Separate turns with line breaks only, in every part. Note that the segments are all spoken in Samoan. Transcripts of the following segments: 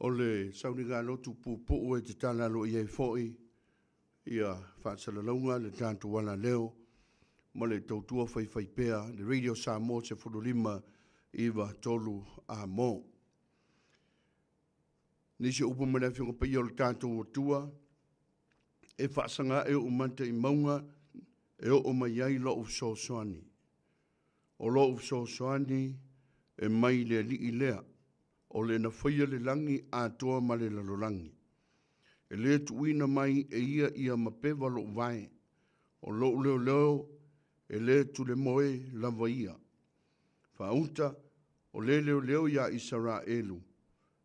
O le sauniga lotu puupuu e tatala aloaia ai foi ia faasalalauga le tatou alaleo ma le tautua faifaipea le Radio Samoa 15 9 3 A mo. Nisi o upu mai le Afioga Paia o le tatou Atua, e faasaga ae ou mata i mauga e oo mai ai lou fesoasoani. O lou fesoasoani e mai i le Alii lea, o le na faia le lagi atoa ma le lalolagi. E le tuuina mai e ia ia mapeva lou vae, o lou leoleo e le tulemoe lava ia. Faauta, o le leoleo iā Isaraelu,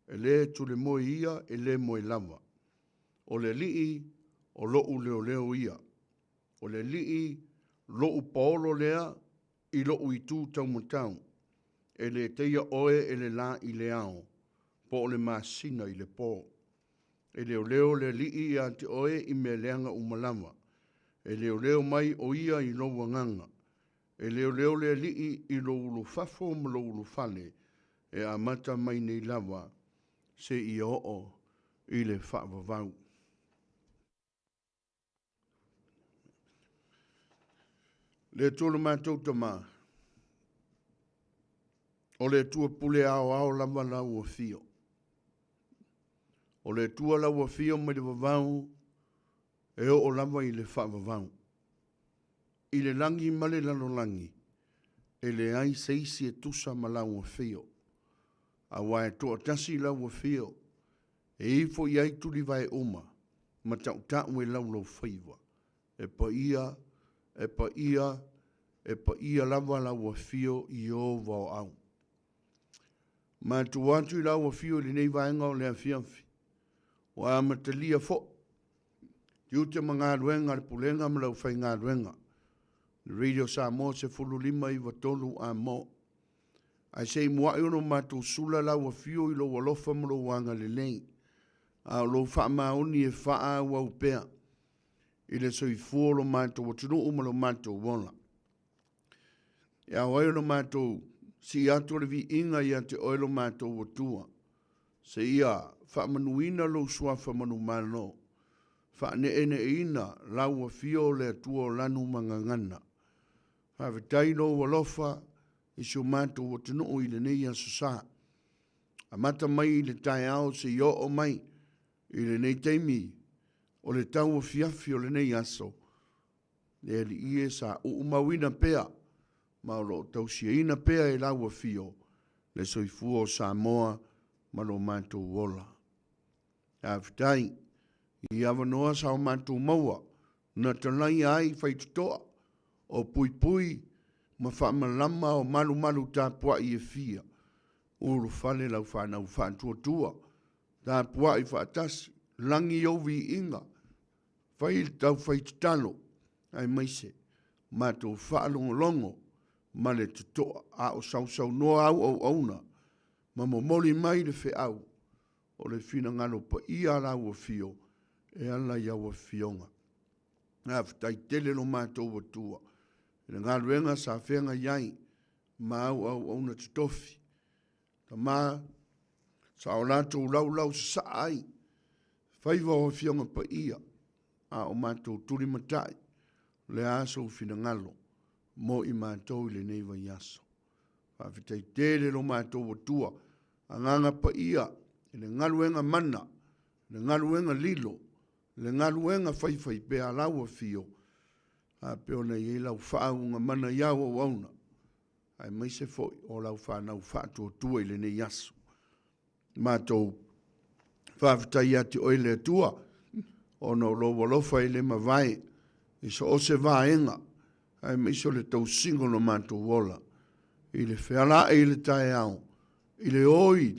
e le tulemoe ia e le moe lava. O le Alii o lou leoleo ia. O le Alii lou paolo lea i lou itu taumatau, e le teia oe e le la i le ao, po o le masina i le po. E leoleo le Alii ia te oe i mea leaga uma lava. E leoleo mai o ia i lou agaga. E leoleo le Alii i lou ulufafo ma lou ulufale, e amata mai nei lava seia oo i le faavavau. Le Atua lo matou Tama, o le Atua pule aoao lava lau afio. O le Atua lau afio mai le vavau e oo lava i le faavavau. I le lagi ma le lalolagi, e leai se isi e tusa ma lau afio. Aua e toatasi lau afio, e ifo i ai tulivae uma, ma tautau e laulaufaiva. E paia, e paia, e paia lava lau afio i Ieova o au. Matua atu i lau afio i lenei vaega o le afiafi, ua amatalia foi tiute ma galuega a le Pulega ma le Aufaigaluega, le Radio Samoa 15 9 3 A mo. Ae se i muai ona matou sula lau afio i lou alofa ma lou agalelei, a o lou faamaoni e faaauau pea i le soifua o lo matou atunuu ma lo matou ola. E ao ai ona matou sii atu o le viiga ia te oe lo matou Atua, seia faamanuina lou suafa manumalo, faaneeneeina lau afio o le Atua o lanu ma gagana. Faafetai lou alofa i si o matou atunuu i lenei aso sa. Amata mai i le taeao seia oo mai i lenei taimi o le tauafiafi o lenei aso, le Alii e sa uumauina pea ma o lo o tausiaina pea e lau afio le soifua o Samoa ma lo matou ola. Faafetai i avanoa sa o matou maua na talaia ai faitotoa o puipui ma faamalama o malumalu tapuai e fia, ulufale lau fanau faatuatua, tapuai faatasi, lagi ou viiga, fai le taufai tatalo, aemaise matou faalogologo ma le totoa a o sausaunoa au auauna ma momoli mai le feau o le finagalo paia a lau afio e ala i au afioga. Faafetai tele lo matou Atua i le galuega sa feagai ai ma au auauna totofi. Tama, sa o latou laulau sasaa ai faiva o Afioga Paia, a o matou tulimatai, o le a sou finagalo mo i matou i lenei vaiaso. Faafetai tele lo matou Atua, Agaga Paia i le galuega mana, le galuega lilo, le galuega faifaipea a lau Afio, faapea ona i ai lau faauuga mana i au auauna, aemaise foi o lau fanau faatuatua i lenei aso. Matou faafetai ia te oe le Atua, ona o lou alofa e le mavae i so o se vaega, aemaise o le tausiga o lo matou ola, i le feala ae i le taeao, i le o i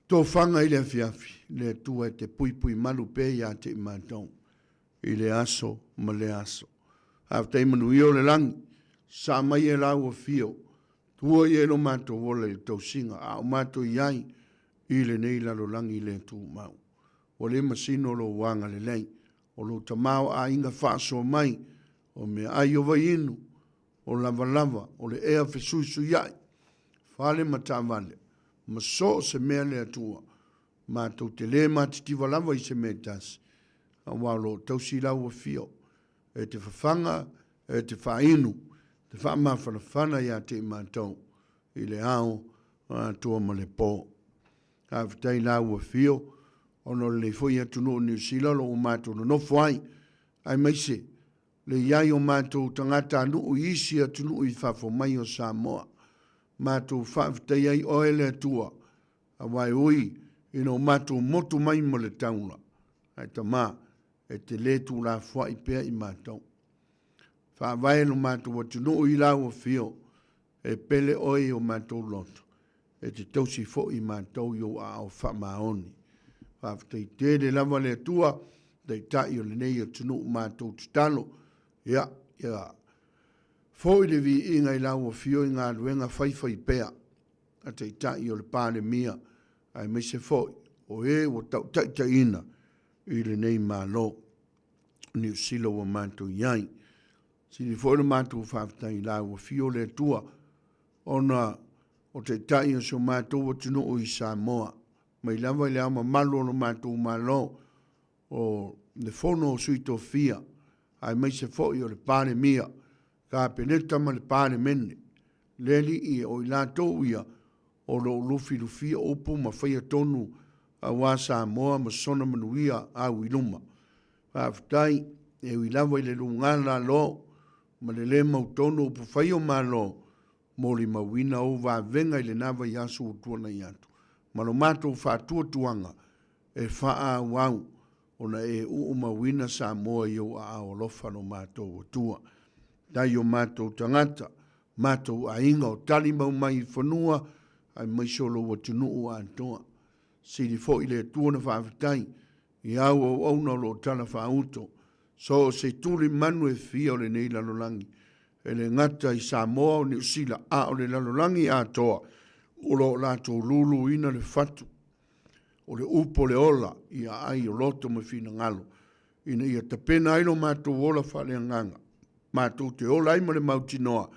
tofaga i le afiafi, le Atua e te puipui malu pea ia te i matou i le aso ma le aso. Faafetai manuia o le lagi, saa mai e lau afio, tua i ai lo matou ola i le tausiga, a o matou i ai i lenei lalolagi le tumau. Ua le masino lou agalelei, o lou tamaoaiga faasoa mai, o meaai o vaiinu, o lavalava, o le ea fesuisuiai, fale ma taavale, ma so o se mea le Atua. Matou te lē matitiva lava i se mea e tasi, aua o lo o tausi lau afio e te fafaga, e te faainu, te faamafanafana ia te i matou i le ao atoa ma le po. Faafetai i lau afio ona o lenei foi atunuu o Niu Sila o lo o ua matou nonofo ai, aemaise le i ai o matou tagatanuu i isi atunuu i fafo mai o Samoa. Matou faafetai ai oe le Atua, aua e ui ina o matou motu mai ma le taula, ae Tama, e te lē tuulafoaʻi pea i matou. Faavae lo matou atunuu i lau afio, e pele oe i o matou loto, e te tausi foi i matou i ou aao faamaoni. Faafetai tele lava le Atua, Taitai o lenei atunuu matou tatalo, ia, ia foi le viiga i lau afio i galuega faifaipea a Taitai o le Palemia, aemaise foi o e ua tautaitaiina i lenei Malo Niu Sila ua matou i ai. Sili foi le matou faafetai i lau afio le Atua, ona o Taitai o si o matou atunuu i Samoa, mai lava i le Ao Mamalu o lo matou Malo, o le Fono o Sui Tofia, aemaise foi o le Palemia, Kapeneta ma le Palemene, le Alii o i latou ia o lo o lufilufia upu ma faia tonu aua Samoa ma sona manuia au i luma. Faafetai, e ui lava i le luga lalo ma le lē mautonu upufai o Malo, molimauina ou vavega i lena vaiaso ua tuanai atu, ma lo matou faatuatuaga e faaauau ona e uumauina Samoa i ou aao alofa lo matou Atua. Tai o matou tagata, matou aiga o tali mau mai i fanua aemaise o lou atunuu atoa. Sili foi le Atua na faafetai i au auauna o lo o tala faauto so o se tuli manu e fia o lenei lalolagi, e le gata i Samoa o Niu Sila, a o le lalolagi atoa, o lo o latou luluina le fatu o le upu o le ola i aai o loto ma finagalo, ina ia tapena ai lo matou ola faaleagaga, matou te ola ai ma le mautinoa,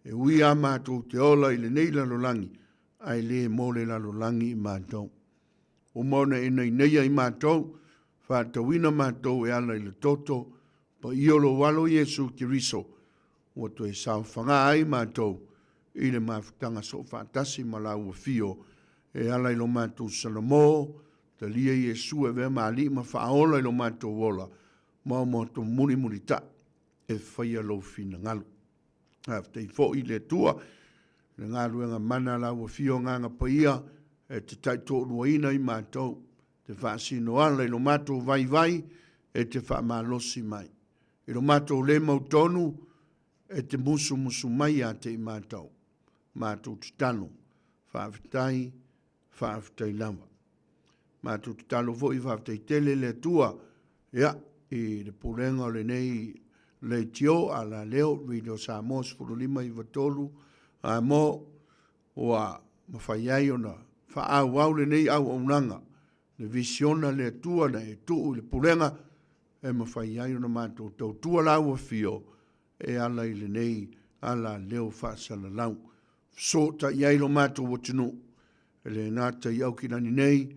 e ui lava matou te ola i lenei lalolagi, ae le mo le lalolagi i matou. Uma ona e naineia i matou, faatauina matou e ala i le toto paia o lou Alo Iesu Keriso, ua toe saofaga ai matou i le mafutaga soofaatasi ma lau afio e ala i lo matou Salamo, talia Iesu e avea ma Alii ma Faaola i lo matou ola, ma o matou mulimulitaʻi e faia lou finagalo. Faafetai foi i le Atua i le galuega mana a lau afio Agaga Paia e te taitoaluaina i matou, te faasino ala i lo matou vaivai e te faamalosi mai. I lo matou le mautonu e te musumusu mai ia te i matou. Matou tatalo, faafetai, faafetai lava. Matou tatalo foi faafetai tele le Atua ia i le pulega o lenei leitio alaleo Radio Samoa 15 93 a mo ua mafai ai ona faaauau lenei auaunaga le visiona le Atua na e tuu i le pulega e mafai ai ona matou tautua lau afio e ala i lenei alaleo faasalalau. Fesootai ai lo matou atunuu, e le gata i Aukilani nei,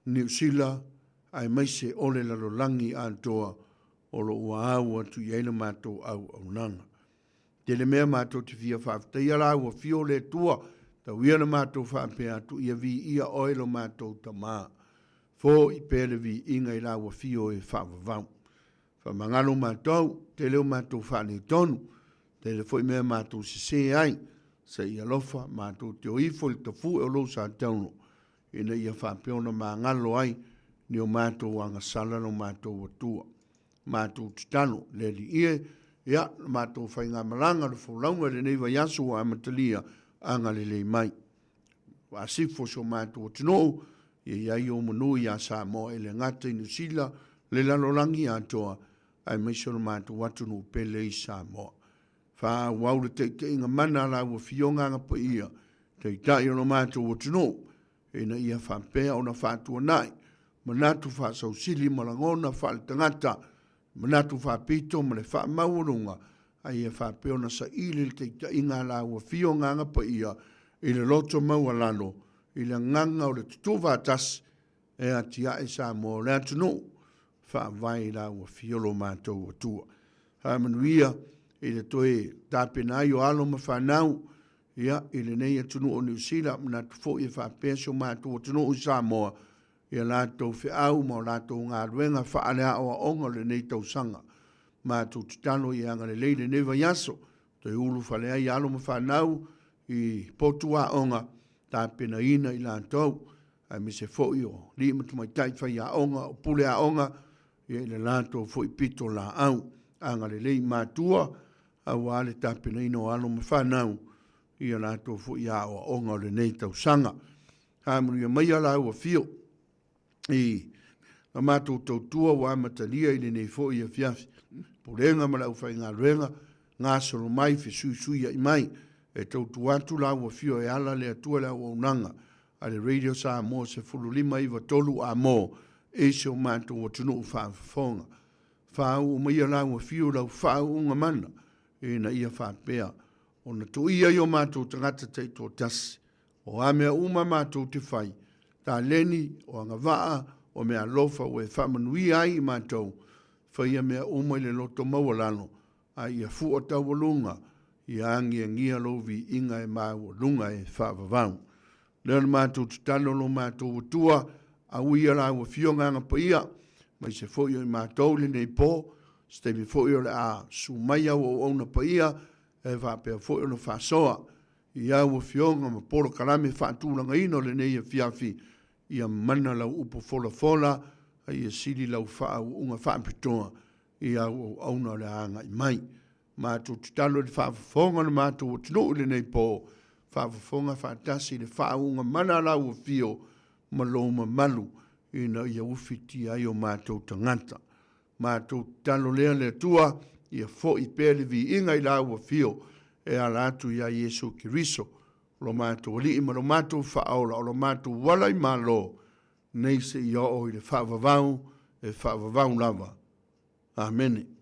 Niu Sila, aemaise o le lalolagi atoa o lo o ua au atu i ai le matou auaunaga. Tele mea matou te fia faafetaia la ua fio le Atua, tau ia na matou faapea atu, ia viia oe lo matou Tama. Fo'i pea le viiga i la ua fio e faavavau. Faamagalo matou, tele o matou faaletonu, tele foi mea matou sesē ai, se i alofa matou te o ifo i le tafue o lou sa taulo, ina ia faapea ona magalo ai ni o matou agasala lo matou Atua. Matou tatalo, le Alii e, ia, lo matou faigamalaga, le folauga i lenei vaiaso ua amatalia, agalelei mai. Faasifo si o matou atunuu, ia i ai ou manu iā Samoa e le gata i Niu Sila, le lalolagi atoa, aemaise o lo matou atunuu pele i Samoa. Faaauau le taitaiga mana a lau Afioga Aga Paia, Taitai o lo matou atunuu, ina ia faapea ona faatuanai manatu faasausili ma lagona faaletagata, manatu faapito ma le faamaualuga, a ia faapea ona saili le taitaiga a lau Afioga Aga Paia i le loto maualalo, i le agaga o le tutufaatasi. e atiae Samoa o le atunuu faavae i la ua fia lo matou Atua. Faamanuia i le toe tapena ai o alo ma fanau ia i lenei atunuu o Niu Sila, manatu foi e faapea si o matou atunuu i Samoa i a latou feau ma o latou galuega faaleaoaoga o lenei tausaga. Matou tatalo ia agalelei lenei vaiaso, toe ulufale ai alo ma fanau i potu aoga, tapenaina i latou, aemaise foi o alii ma tamaitai faiaoga, o pule aoga, ia i le latou foi pitolaau. Agalelei i matua, aua le tapenaina o alo ma fanau i a latou foi aoaoga o lenei tausaga. Faamanuia maia la ua afio i la matou tautua ua amatalia i lenei foi afiafi. Pulega ma le aufaigaluega, gasolo mai, fesuisuia'i mai, e tautua atu la ua afio e ala le Atua le auaunaga a le Radio Samoa 15 9 3 Amo i si o matou atunuu faafofoga. Faauu maia la ua afio lau faauuga mana ina ia faapea ona tuia i o matou tagata taitoatasi. O a mea uma matou te fai, taleni, o agavaa, o meaalofa ua e faamanuia ai i matou, faia mea uma i le loto maualalo, a ia fua taualuga, ia agiagia lou viiga e maualuga e faavavau. Lea o le matou tatalo lo matou Atua, auia la ua afio Agaga Paia, maise foi o i matou i lenei po, se taimi foi o le a susu mai au auauna paia, e faapea foi ona faasoa i au afioga ma polokalame faatulagaina o lenei afiafi, ia mana lau upu folafola, a ia sili lau faauuga faapitoa i au auauna o le a agai mai. Matou tatalo i le faafofoga o le matou atunuu i lenei po, faafofoga faatasi i le faauuga mana a lau afio ma lou mamalu ina ia ufitia ai o matou tagata. Matou tatalo lea le Atua, ia foi pea le viiga i lau afio e ala atu iā Iesu Keriso, lo matou Alii ma lo matou Faaola, o lo matou ala i Malo, nei seia oo i le faavavau e faavavau lava. Amene.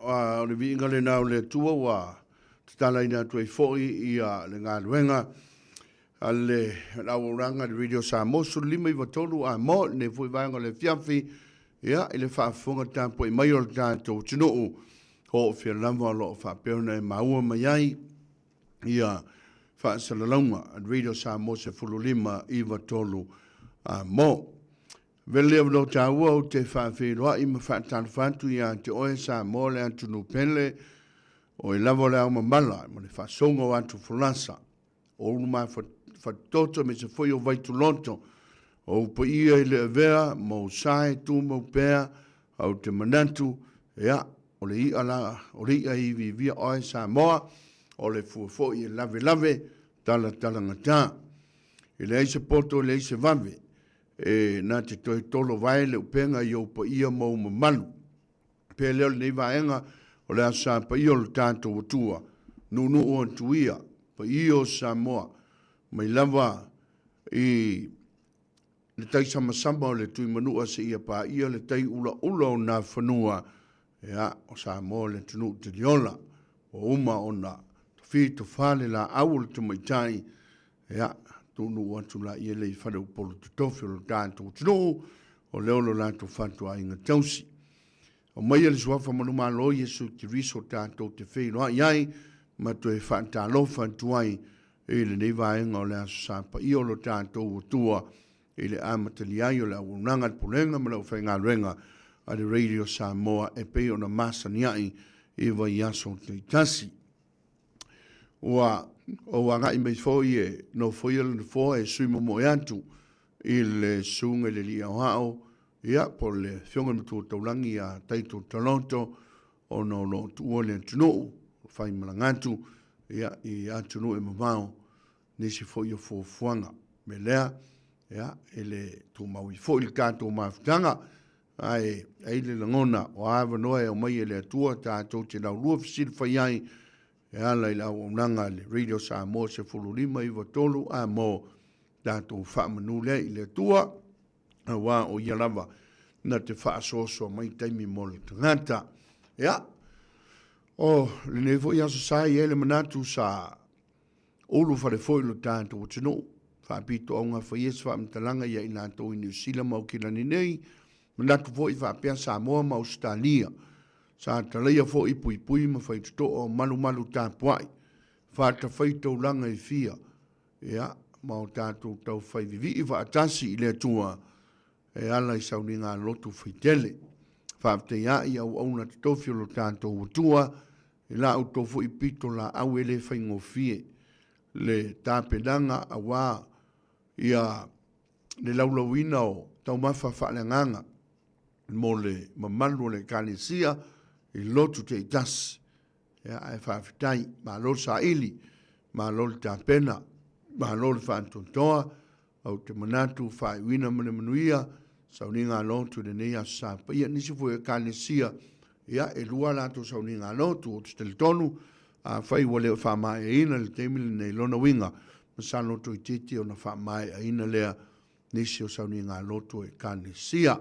o le viiga lena o le Atua ua tatalaina atu ai foi ia le galuega a le auaunaga a le Radio Samoa 1593 a mo lenei foi vaega o le afiafi, ia, i le faafofoga tapuai mai o le tatou atunuu, o oofia lava o lo o faapea ona e maua mai ai ia faasalalauga a le Radio Samoa 1593 a mo. Vele o lo taua ou te faafeiloai ma faatalofa atu ia te oe Samoa le atunuu pele, oe lava o le ao mamala ma le faasoga o atu folasa, o ulu mafatoto aemaise foi o Vaituloto, o ou paia i le avea ma ou sa e tumau pea, a ou te manatu, ia, o le i'a la, o le i'a e iviivia oe Samoa, o le fua foi e lavelave, talatalagata. E leai se poto e leai se vave, E na te toe tolo vae le upega i ou paia ma ou mamalu. Pea lea o lenei vaega o le Aso Sa paia o lo tatou Atua, nuunuu atu ia, paia o Samoa, mai lava i le tai samasama o le Tuimanua seia paia le tai ulaula o Nafanua, ia, o Samoa le atunuu teliola, ua uma ona tofi tofa le laau o le tamaitai, Ia, tuunuu atu laia lea i faleupolu totofi o lo tatou atunuu, o lea o lo latou fatuaiga tausi. Aumaia le Suafa manumalo o Iesu Keriso tatou te feiloai ai ma toe faatalofa atu ai i lenei vaega o le Aso Sa paia o lo tatou Atua i le amatalia ai o le auaunaga a le Pulega ma le Aufaigaluega a le Radio Samoa e pei ona masaniai i vaiaso taitasi. Ua ou agai mai foi e nofoia le nofoa e sui momoe atu i le susuga i le Alii Aoao, ia, po o le Afioga i le Matua Taulagi ia Taito Taloto, ona o lo o tuua le atunuu, faimalaga atu, ia, i atunuu e mamao, nisi foi o fuafuaga. O le mea lea, ia, e le tumau ai foi le tatou mafutaga, ae ai le lagona o a avanoa e aumai e le Atua tatou te laulua fesilafai ai e ala i le auaunaga a le Radio Samoa 15 9 3 a mo tatou faamanu lea i le Atua, aua o ia lava na te faasoasoa mai taimi mo le tagata. Ia, o lenei foi aso sa i ai le manatu sa Ulu fale foi lo tatou atunuu, faapito augafaia se faamatalaga ia i latou i Niu Sila ma Aukilani nei, manatu foi faapea Samoa ma Ausetalia. Sa talaia foi puipui ma faitotoa o malumalu tapuai, faatafai taulaga e fia, ia, ma o tatou taufai vivii faatasi i le Atua e ala i sauniga lotu faitele. Faafetai i auauna totofi o lo tatou Atua i la outou foi pito laau e le faigofie le tapenaga aua ia le laulauina o taumafa faaleagaga mo le mamalu o le Ekalesia i lotu taitasi. Ia, ae faafetai, malo le saili, malo le tapena, malo le faantoantoa, ou te manatu faaiuina ma le manuia sauniga a lotu i lenei Aso Sa paia. Nisi foi o Ekalesia, ia, e lua a latou sauniga a lotu, ou te talitonu, afai ua le o faamaeaina i le taimi lenei, lona uiga, masalo toeitiiti ona faamaeaina lea nisi o sauniga a lotu o Ekalesia.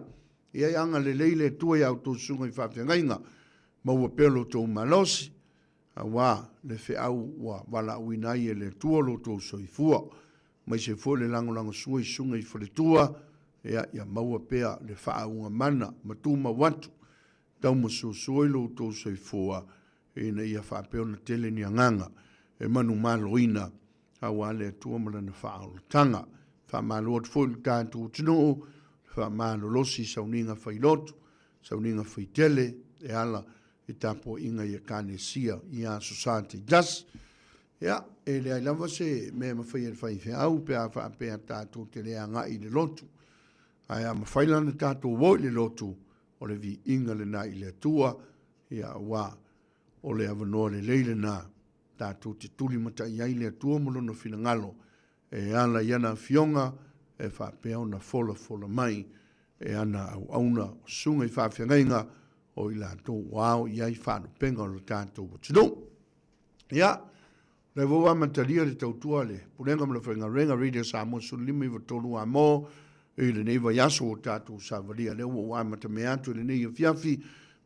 Ia, ia agalelei le Atua i a outou susuga i faafeagaiga, maua pea lo outou malosi, aua le feau ua valaauina ai e le Atua lo outou soifua. Aemaise foi le lagolagosua i susuga i faletua, ia, ia maua pea le faauuga mana ma tumau atu, taumasuasua i lo outou soifua, ina ia faapea ona tele ni agaga e manumaloina aua le Atua ma Lana faaolataga. Faamalo atu foi i le tatou atunuu, le faamalolosi i sauniga failotu, sauniga faitele e ala i tapuaiga i Ekalesia i Aso Sa taitasi. Ia, e leai lava se mea e mafai e le faifeau pe a faapea tatou te le agai i le lotu. Ae a mafai la ona tatou o i le lotu, o le viiga lena i le Atua, ia aua o le avanoa lelei lena tatou te tulimatai ai le Atua ma Lona finagalo e ala i ana Afioga e faapea ona folafola mai e ana auauna o susuga i faafeagaiga o i latou ua ao i ai faalupega o lo tatou atunuu. Ia, o lea foi ua amatalia le tautua a le Pulega ma le Aufaigaluega Radio Samoa 1593 Amo i lenei vaiaso ua tatou savalia. Lea ua ou amatamea atu i lenei afiafi.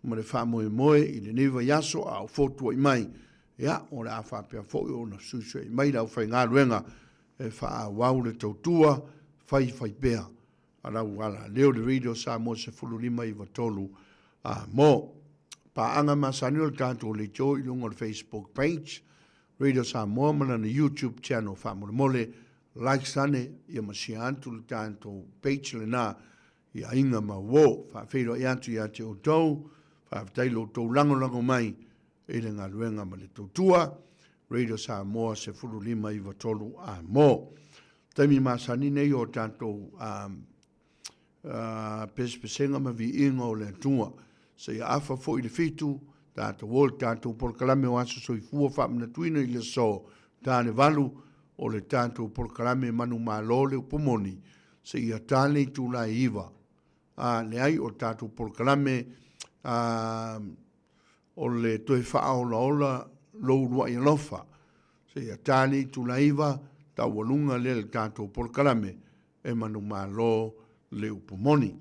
ma le faamoemoe i lenei vaiaso a o fotua'i mai, ia, o le a faapea foi ona fesuisuia'i mai le aufaigaluega e faaauau le tautua faifaipea a lau alaleo le Radio Samoa 15 93 a mo paaga masani o le tatou leitio i luga o le Facebook page Radio Samoa ma lana YouTube channel. Faamolemole like ane ia ma share atu le tatou page lena i aiga ma uo. Faafeiloai atu ia te outou, faafetai lo outou lagolago mai i le galuega ma le tautua Radio Samoa 1593 a mo. Taimi masani nei o tatou pesepesega ma viiga o le Atua. Seia afa foi le 7, tatou o le tatou polokalame o Aso Soifua faamanatuina i le aso ta le 8 o le tatou polokalame Manumalo le upu moni, seia ta le itula e 9. A leai, o le tatou polokalame o le toe faaolaola lou uluai alofa. Seia ta le itula e 9, taualuga lea le tatou polokalame e Manumalo le upu moni.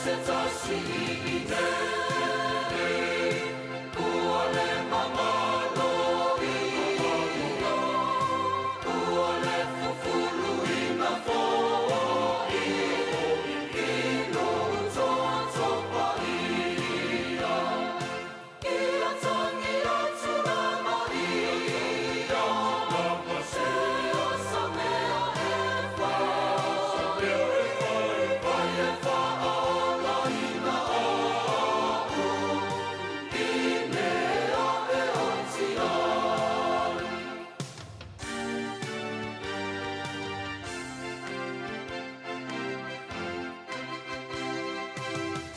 se tasi i inei, ua le magalo ia, ua le fufuluina foi i lou toto paia. Ia tagi atu lava ia, se o sa mea e fai, fai e faaolaina au i mea e oti ai.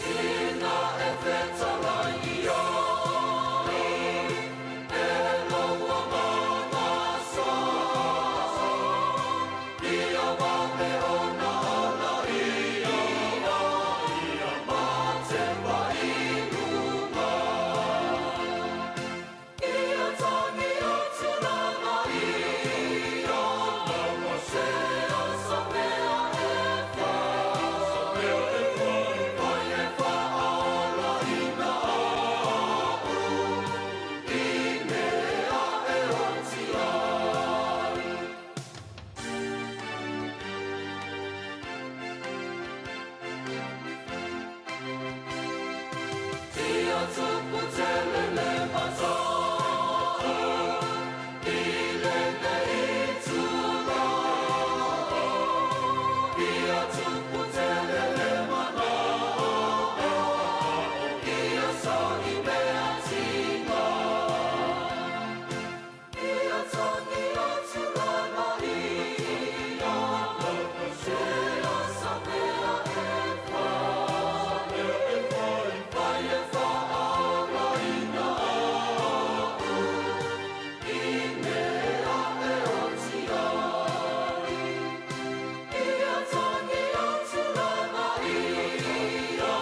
Ina e fetalai i ai, e lou agaga sa, ia vave ona ala ia, ma tepa i luga. Ia tagi atu lava ia, se o sa mea e fai, fai e faaolaina au i mea e oti ai. Ia tupu tele le matai i lenei itula, ia tupu tele le manao, ia sauni mea tina. Ia tagi atu lava ia, se o sa mea e fai, fai e faaolaina au i mea e oti ai. Ia tagi atu lava ia,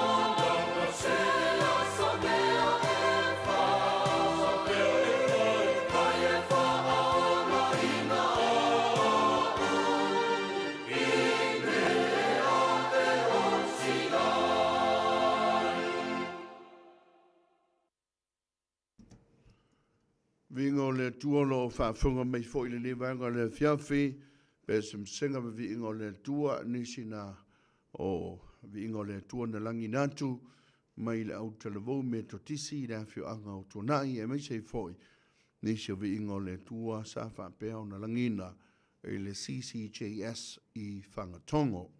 se o sa mea e fai, fai e faaolaina au i mea e oti ai. Viiga o le Atua o lo o faafofoga mai foi i lenei vaega o le afiafi, pesempesega ma viiga o le Atua, nisi na o viiga o le Atua na lagina atu mai le autalavou Metotisi i le afioaga o Tuanai, aemaise ai foi nisi o viiga o le Atua sa faapea ona lagina i le CCJS i Fagatogo.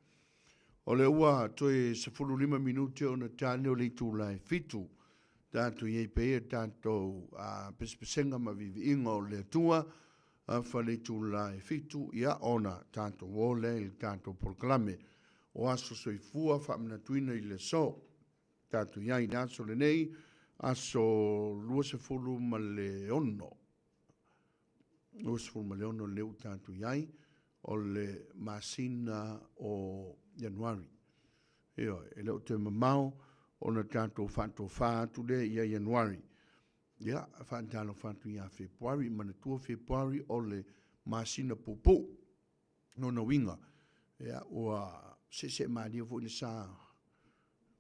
O lea ua toe 15 minute ona tali o le itula e 7, tatou i ai pea i tatou pesepesega ma viiviiga o le Atua. Afa le itula e 7, ia ona tatou o lea i le tatou polokalame o aso soifua faamanatuina i le aso. Tatou i ai i le aso lenei, aso 26, 26 lea ua tatou i ai o le masina o Ianuari. Ioe, e le o toe mamao ona tatou faatofa atu lea ia Ianuari. Ia, faatalofa atu ia Fepuari, manatua Fepuari o le masina puupuu. Lona uiga, ia, ua seesee malie foi le sa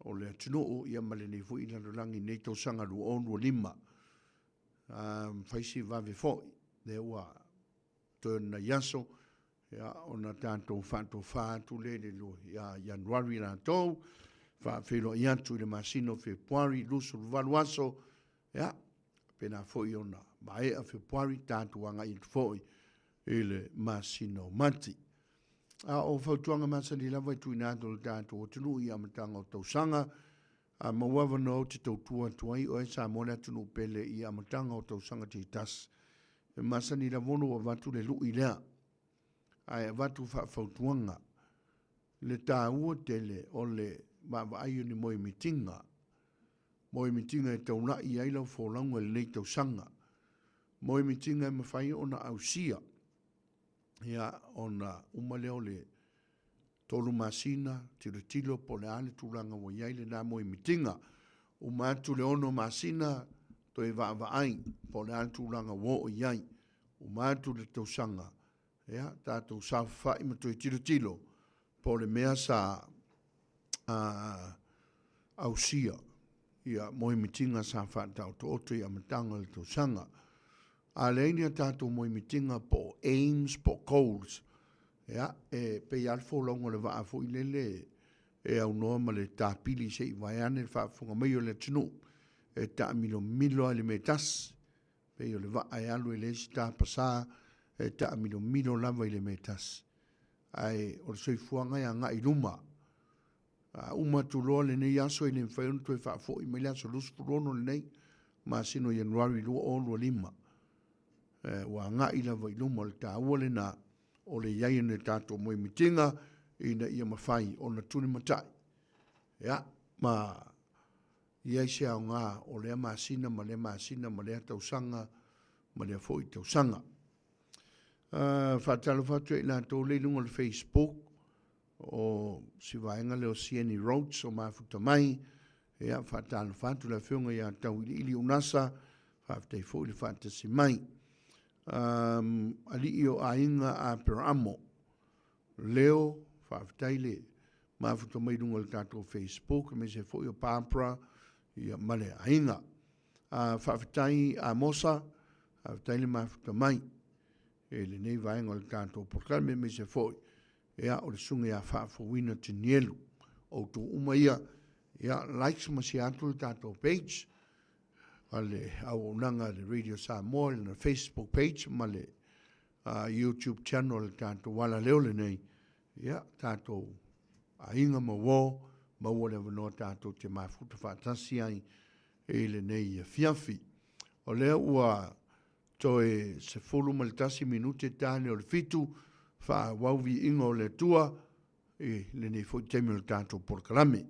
o le atunuu ia ma lenei foi lalolagi i lenei tausaga 2025. Fai si vave foi, lea ua toe o nai aso, ia, ona tatou faatofa atu lea i le ia Ianuari latou, faafeiloai atu i le masina o Fepuari, 28 aso, ia, pena foi ona maea Fepuari, tatou agai atu foi i le masina o Mati. A o fautuaga masani lava e tuuina atu i le tatou atunuu i amataga o tausaga, a maua avanoa ou te tautua atu ai oe Samoa le atunuu pele i amataga o tausaga taitasi. E masani lava ona ua avatu le lui lea, ae avatu faafautuaga le taua tele o le vaavaai o ni moemitiga, moemitiga e taulai ai lau folauga i lenei tausaga, moemitiga e mafai ona ausia, ia, ona uma lea o le 3 masina, tilotilo po o le a le tulaga ua i ai lena moemitiga. Uma atu le 6 masina, toe vaavaai po o le a le tulaga ua oo i ai. Uma atu le tausaga, ia, tatou saofafai ma toe tilotilo po o le mea sa ausia ia moemitiga sa faataotooto i amataga o le tausaga. A leai ni a tatou moemitiga po o aims po o goals, ia, e pei lava le folauga o le vaa foi lele e aunoa ma le tapili se i vaeane le faafofoga mai o le atunuu, e taamilomilo lava i le mea e tasi. Pei o le vaa e alu e leai se tapasa, e taamilomilo lava i le mea e tasi. Ae o le soifuaga e agai i luma. A uma atu loa lenei aso e le mafai ona toe faafoi mai le aso 26 lenei, masina o Ianuari 2025. Ua agai lava i luma, o le taua lena o le i ai o ni tatou moemitiga ina ia mafai ona tulimatai ia, ma i ai se aoga o lea masina ma lea masina ma lea tausaga ma lea foi tausaga. Faatalofa atu ia i latou lea i luga o le Facebook, o si vaega lea o Sieni Roads o mafuta mai. Ia, faatalofa atu le afioga ia Tauiliili Unasa, faafetai foi le faatasi mai. Um, alii o aiga Aperaamo, Leo, faafetai le mafuta mai luga o le tatou Facebook, aemaise foi o Barbara ia, ma le aiga. Faafetai Amosa, faafetai le mafuta mai i lenei vaega o le tatou polokalame, aemaise foi ia, o le susuga ia Faafouina Tinielu. Outou uma ia, ia likes ma share atu le tatou page a le auaunaga a le Radio Samoa i lana Facebook page ma le YouTube channel le tatou alaleo lenei, ia, tatou aiga ma uo, maua le avanoa tatou te mafuta faatasi ai i lenei afiafi. O lea ua toe 11 minute ta lea o le 7, faaauau viiga o le Atua i lenei foi taimi o le tatou polokalame.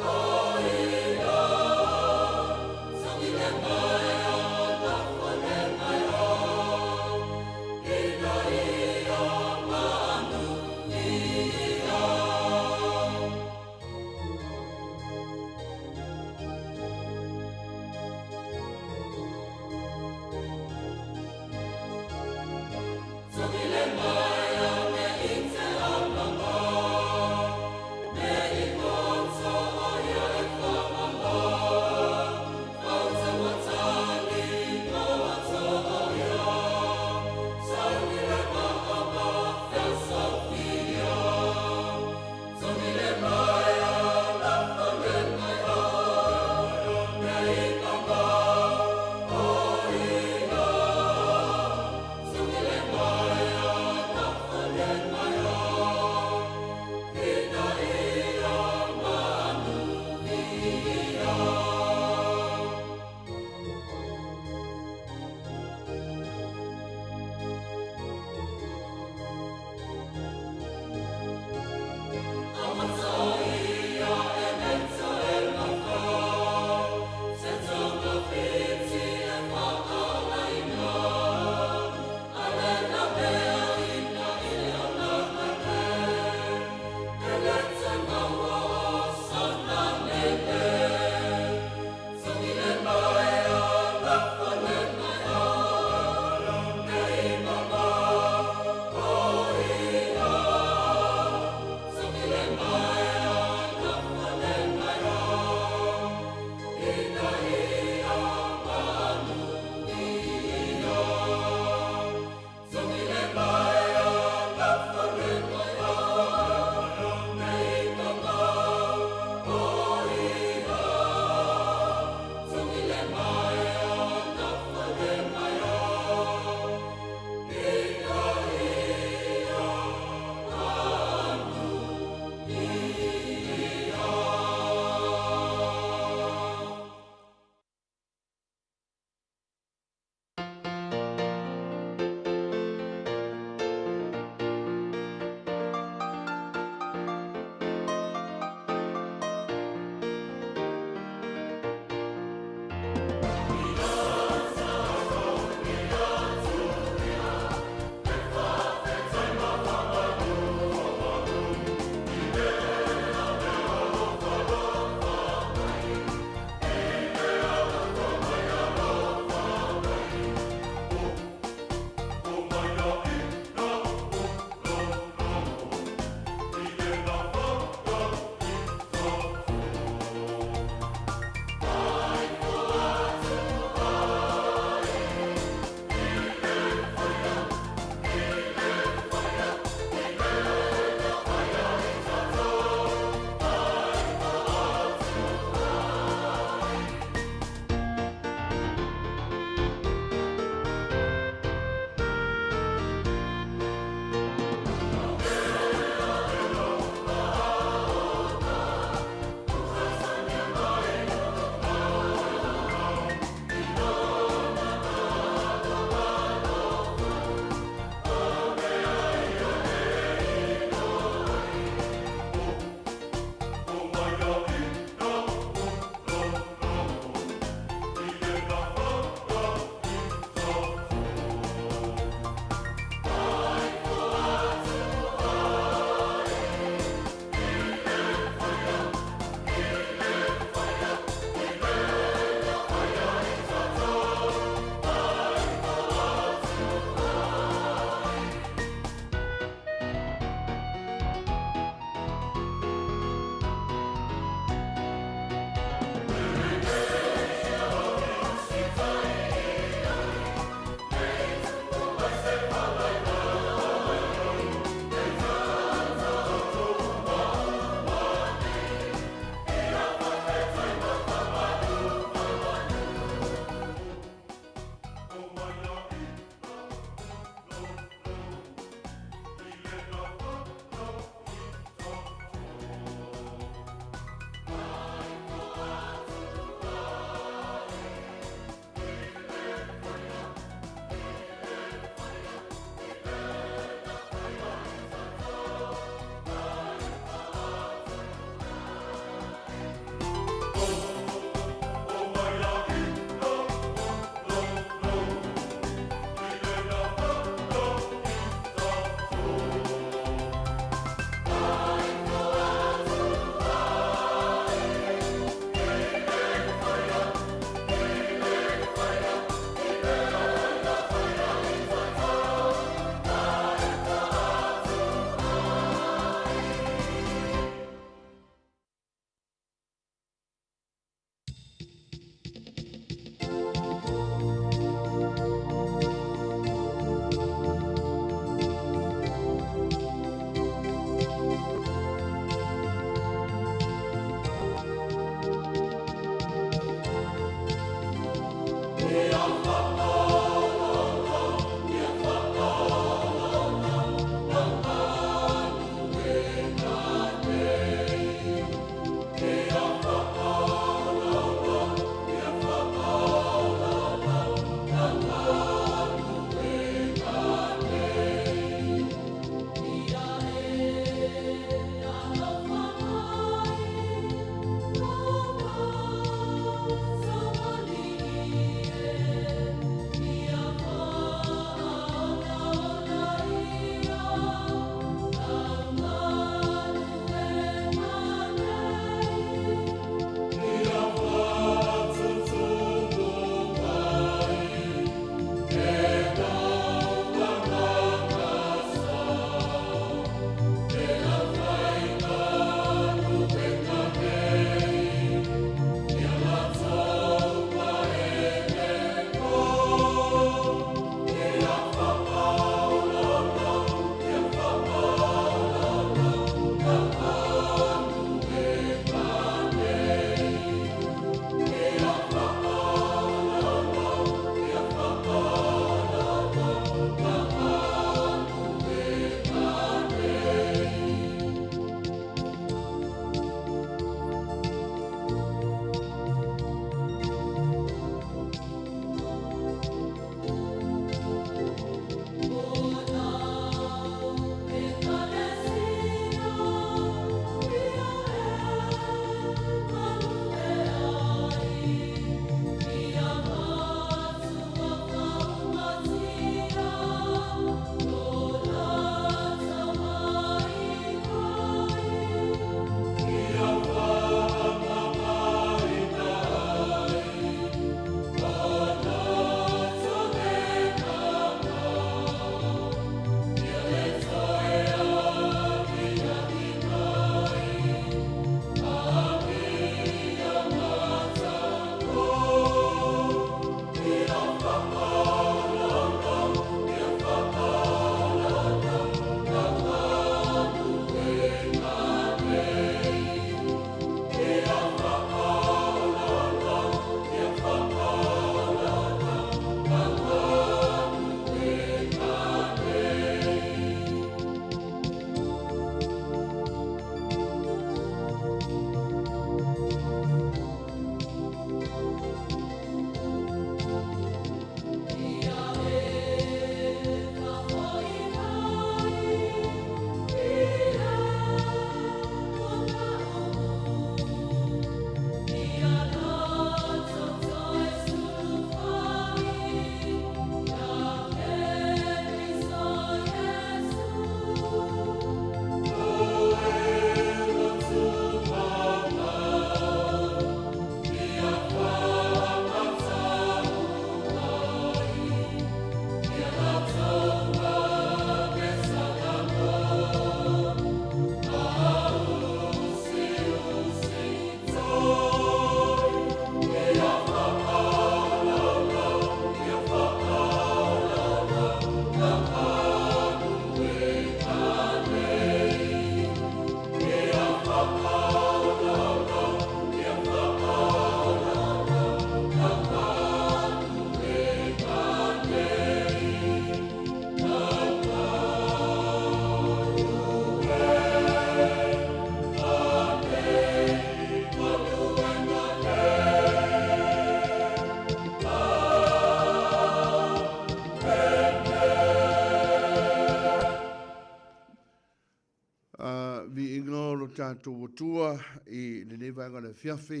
Viiga o lo tatou Atua i lenei vaega o le afiafi.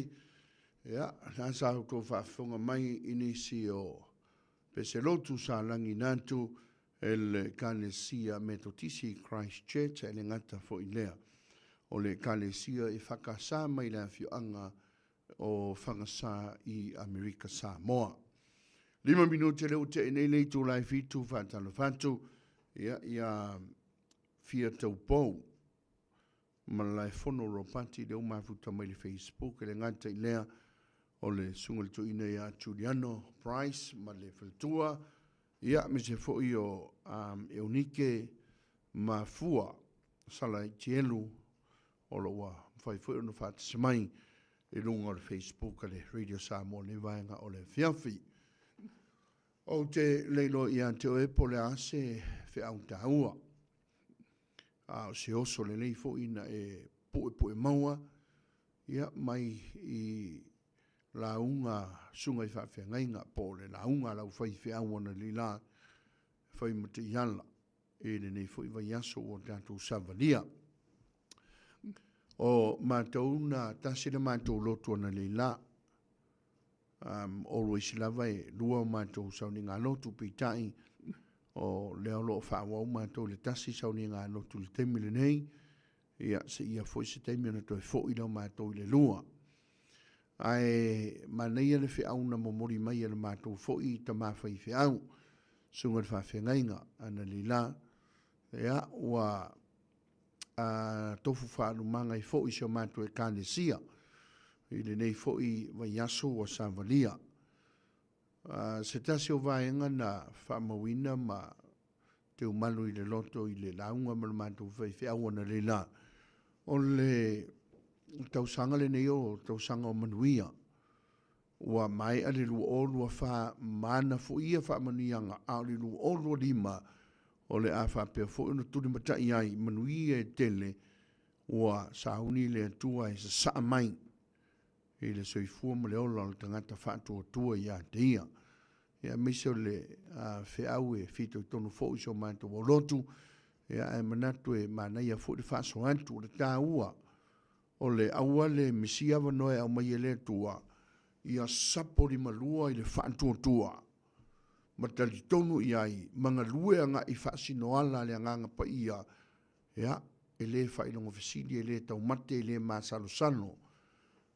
Ia, la sa outou faafofoga mai i nisi o peselotu sa lagiina atu e le Ekalesia Metotisi i Christchurch, ae le gata foi i lea, o le Ekalesia EFKS mai le afioaga o Fagasa i Amerika Samoa. 5 minute lea ua tea nei le itula e 7, faatalofa atu ia, ia Fia Taupou ma Malaefono Ropati lea ua mafuta mai le Facebook. E le gata i lea, o le susuga i le toeaina ia Juliano Price ma le faletua, ia, aemaise foi o Eunike Mafua Salaitielu o lo o ua mafai foi ona faatasi mai i luga o le Facebook a le Radio Samoa i lenei vaega o le afiafi. Ou te le iloa ia te oe po o le a se feau taua, a o se oso lelei foi na e puepue maua ia, mai i lauga a susuga i faafeagaiga po o le lauga a lau faifeau analeila e fai ma taiala i lenei foi vaiaso ua tatou savalia. O matou na tasi le matou lotu analeila, always lava e lua o matou sauniga lotu, peitai o lea o lo o faaauau matou i le tasi sauniga lotu i le taimi lenei, ia seia foi se taimi ona toe foi lea o matou i le lua. Ae manaia le feau na momoli mai e le matou foi tama faifeau, susuga i le faafeagaiga analeila, ia, ua tofu faalumaga ai foi si o matou Ekalesia i lenei foi vaiaso ua savalia. Se tasi o vaega na faamauina ma teumalu i le loto i le lauga ma le matou faifeau analeila, o le tausaga lenei o tausaga o manuia. Ua maea le 2024 ma ana foi ia faamanuiaga, a o le 2025 o le a faapea foi ona tulimatai ai manuia e tele ua sauni le Atua e sasaa mai i le soifua ma le ola o le tagata faatuatua ia te Ia. Ia, aemaise o le feau e fitoitonu foi i si o matou aulotu, ia, ae manatu e manaia foi le faasoa atu. O le taua o le aua le misia avanoa e aumai e le Atua, ia sapolimalua i le faatuatua ma talitonu i ai ma galue agai i faasinoala a le Agaga Paia, ia, e le faailoga fesili, e le taumate, e le masalosalo.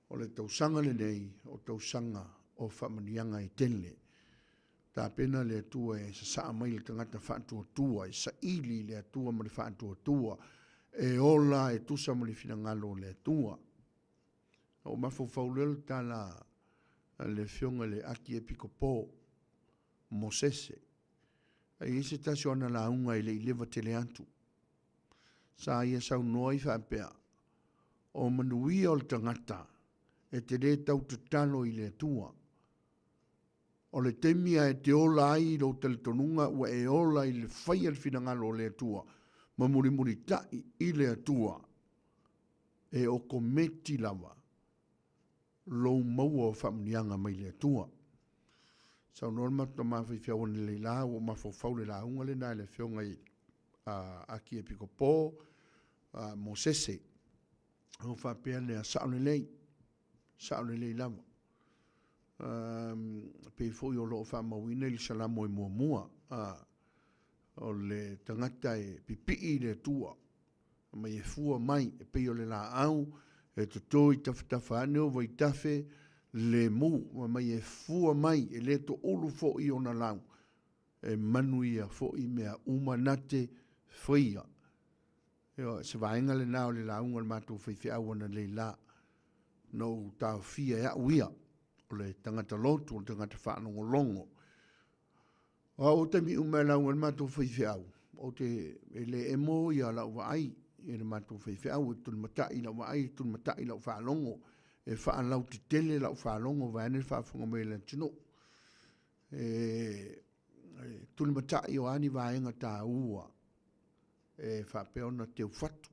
O le tausaga lenei, o tausaga o faamanuiaga e tele. Tapena le Atua e sasaa mai le tagata faatuatua, e saili i le Atua ma le faatuatua, e ola e tusa ma le finagalo o le Atua. Na ou mafaufau lea o le tala a le afioga i le Akiepikopo Mosese. E i ai se tasi o ana lauga e le i leva tele atu, sa ia saunoa ai faapea, o manuia o le tagata e te le tau tatalo i le Atua. O le taimi lava e te ola ai i lou talitonuga ua e ola i le faia le finagalo o le Atua ma mulimulitai i le Atua, e okometi lava lou maua o faamanuiaga mai le Atua. Saunoa le matou tama faifeau analeila, ua ou mafaufau i le lauga lena i le afioga i Akiepikopo Mosese. Ona ou faapea lea, sao lelei, sao lelei lava. E pei foi o lo o faamauina i le Salamo e 1, o le tagata e pipii i le Atua, mai e fua mai, e pei o le laau e toto i tafatafa ane o vaitafe lemu, ma mai e fua mai, e le toulu foi ona lau, e manuia foi mea uma na te faia. Ioe, se vaega lena o le lauga a le matou faifeau analeila, na ou taofia e au ia, o le tagata lotu, o le tagata faalogologo. O au o taimi uma e lauga ai le matou faifeau, ou te, e le emo ia lau vaai i le matou faifeau, e tulimatai lau vaai, e tulimatai lau faalogo, e faalautetele lau faalogo vaeane le faafofoga mai a le atunuu. E tulimatai o a ni vaega taua e faapea ona teufatu.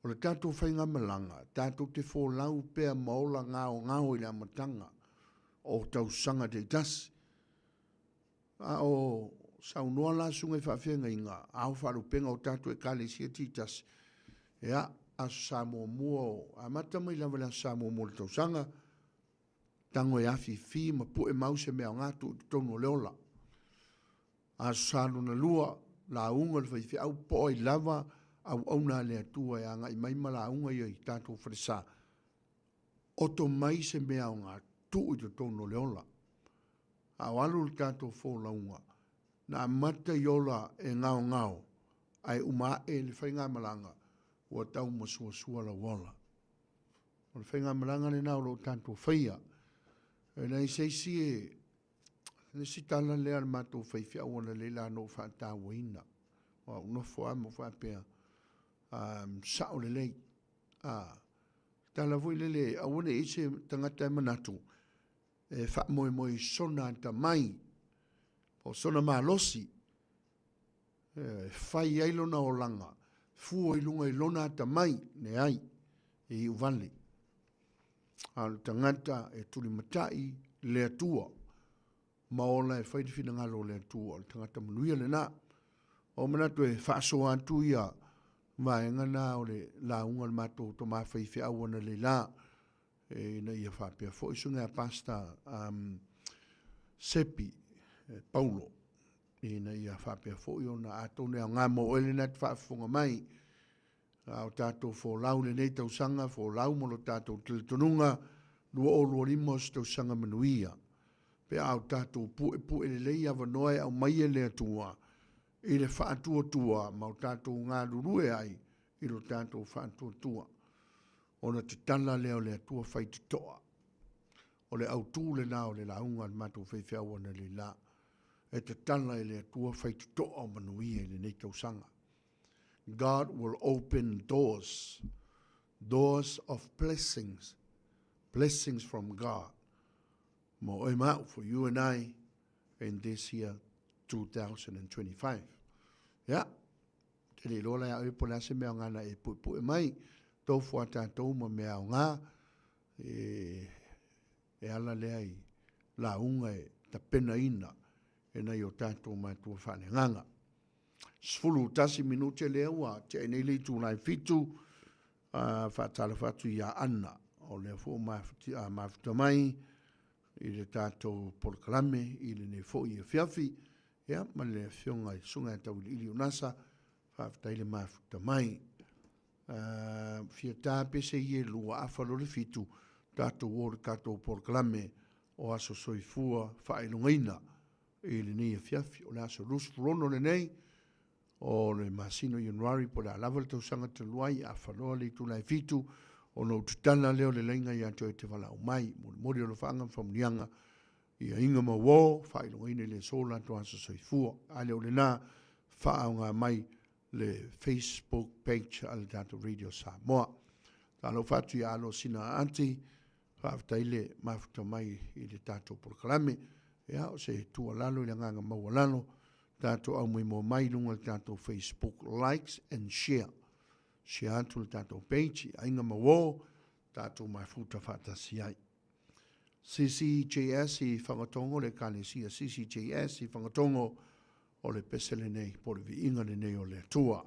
O le tatou faigamalaga, tatou te folau pea ma ola gaogao i le amataga o tausaga taitasi. A o saunoa la susuga i faafeagaiga, ao faalupega o tatou Ekalesia taitasi. Ia, Aso Sa muamua o, amata mai lava i le Aso Sa muamua o le tausaga, tago e afifi ma pue mau se mea aoga tuu i totonu o le ola. Aso Sa lona lua, lauga le faifeau po o ai lava auauna a le Atua e agai mai ma lauga ia i tatou falesa, oto mai se mea aoga tuu i totonu o le ola. A o alu le tatou folauga, na amata i ola e gaogao, ae uma ae le faigamalaga ua tau masuasua lau ola. O le faigamalaga lena o lo o tatou faia. E leai se isi e, le isi tala lea a le matou faifeau analeila na ou faatauaina. Ua ou nofo lava ma ou faapea, um, sao lelei. A, tala foi lele, aua ne i i se tagata e manatu, e faamoemoe i sona atamai, po o sona malosi, e fai ai lona olaga, fua i luga i lona atamai, leai, e iu vale. A o le tagata e tulimatai le Atua, ma ola e fai le finagalo o le Atua, o le tagata manuia lena. Ua ou manatu e faasoa atu ia vaega na o le lauga a le matou tama faifeau analeila, ina ia faapea foi susuga ia Pastor um, Sepi Paulo, ina ia faapea foi ona atonu e aoga mo oe lena e te faafofoga mai, a o tatou folau i lenei tausaga, folau ma lo tatou talitonuga, 2025 o se tausaga manuia. Pe a o tatou puepue lelei avanoa e aumai e le Atua i le faatuatua ma o tatou galulue ai i lo tatou faatuatua. Ona tatala lea o le Atua faitotoa. O le autu lena o le lauga a le matou faifeau analeila. E tatala e le Atua faitotoa o manuia i lenei tausaga. God will open doors, doors of blessings, blessings from God. Mo oe ma au, for you and I, in this year 2025. Ia, te le iloa la ia oe po o le a se mea aoga na e puepue mai, tofu a tatou ma mea aoga, e, e ala lea i lauga e tapenaina e nai o tatou matua faaleagaga. 11 minute lea ua tea nei le itula e 7, faatalofa atu ia Anna, o lea foi ua mafuta mai i le tatou polokalame i lenei foi afiafi, ia ma le afioga i Susuga ia Tauiliili Ionasa, faafetai le mafuta mai. Fia ta pese i e lua afa loa le 7, tatou o i le tatou polokalame o Aso Soifua Faailogaina i lenei afiafi. O le aso 26 lenei o le masina o Ianuari po o le a lava le tausaga talu ai, afa loa le itula e 7, ona ou tatala lea o le laina ia te oe e te valaau mai. Molimoli alofaaga ma faamanuiaga i aiga ma uo, faailogaina i le aso latou aso soifua. A le o lena, faaaoga mai le Facebook page a le tatou Radio Samoa. Talofa atu ia Alo Sina Aati, faafetai le mafuta mai i le tatou polokalame. Ia, o se tuualalo i le agaga maualalo, tatou aumoemoe mai i luga o le tatou Facebook, likes and share. Share atu le tatou page i aiga ma uo, tatou mafuta faatasi ai. CCJS i Fagatogo, le Ekalesia CCJS i Fagatogo, o le pese lenei po o le viiga lenei o le Atua.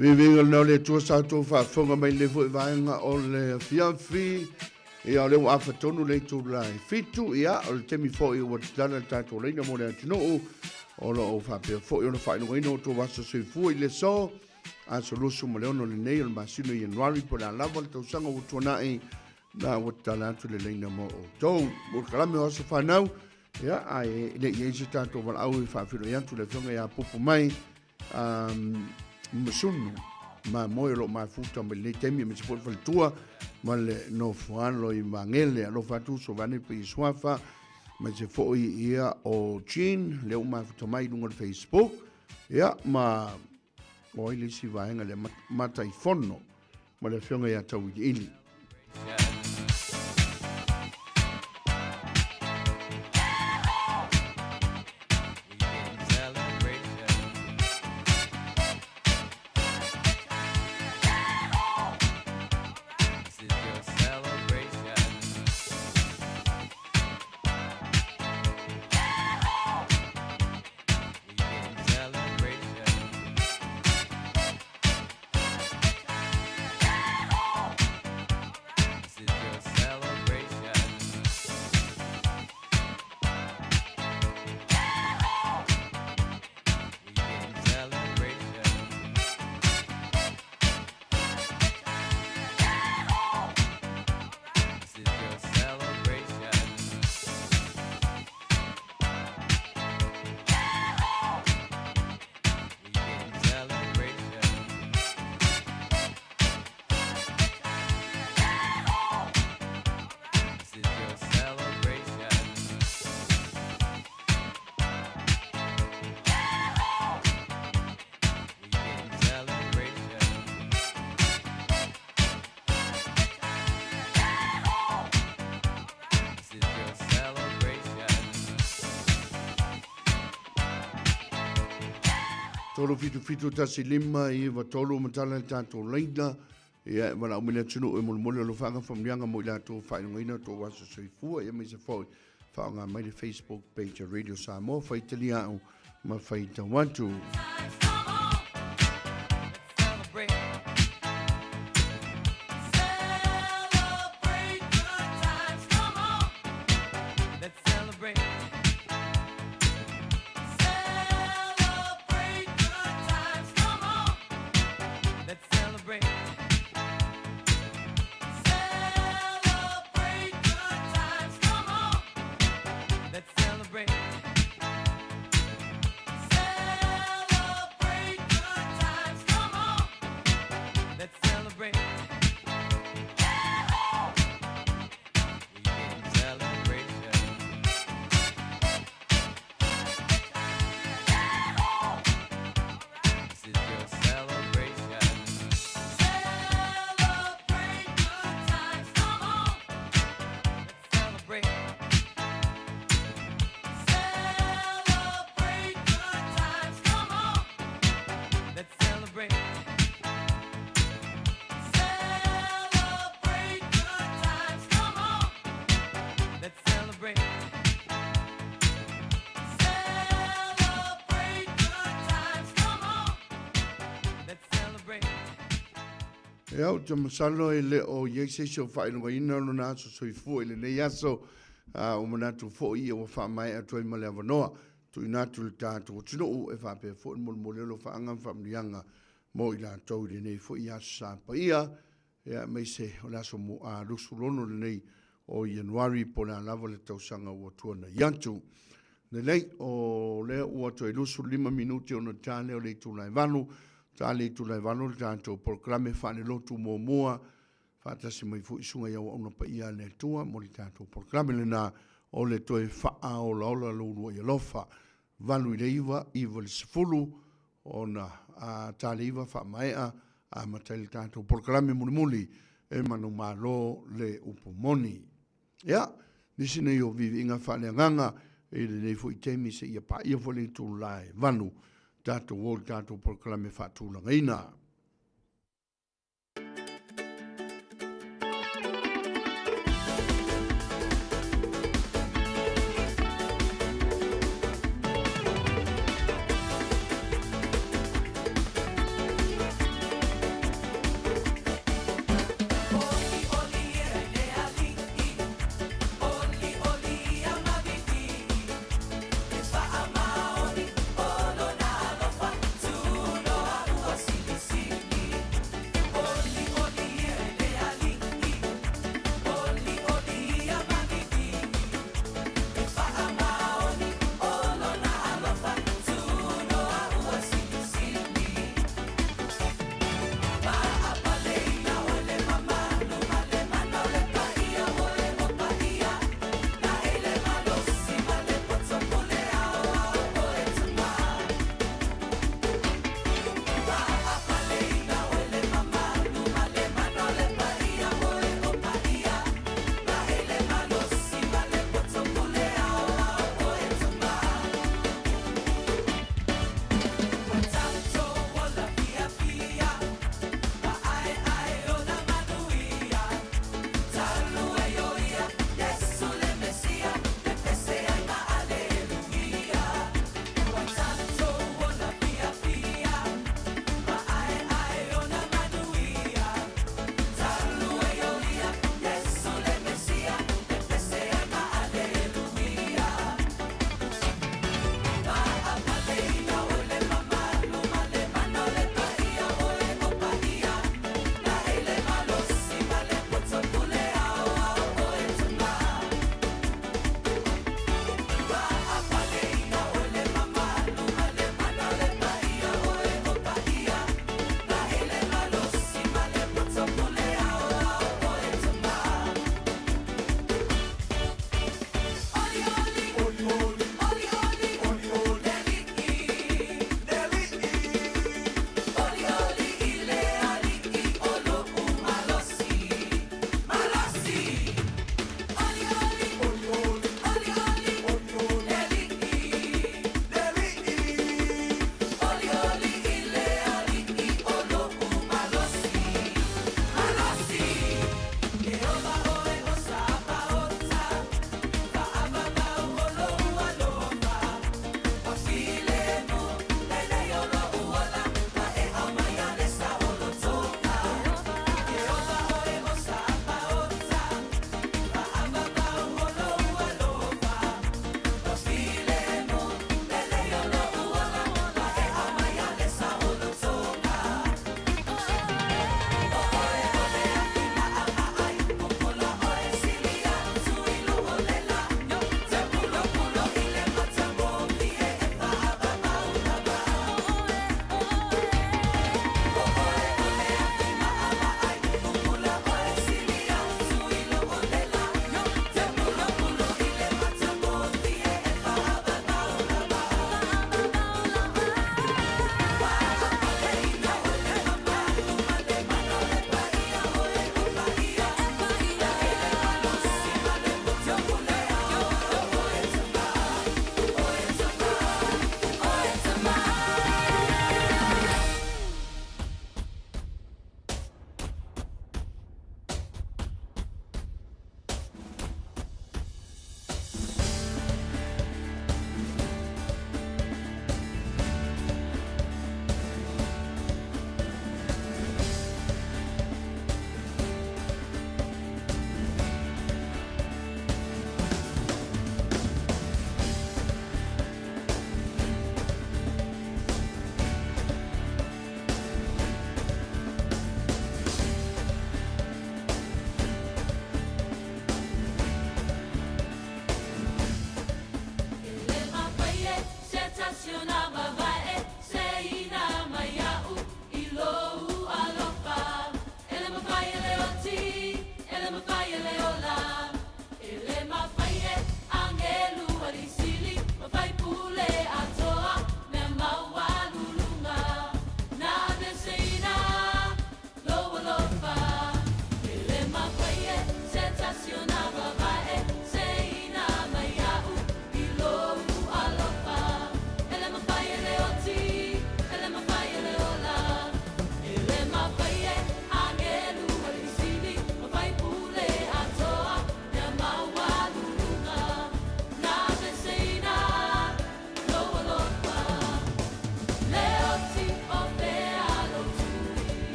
Viiviiga lena o le Atua sa outou faafofoga mai lenei foi vaega o le afiafi. Ia, o lea ua afa tonu le itula e 7, ia, o le taimi foi ua tatala le tatou laina mo le atunuu. O lo o faapea foi ona faailogaina outou aso soifua i le aso, aso 26 lenei o le masina o Ianuari po o le a lava le tausaga ua tuanai, na ua tatala atu le laina mo outou. Mo le kalame o aso fanau, ia, ae le i ai se tatou valaau e faafeiloai atu le afioga ia Pupu mai, Masunu mamoe o lo o mafuta mai lenei taimi aemaise foi le faletua ma le nofoalo i Magele. Alofa atu uso vaeane le paia suafa aemaise foi ia o Jean lea ua mafuta mai i luga o le Facebook ia ma o ai le isi vaega lea Mataifono ma le afioga ia Tauiliili. Tolu fitu fitu tasi lima iva tolu matala le tatou laina ia e valaau mai le atunuu e molimoli alofaga faamanuiaga mo i latou faailogaina tou aso soifua ia aemaise foi faaaoga mai le Facebook page a Radio Samoa faitalia au ma faitau atu. Ia, ou te masalo e le o i ai se isi o faailogaina lona aso soifua i lenei aso, a ua manatu foi ia ua faamaea atu ai ma le avanoa tuuina atu i le tatou atunuu e faapea foi le molimoli o alofaaga ma faamanuiaga mo i latou i lenei foi aso sa paia, ia aemaise o le aso 26 lenei o Ianuari po o le a lava le tausaga ua tuanai atu. Lelei, o lea ua toe 25 minute ona ta lea o le itula e 8, ta le itula e 8 le tatou polokalame faalelotu muamua, faatasi mai foi susuga i auauna paia a le Atua mo le tatou polokalame lena o le toe faaolaola lou uluai alofa. 8 i le 9, 9 i le 10, ona a ta le 9 faamaea amata ai le tatou polokalame mulimuli e manumalo le upu moni. Ia, nisi nei o viiviiga faaleagaga i lenei foi taimi seia paia foi le itula e 8, tatou o i le tatou polokalame faatulagaina.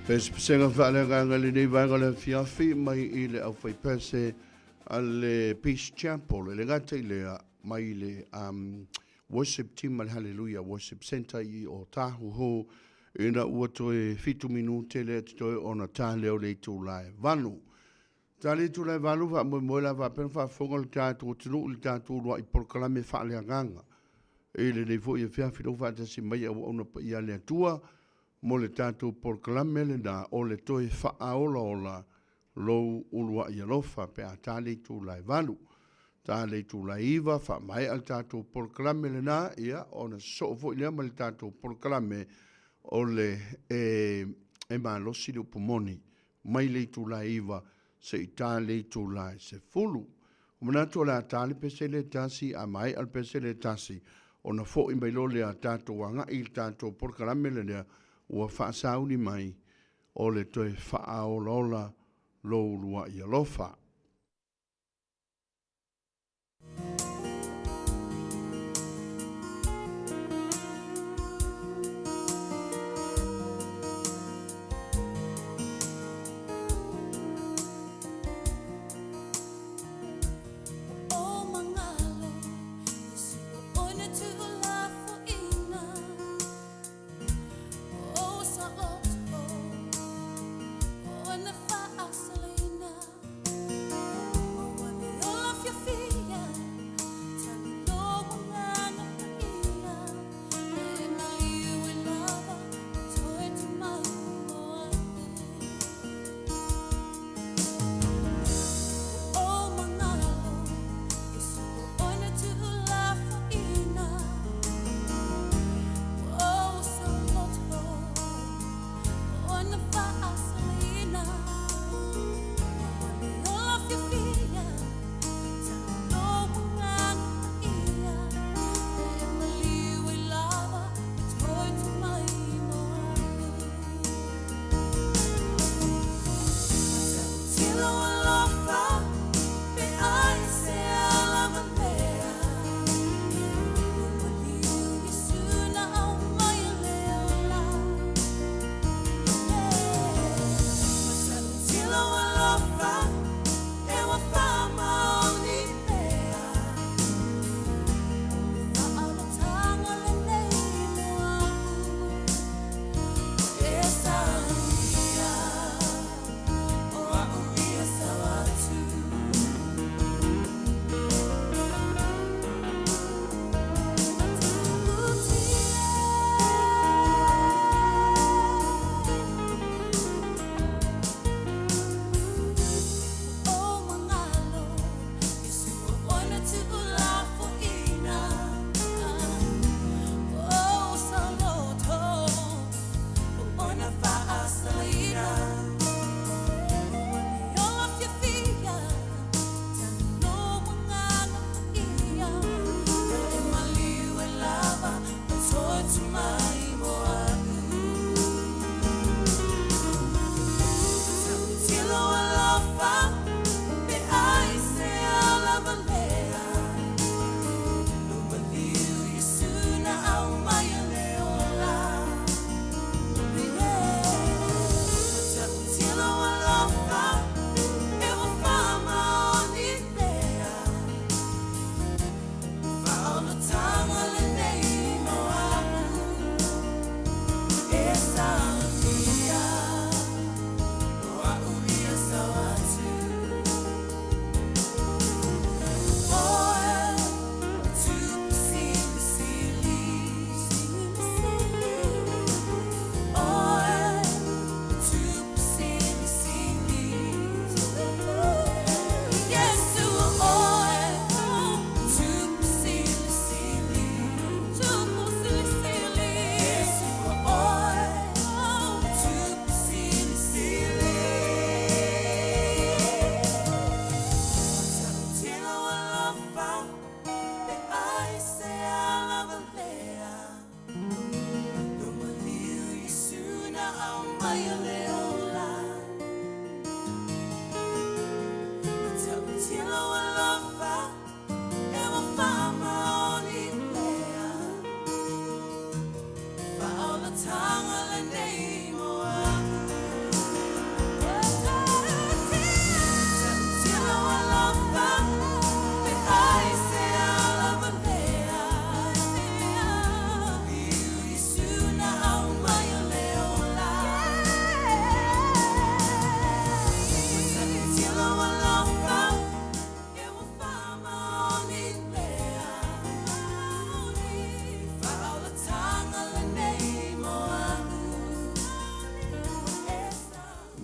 Pesepesega faaleagaga i lenei vaega o le afiafi mai i le aufaipese a le Peace Chapel, e le gata i lea, mai le Worship Team a le Hallelujah Worship Centre i Otahuhu, ina ua toe 7 minute lea totoe ona ta lea o le itula e 8. Ta le itula e 8, faamoemoe la faapea ona faafofoga le tatou atunuu i le tatou uluai polokalame faaleagaga i lenei foi afiafi, lou faatasi mai auauna paia a le Atua mo le tatou polokalame lena o le toe faaolaola lou uluai alofa pe a ta le itula e 8. Ta le itula e 9, faamaea le tatou polokalame lena, ia ona sosoo foi lea ma le tatou polokalame o le e malosi le upu moni mai le itula e 9 seia ta le itula e 10. Ua manatu o le a ta le pese lea e tasi, a maea le pese lea e tasi, ona foi mai loa lea tatou agai i le tatou polokalame lea ua faasauni mai o le toe faaolaola lou uluai alofa.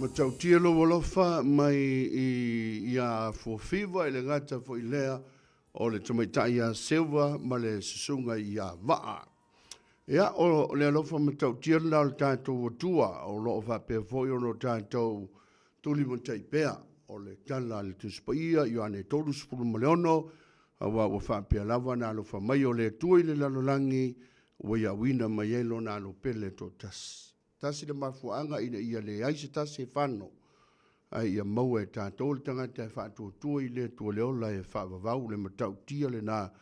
Matautia lou alofa mai i ia Fuafiva i le gata foi lea o le tamaitai ia Silva ma le susuga ia Vaa. Ia, o le alofa matautia lena o le tatou Atua, o lo o faapea foi ona o tatou tulimatai pea. O le tala a le Tusi Paia, Ioane 36, aua ua faapea lava ona alofa mai o le Atua i le lalolagi, ua iauina mai ai lona alo pele e toatasi. Tasi le mafuaaga ina ia leai se tasi e fano, ae ia maua e tatou le tagata e faatuatua i le Atua le ola e faavavau le matautia lena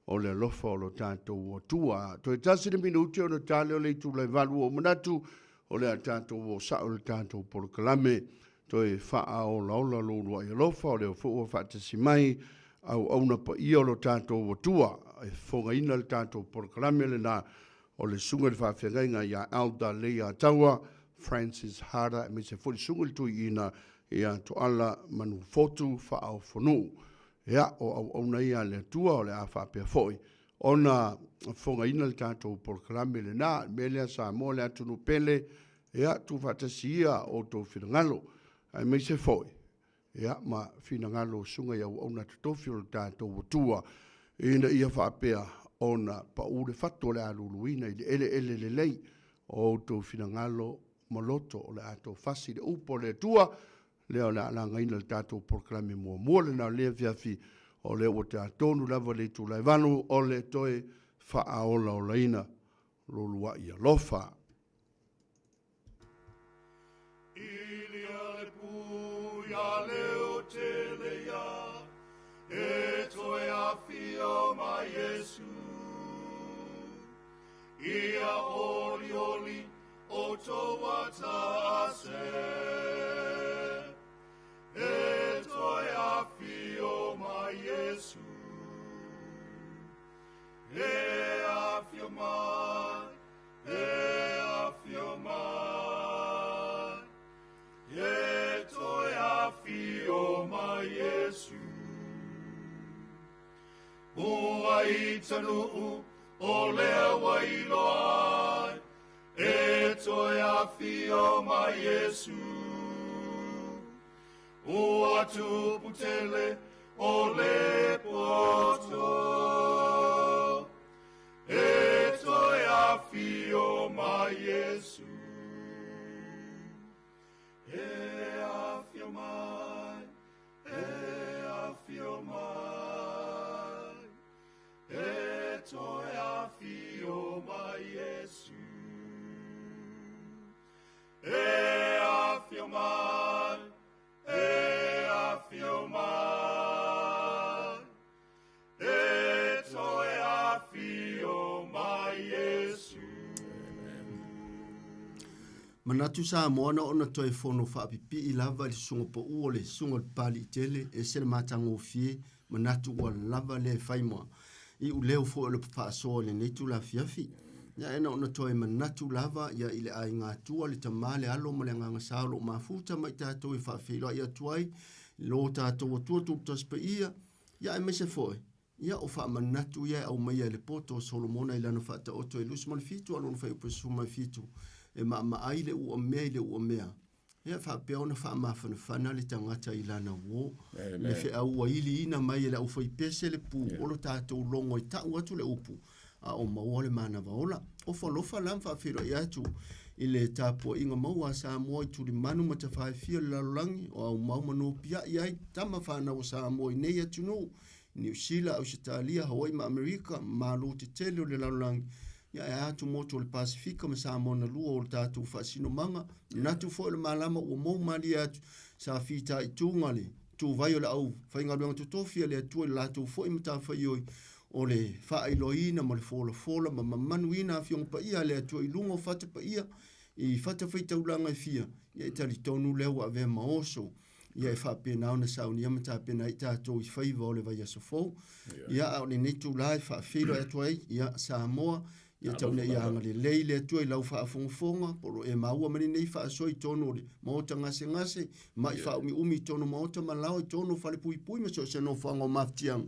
o le alofa o lo tatou Atua. Toe tasi le minute ona ta lea o le itula e 8 ua ou manatu o le a tatou o sao i le tatou polokalame toe faaolaola lo uluai alofa o lea foi ua faatasi mai auauna paia o lo tatou Atua e fofogaina le tatou polokalame lena o le Susuga i le Faafeagaiga ia Elder Leiataua Francis Harder aemaise foi le Susuga i le Tuiina ia Toala Manufotu Faaofonuu. Ia, o auauna ia a le Atua o le a faapea foi ona fofogaina le tatou polokalame lena. O le mea lea Samoa le atunuu pele, ia, tuufaatasi ia outou finagalo, aemaise foi ia ma finagalo o susuga i auauna totofi o le tatou Atua, ina ia faapea ona pau le fatu o le a luluina i le eleele lelei o outou finagalo ma loto o le a tofasi i le upu a le Atua, lea o le a lagaina le tatou polokalame muamua lena o lenei afiafi, o lea ua tea tonu lava le itula e 8 o le toe faaolaolaina lo uluai alofa.
Ilia le pu ia leo tele ia, e toe afio mai Iesu. Ia oli oli o toa tase, e toe afio mai Iesu. E afio mai, e afio mai, e toe afio mai Iesu. Ua i tanuu o lea ua iloa ai, e toe afio mai Iesu. Ua tupu tele o le poto, e toe afio mai Iesu. E afio mai, e afio mai, e toe afio mai Iesu. E afio mai, e afio mai, e toe afio mai Iesu.
Manatu Samoa na ona toe fono faapipii lava i le susuga pau o le susuga o le Papaliitele, ese le matagofie, manatu ua lava lea e fai ma iuleo foi o le faasoa i lenei itula afiafi. Ia e na ona toe manatu lava ia i le aiga Atua, le Tama, le Alo ma le Agaga Sa o lo o mafuta mai tatou e faafeiloai atu ai lo tatou Atua Tulutasi Paia, ia aemaise foi ia o faamanatu ia e aumaia e le poto o Solomona i lana faataoto e 27 a lona fuaiupu e 17, e maamaai le uamea i le uamea, ia faapea ona faamafanafana le tagata i lana uo. Le feau ua iliina mai e le aufaipese le pu o lo tatou logo e tau atu le upu, a o maua le manava ola. Ofo alofa la ma faafeiloai atu i le tapuaiga maua a Samoa i tulimanu ma tafaefia o le lalolagi o aumau ma nopiai ai tama fanau a Samoa i nei atunuu, Niu Sila, Ausetalia, Hawaii ma Amerika, malo tetele o le lalolagi, ia e atu motu o le Pasifika ma Samoa na lua o le tatou faasinomaga. Manatu foi o le malama ua mou malie atu sa fitaituga le tuvai o le au faigaluega totofi a le Atua i le latou foi matafaioi o le faailoaina ma le folafola ma mamanuina afioga paia a le Atua i luga o fata paia i fata faitaulaga e fia, ia e talitonu lea ua avea ma oso ia e faapena ona saunia ma tapena ai tatou i faiva o le vaiaso fou. Ia, a o lenei tula e faafeiloai atu ai, ia, Samoa, ia tau ina ia agalelei le Atua i lau faafogafoga, po o lo o e maua mai lenei faasoa i totonu o le maota gasegase, mai faaumiumi i totonu o maota ma laoa i totonu o falepuipui ma so o se nofoaga o mafatiaga.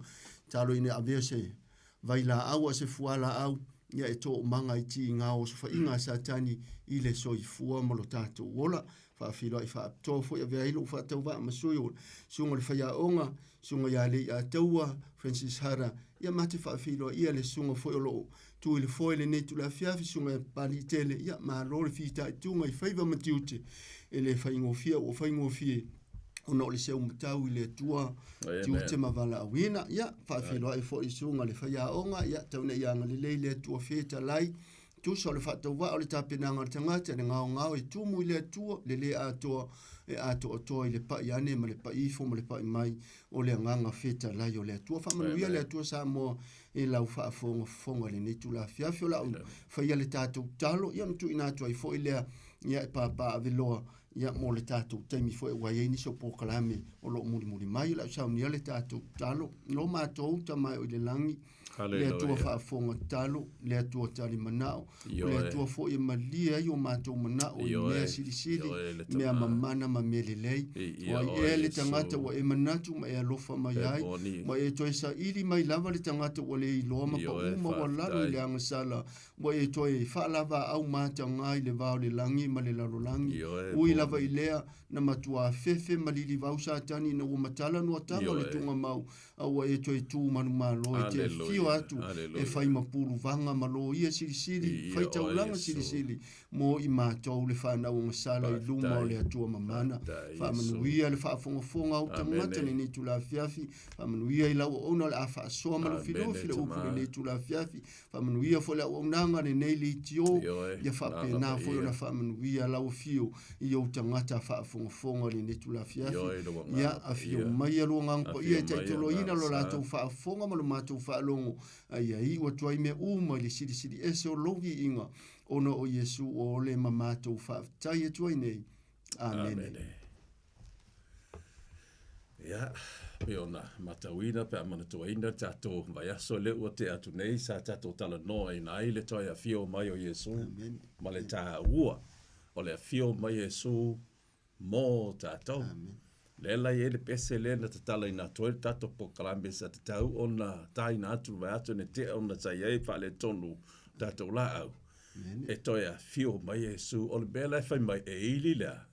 Talo ina ia avea se vailaau a o se fualaau. ia e toomaga ai tiga o osofaiga a Satani i le soifua ma lo tatou ola. Faafeiloai faapitoa foi avea ai lou faatauvaa ma sui o susuga o le faiaoga, susuga ia Leiataua Francis Hara, ia ma te faafeiloaia le susuga foi o lo o tu i le foe lenei itula afiafi, susuga ia Papaliitele, ia malo le fitaituga i faiva ma tiute, e le faigofie ua faigofie ona o le seumatau i le Atua tiute ma valaauina. Ia, faafeiloai foi i susuga le faiaoga, ia tau ina ia agalelei le Atua fetalai, tusa o le faatauvaa o le tapenaga a le tagata, le gaogao e tumu i le Atua, le le atoa e atoatoa i le pai ane ma le pai ifo ma le pai mai o le agaga fetalai o le Atua. Faamanuia le Atua Samoa i lau faafogafoga i lenei itula afiafi. O le a ou faia le tatou talo, ia ona tuuina atu ai foi lea ia e papaaveloa ia mo le tatou taimi foi ua i ai nisi o polokalame o lo o mulimuli mai. O le a ou saunia le tatou talo. Lo matou Tama e o i le lagi, le Atua faafofoga talo, le Atua tali manao, o le Atua foi e malie ai o matou manao i mea silisili, mea mamana ma mea lelei. O ai ea le tagata ua e manatu ma e alofa mai ai, ma e toe saili mai lava le tagata ua le iloa ma pau ma ua lalo i le agasala, ua e toe faalavaau mataga i le va o le lagi ma le lalolagi. Ui lava i lea, na matua fefe ma lilivau Satani ina ua matala nuataga o le tugamau, a ua e toe tu manumalo e te afio atu e fai ma puluvaga ma loia silisili, fai taulaga silisili mo i matou le fanau agasala i luma o le Atua mamana. Faamanuia le faafogafoga a ou tagata lenei itula afiafi, faamanuia i lau auauna o le a faasoa malufilufi le upu lenei itula afiafi, faamanuia foi le auaunaga lenei leitio, ia faapena foi ona faamanuia lau afio i ou tagata faafogafoga i lenei itula afiafi. Ia afio maia lo Agaga Paia e taitoloina lo latou faafofoga ma lo matou faalogo, a ia iu atu ai mea uma i le silisili ese o lou viiga, ona o Iesu o le ma matou faafetai atu ai nei. Amene.
Amene. Ia, pei ona matauina pe a manatuaina le tatou vaiaso lea ua tea atu nei sa tatou talanoaina ai le toe afio mai o Iesu ma le taua o le afio mai Iesu mo tatou. Lea la e i ai le pese lea na tatalaina atu ai le tatou polokalame sa tatau ona taina atu le vaiaso ina tea ona sa i ai faaletonu o tatou laau. E toe afio mai Iesu. O le mea la e fai mai, e ili le a?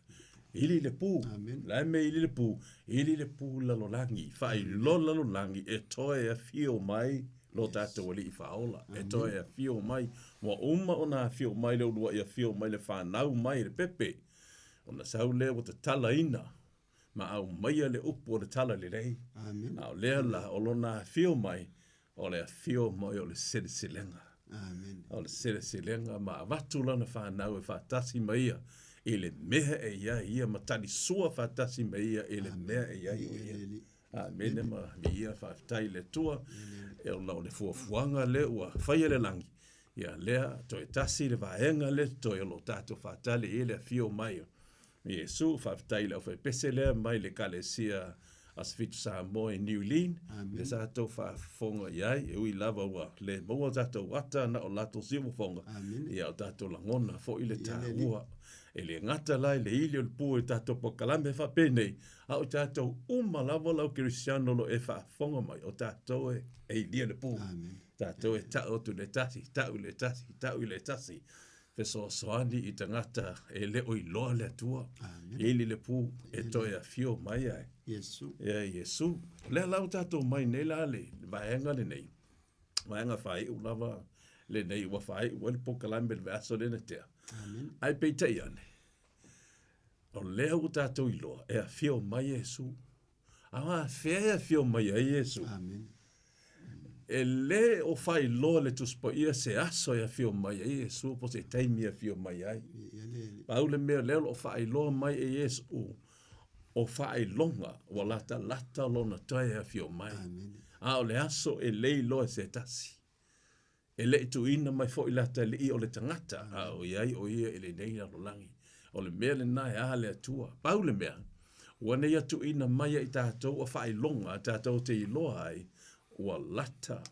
Ili le pu. La e mea ili le pu? Ili le pu i le lalolagi. Faailoa le lalolagi e toe afio mai lo tatou Alii Faaola. E toe afio mai. Ua uma ona afio mai le uluai afio mai le fanau mai le pepe. Ona sau lea ua tatalaina ma aumaia le upu o le talalelei.
Amen.
A o lea la o lona afio mai, o le afio mai o le seleselega.
Amen.
O le seleselega ma avatu lana fanau e faatasi ma ia i le mea e i ai ia ma talisua faatasi ma ia i le mea e i ai o ia. Amene ma viia faafetai i le Atua. E ona o le fuafuaga lea ua faia le lagi, ia lea toe tasi le vaega lea totoe o lo o tatou faatali i ai le afio mai o Iesu. Faafetai i le aufaipese lea mai le Ekalesia Asofitu Samoa i Niu Lean, lea sa tou faafofoga i ai, e ui lava ua le maua tatou ata na o latou siufofoga, ia o tatou lagona foi le taua. E le gata la i le ili o le pu i tatou polokalame faapenei, a o tatou uma lava lau kerisiano o lo o e faafofoga mai, o tatou e ilia le pu. Tatou e tau atu i le tasi, tau i le tasi, tau i le tasi, fesoasoani i tagata e le o iloa le Atua. Ili le pu e toe afio mai ai.
Iesu.
Ia Iesu. O lea la ua tatou mai nei la le vaega lenei, vaega faaiu lava lenei ua faaiu ai le polokalame i le vaiaso lea na tea. Ae peitai ane, o lea ua tatou iloa e afio mai Iesu. A o afea e afio mai ai Iesu?
Amen.
E le o faailoa le Tusi Paia se aso e afio mai ai Iesu po o se taimi e afio mai ai. Pau le mea lea o lo o faailoa mai e Iesu, o faailoga ua latalata lona toe afio mai.
Amen.
A o le aso e le iloa e se tasi. E le i tuuina mai foi le atalii o le tagata, a o i ai o ia i lenei lalolagi. O le mea lena e a le Atua. Pau le mea, ua nei tuuina mai ia i tatou o faailoga tatou te iloa ai, ua lata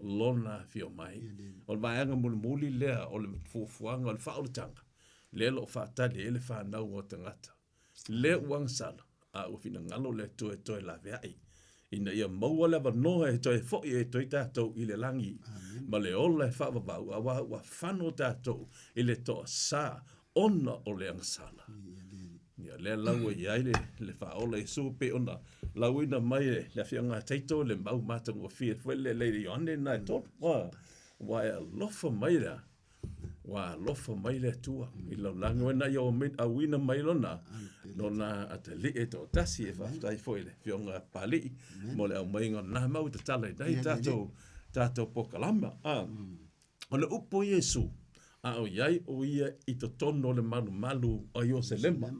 lona afio mai. O le vaega mulimuli lea o le fuafuaga o le faaolataga, lea o lo o faatali ai le fanau o tagata. Lea ua agasala, a ua finagalo le Atua e toe laveai. Ina ia maua le avanoa e toe foʻi ai toe tatou i le lagi ma le ola e faavavau, auā ua fano tatou i le toasā ona o le agasala. Ia lea la ua i ai le, le faaola Iesu pei ona lauina mai e le afioga a Taito le mau matagofie foi le le Ioane na e tolu. Ua, ua e alofa mai lea. Ua alofa mai le Atua i lau lagi oe na ia auina mai lona lona atalii e toatasi e faafetai foi i le afioga a Papalii mo le aumaiga o lena mau e tatala ai nei tatou tatou polokalama. Ah, o le upu o Iesu, a o i ai o ia i totonu o le malumalu o Ioselema.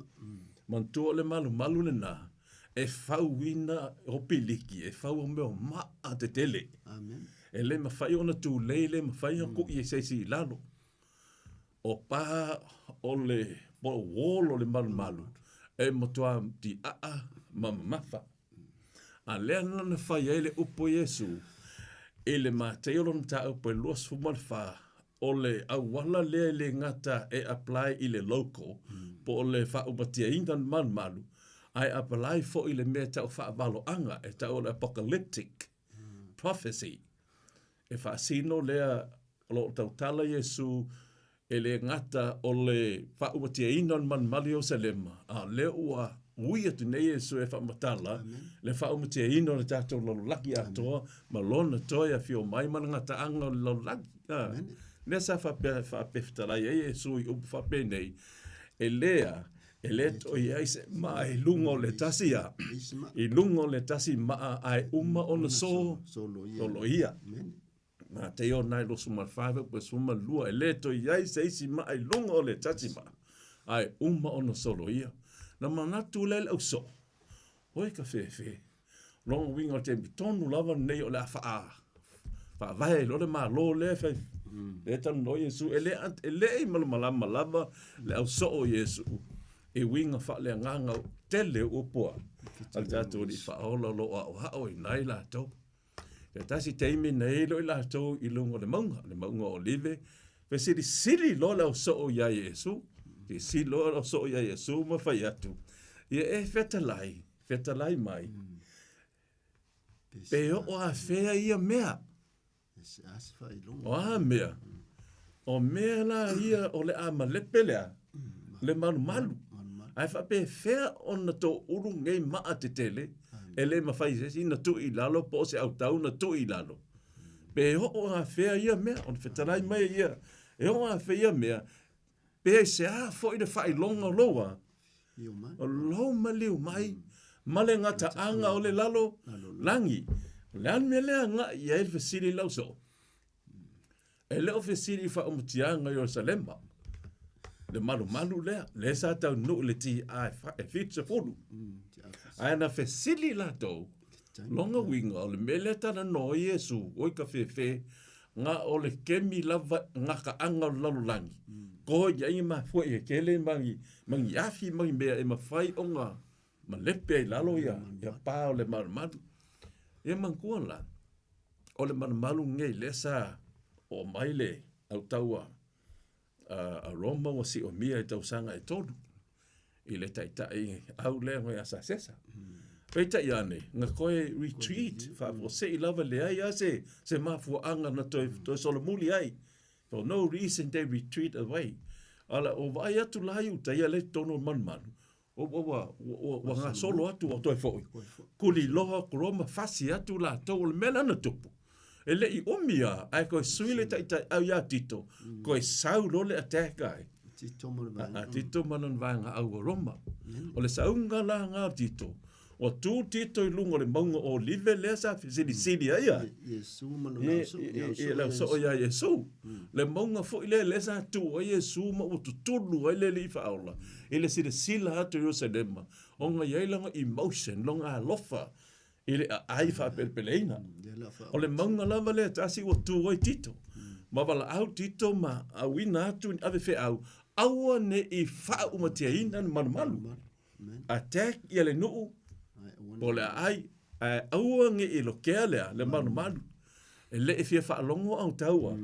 Manatua o le malumalu lena e fauina o piliki, e fau o mea o maa tetele.
Amen.
E le mafai ona tulei, le mafai ona kuʻi e se isi i lalo. O pā o le po o wall o le malumalu e matua tiaa ma mamafa. A lea na na fai ai le upu o Iesu i le Mateio lona mataupu e 24, o le auala lea e le gata e apply i le local, po o le faaumatiaina o le malumalu, ae apply foi i le mea e tau faavaloaga, e tau o le apocalyptic prophecy. E faasino lea o lo o tautala Iesu e le gata o le faaumatiaina o le malumalu i Ierusalema, a o lea ua ui atu nei Iesu e faamatala le faaumatiaina o le tatou lalolagi atoa ma lona toe afio mai ma le gataaga o le lalolagi. Lea sa faapea faapefetalai ai Iesu i upu faapenei, e lea E le toe i ai se maa i luga o le tasi a, i luga o le tasi maa ae uma ona so, soloia. Mateio 9:24 pe 12, e le toe i ai se isi maa i luga o le tasi maa, ae uma ona soloia. Na manatu lea le ausoo, oi ka fefe, lona uiga o le taimi tonu lava lenei o le a faa, faavae ai loa le Malo lea e fai, lea e talanoa Iesu, e le, e le i malamalama lava le ausoo o Iesu i uiga faaleagaga tele o upu a le tatou Alii Faaola o lo o aoao i ina i latou. Se tasi taimi na i ai loa i latou i luga o le mauga, le mauga o Olive, fesilisili loa le ausoo iā Iesu, silisili loa le ausoo iā Iesu ma fai atu, ia e fetalai, fetalai mai, pe oo afea ia mea? O a mea? O mea la ia o le a malepe lea, le malumalu. Ae faapefea ona toulu nei maa tetele, e le mafai e se isi ona tuu i lalo po o se autau na tuu i lalo. Pe oo afea ia mea, ona fetalai mai ia, e oo afea ia mea, pe aisea foi le faailoga o lou a? O lou maliu mai ma le gataaga o le lalo lagi. O le a le mea lea agai i ai le fesili i lau soo? E le o fesili i faaumatiaga i Ierusalema, le malumalu lea, lea sa taunuu i le TA e 70. Ae na fesili latou, lona uiga o le mea lea talanoa ai Iesu, oi ka fefe, na o le kemi lava gataaga o le lalolagi, koe i ai ni mafuie tele ma ni, ma ni afi ma ni mea e mafai ona malepe ai i lalo ia, ia pa o le malumalu. Ia manatua la, o le malumalu lenei lea sa oo mai le autaua a Roma ua siomia i tausaga e tolu i le taitai au lea mai ia Sasesa. Peitai ane, na toe retreat, faafuasei lava, leai lava se, se mafuaaga na toe, toe solomuli ai. For no reason they retreat away. Ala, o vaai atu la i uta ia le totonu o le malumalu, ua, ua, ua, ua gasolo atu ua toe foi. Kuliloa Roma fasi atu latou, o le mea lea na tupu. E le i umi lava, ae toe sui le taitaiau ia Tito, toe sau loa le attack ai.
Tito ma le vaega.
A Tito ma lona vaega au o Roma. O le sauga la lena o Tito, ua tu Tito i luga o le mauga o Olive lea sa fesilisili ai ia.
Iesu ma lona ausoo.
I le ausoo ia Iesu. Le mauga foi lea lea sa tu ai Iesu ma ua tutulu ai le Alii Faaola i le silasila atu i Ierusalema, ona i ai lona emotion, lona alofa i le aai faapelepeleina. O le mauga lava lea tasi ua tu ai Tito. Ma valaau Tito ma auina atu ni ave feau, aua ne i faaumatiaina le malumalu. Attack ia le nuu po o le aai, ae aua ne i lokea lea le malumalu. E le i fia faalogo au taua.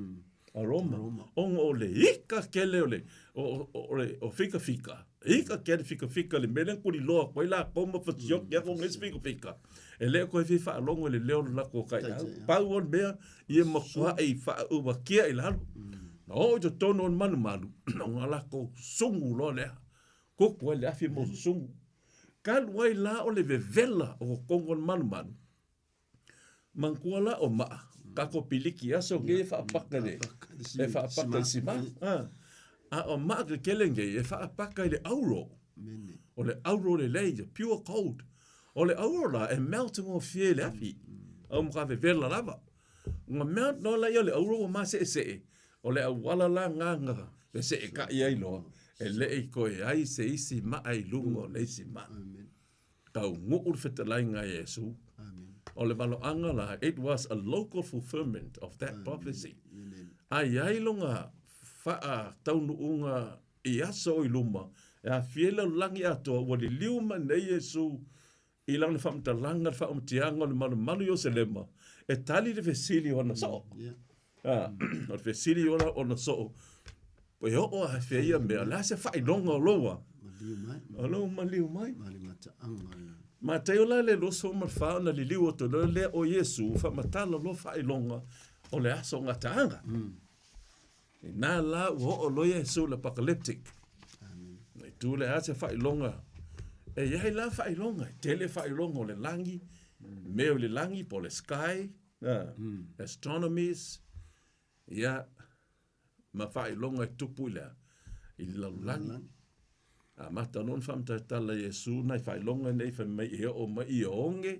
A Roma. Ona o le ika tele o le, o, o, o le, o fikafika. Ika tele fikafika le mea lea na tuliloa atu ai latou ma fasioti atu ona isi fikafika. E le o toe fia faalogo i le leo o le latou taiau. Pau o le mea, ia matuai faauakia i lalo. Na oo i totonu o le malumalu, ona latou sugu loa lea. Tutu ai le afi ma susugu. Talu ai la o le vevela o totonu o le malumalu, Manatua la o maa, tatou piliki aso nei e faapaka i le, e faapaka i le sima. A o maa tetele nei e faapaka i le auro. O le auro lelei, the pure gold. O le auro la e melt gofie i le afi. Au matua vevela lava. Ona melt loa lea o le auro ua maseesee, o le auala la lena na feseetai ai loa, e le i toe ai se isi maa i luga o le isi maa. Taunuu le fetalaiga a Iesu. O le valoaga la, it was a local fulfillment of that prophecy. A i ai lona faataunuuga i aso o i luma, e aafia ai le lalolagi atoa, ua liliu mai nei Iesu i lana faamatalaga le faaumatiaga o le malumalu i Ierusalema, e tali le fesili o ana soo. O le fesili o ona soo, e oo a fea ia mea, o le a se faailoga o loua?
Maliu mai.
O lou maliu mai.
Ma le mataaga.
Mataio la le 24 ona liliu atu loa lea o Iesu faamatala loa faailoga o le aso gataaga. Ina la ua oo loa Iesu i le apocalyptic.
Amen.
I tu le a se faailoga. E i ai la faailoga, e tele faailoga o le lagi, mea o le lagi po o le sky, astronomies, ia, ma faailoga e tupu i le a? I le lalolagi. Amata loa ona faamatala e Iesu nai faailoga nei fai mai e oo mai i oge,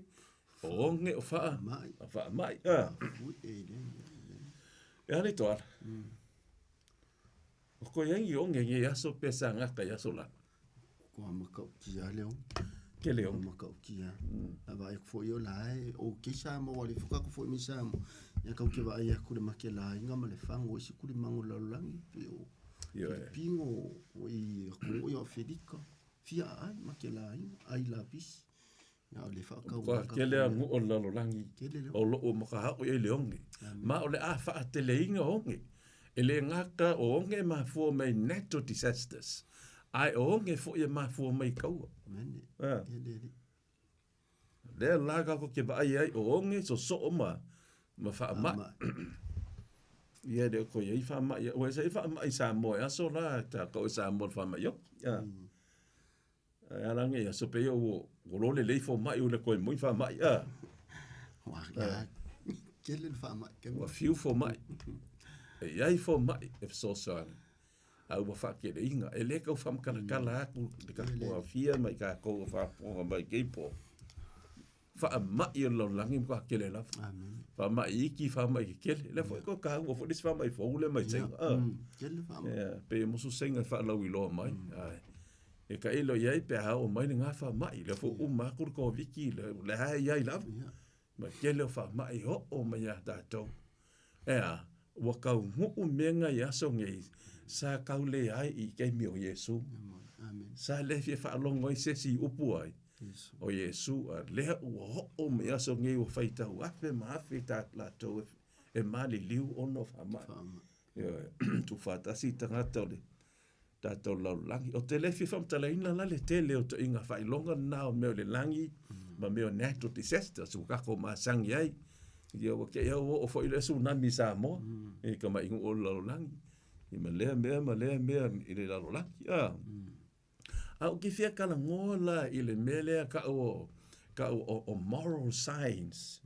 o oge o faa, o faamai. E ale toala. O koe ai i oge nei aso pe sa gata i aso la.
Kua matautia le oge.
Ke le oge.
Kua matautia. A vaai atu foi o la e o ke Samoa ua le foka atu foi mai Samoa. Ia kau ke vaai atu le makelaiga ma le fago i isi kulimaga o le lalolagi pei o Filipino o i atunuu ia o Afelika. Fia aai makelaiga, ai lapisi. Ia o le faatau
Matua tele a nuu o le lalolagi o lo o makahao i ai le oge. Ma o le a faateleina oge. E le gata o oge e mafua mai natural disasters, ae o oge foi e mafua mai i taua. Lea la tatou te vaai ai o oge sosoo ma ma faamai. Ia e le o toe i ai faamai, ua ese ai faamai i Samoa e aso la tatou i Samoa i le faamai oti. Ae a la nei aso pei ua ua lole lelei fomai ua le toe moi faamai a.
Ua ia tele le faamai.
Ua fiu fomai. E i ai fomai e fesoasoani a ua faateleina. E le tau faamatalatala atu i le tatou aofia ma i tatou o faafofoga mai i nei po. Faamai o le lalolagi matua tele lava. Faamai iti, faamai tetele. Lea foi toe taua foi le isi faamai fou lea mai Saina.
Tele faamai.
Ia, pei e musu Saina e faalauiloa mai. Ae e tailo i ai pe a oo mai lena faamai. Lea foi ua uma atu le Koviti, o lea lava e i ai lava. Ma tele o faamai e oo mai ia tatou. E a? Ua taunuu mea na i aso nei sa tau leai i taimi o Iesu. Sa le fia faalogo ai se isi i upu ai o Iesu, a lea ua oo mai aso nei ua faitau afe ma afe ta latou e maliliu ona o faamai. Ioe, tuufaatasi tagata o le tatou lalolagi. Ou te le fia faamatalaina la le tele o toaiga faailoga lena o mea o le lagi ma mea o natural disasters ua tatou masani ai. Ia ua te i au oo foi le tsunami i Samoa i tamai nuu o le lalolagi. Ia ma lea mea ma lea mea i le lalolagi. A. A ou te fia talanoa la i le mea lea tau o tau o, o moral signs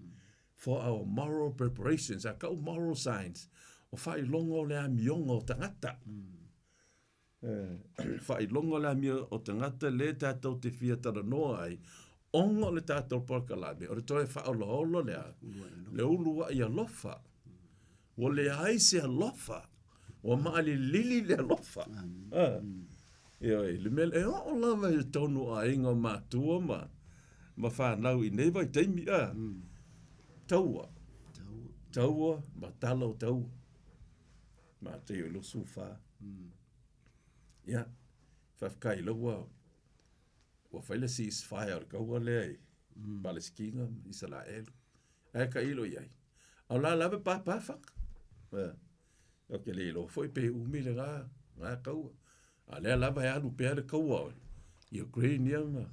for our moral preparations. A tau moral signs, o faailoga o le amioga o tagata. Faailoga o le amio o tagata lea tatou te fia talanoa ai, ona o le tatou polokalame, o le toe faaolaola lea, le uluai alofa. Ua leai se alofa, ua maalilili le alofa. Ioe, le mea e oo lava i totonu o aiga o matua ma, ma fanau i nei vaitaimi, a. Taua. Taua ma tala o taua. Mataio i 24. Ia, faafetai la ua ua fai le ceasefire o le taua lea i Palesitina ma Isaraelu. Ae tailo i ai. A o la lava e pāpā faka. Ou te le iloa foi pe umi le ga, ga kaua. A lea lava e alu pea le kaua o Ukraine ia ma...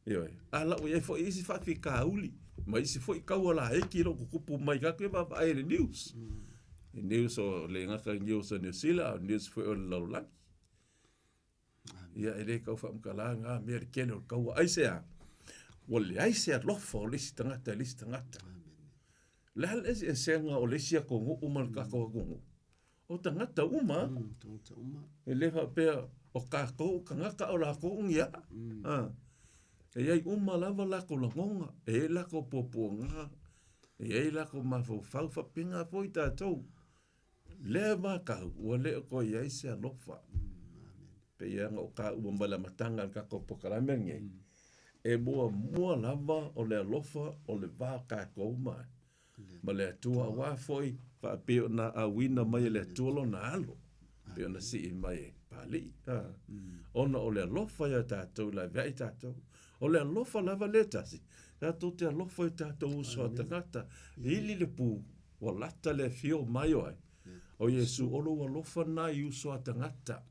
Ioe. A lau i ai foi isi faafitauli ma isi foi kaua laiti o lo o tutupu mai tatou e vaavaai i le news. I news o le gata i news o Niu Sila a o news foi o le lalolagi. Ia e le tau faamatala na mea le tele o le kaua. Aisea? Ua leai se alofa o le isi tagata i le isi tagata. O le a le eseesega o le isi atunuu ma le tatou atunuu? O tagata uma.
Tagata uma.
E le faapea o tatou o tagata a o latou o ni a. E i ai uma lava latou lagona, e i ai latou puapuaga, e i ai latou mafaufau, faapena foi tatou. Lea vatau ua le o toe i ai se alofa. Pei lava ona ou taua mai le amataga o le tatou polokalame lenei, e muamua lava o le alofa o le va o tatou ma ma le Atua, aua foi faapei ona auina mai e le Atua lona alo, pei ona sii mai e Papalii, ona o le alofa ia tatou i laveai tatou. O le alofa lava lea tasi, tatou te alofa i tatou uso a tagata, ili le pu, ua lata le afio mai o ai? O Iesu, o lou alofa na i uso a tagata.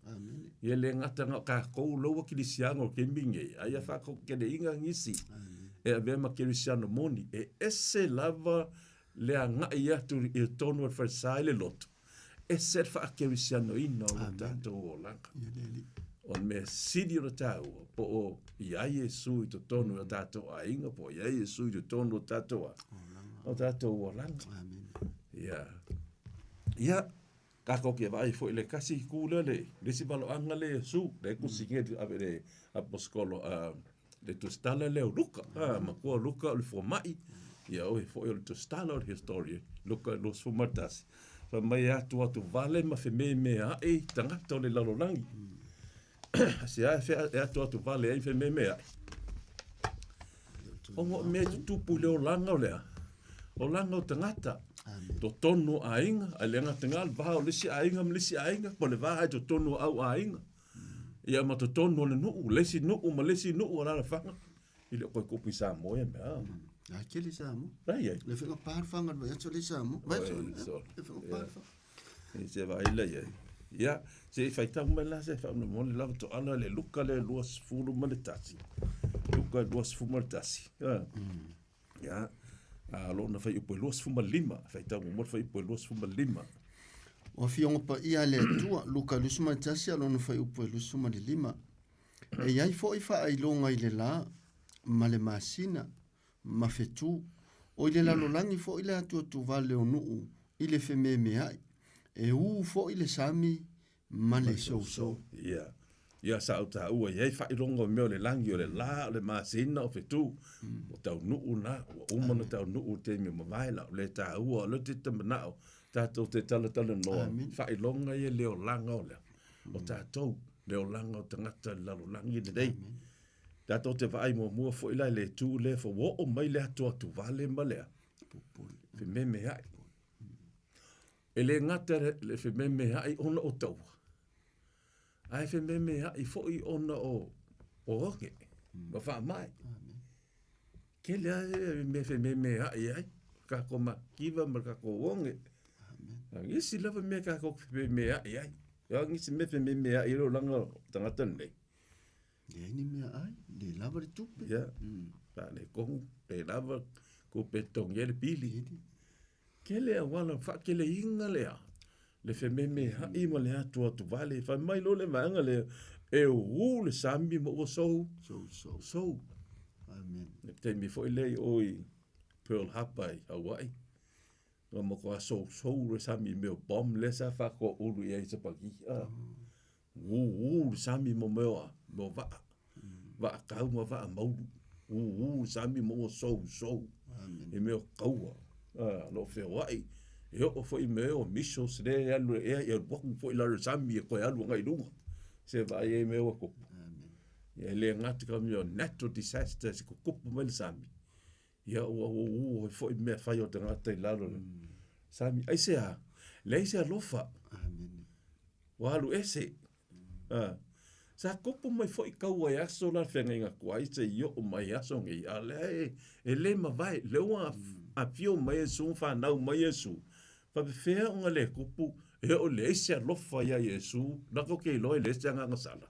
Ia le gata na o tatou loua kerisiano o le taimi lenei, a ia faatoateleina nisi e avea ma kerisiano moni. E ese lava le agai atu i totonu o le falesa i le lotu, ese le faakerisianoina o lo tatou olaga. O le mea sili ona taua, po o i ai Iesu i totonu o tatou aiga, po o i ai Iesu i totonu o tatou a, o tatou olaga. Ia, ia, tatou te vaai foi i le tasi itu lea, le isi valoaga lea Iesu, le tusi nei ave i le aposetolo a le tusitala lea o Luka, a, matua o Luka o le fomai, ia oe foi o le tusitala o le historian, Luka 21, fai mai e atu atu vale ma fememea'i tagata o le lalolagi. Se a e atu atu vale ai fememea'i? Ona o mea e tutupu i le olaga o le a? Olaga o tagata. Totonu o aiga, ae le gata i lena, le va o le isi aiga ma le isi aiga, po o le va i totonu o au aiga. Ia ma totonu o le nuu, le isi nuu ma le isi nuu alaalafaga, e le o toe tupu i Samoa ia mea.
A tele Samoa.
Ai ai.
Le faiga pa le fanga le vaiaso le Samoa. Vaiaso. Le faiga pa le fanga.
E se vaai la iai. Ia, se i faitau mai la se faamolemole lava toala le Luka le 21. Luka 21. Ia, a lona fuaiupu e 25, faitau muamua le fuaiupu e 25.
O Afioga Paia a le Atua, Luka 21 a lona fuaiupu e 25. E i ai foi faailoga i le lā, ma le masina, ma fetu, o i le lalolagi foi le atuatuvale o nuu i le fememeai, e ū foi le sami ma le sousou.
Ia, ia sa ou taua i ai faailoga o mea o le lagi, o le lā, o le masina, o fetu, o taunuu na, ua uma ona taunuu i le taimi ua mavae la, o le taua o lea te manao tatou te talatalanoa, faailoga ia le olaga o lea, o tatou, le olaga o tagata i le lalolagi lenei. Tatou te vaai muamua foi la i le itu lea, ua oo mai le atuatuvale ma le a? Fememeai. E le gata le fememeai ona o taua, ae fememeai foi ona o oge ma faamai. Tele lava mea e fememeai ai, tatou mativa ma le tatou oge. A nisi lava mea tatou te fememeai ai. O a nisi mea fememeai ai le olaga o le tagata lenei?
Leai ni mea ai, le lava le tupe.
Ia, faaletonu, le lava tupe e totogi ai le pili. Tele auala faateleina lea le fememeai ma le atuatuvale. Fai mai loa le vaega lea, e ū le sami ma ua sou.
Sou, sou.
Sou.
Amen.
Le taimi foi lea i o i Pearl Harbor i Hawaii, ua matua sousou le sami i mea o bomb lea sa faatoaulu i ai i Sapani. Ah. Ū ū le sami ma mea o, mea o vaa. Vaa kau ma vaa maulu. Ū ū le sami ma ua sousou. I mea o kaua. Ah, lo o feoai. E oo foi i mea o missiles lea e alu ea, e alu atu foi i lalo o le sami e toe alu agai i luga. Se vaai ai mea ua tupu. Ia e le gata ka mea o natural disasters e tutupu mai le sami. Ia ua ū ū ai foi mea fai o tagata i lalo o le sami. Aisea? Leai se alofa. Ua alu ese. A. Sa tupu mai foi kaua i aso la le feagaiga tuai se i oo mai i aso nei, a o lea e, e le mavae. Lea ua afio mai Iesu ma fanau mai Iesu, faapefea ona le tupu E oo leai se alofa iā Iesu, na kou ke iloa e leai se agaga sala.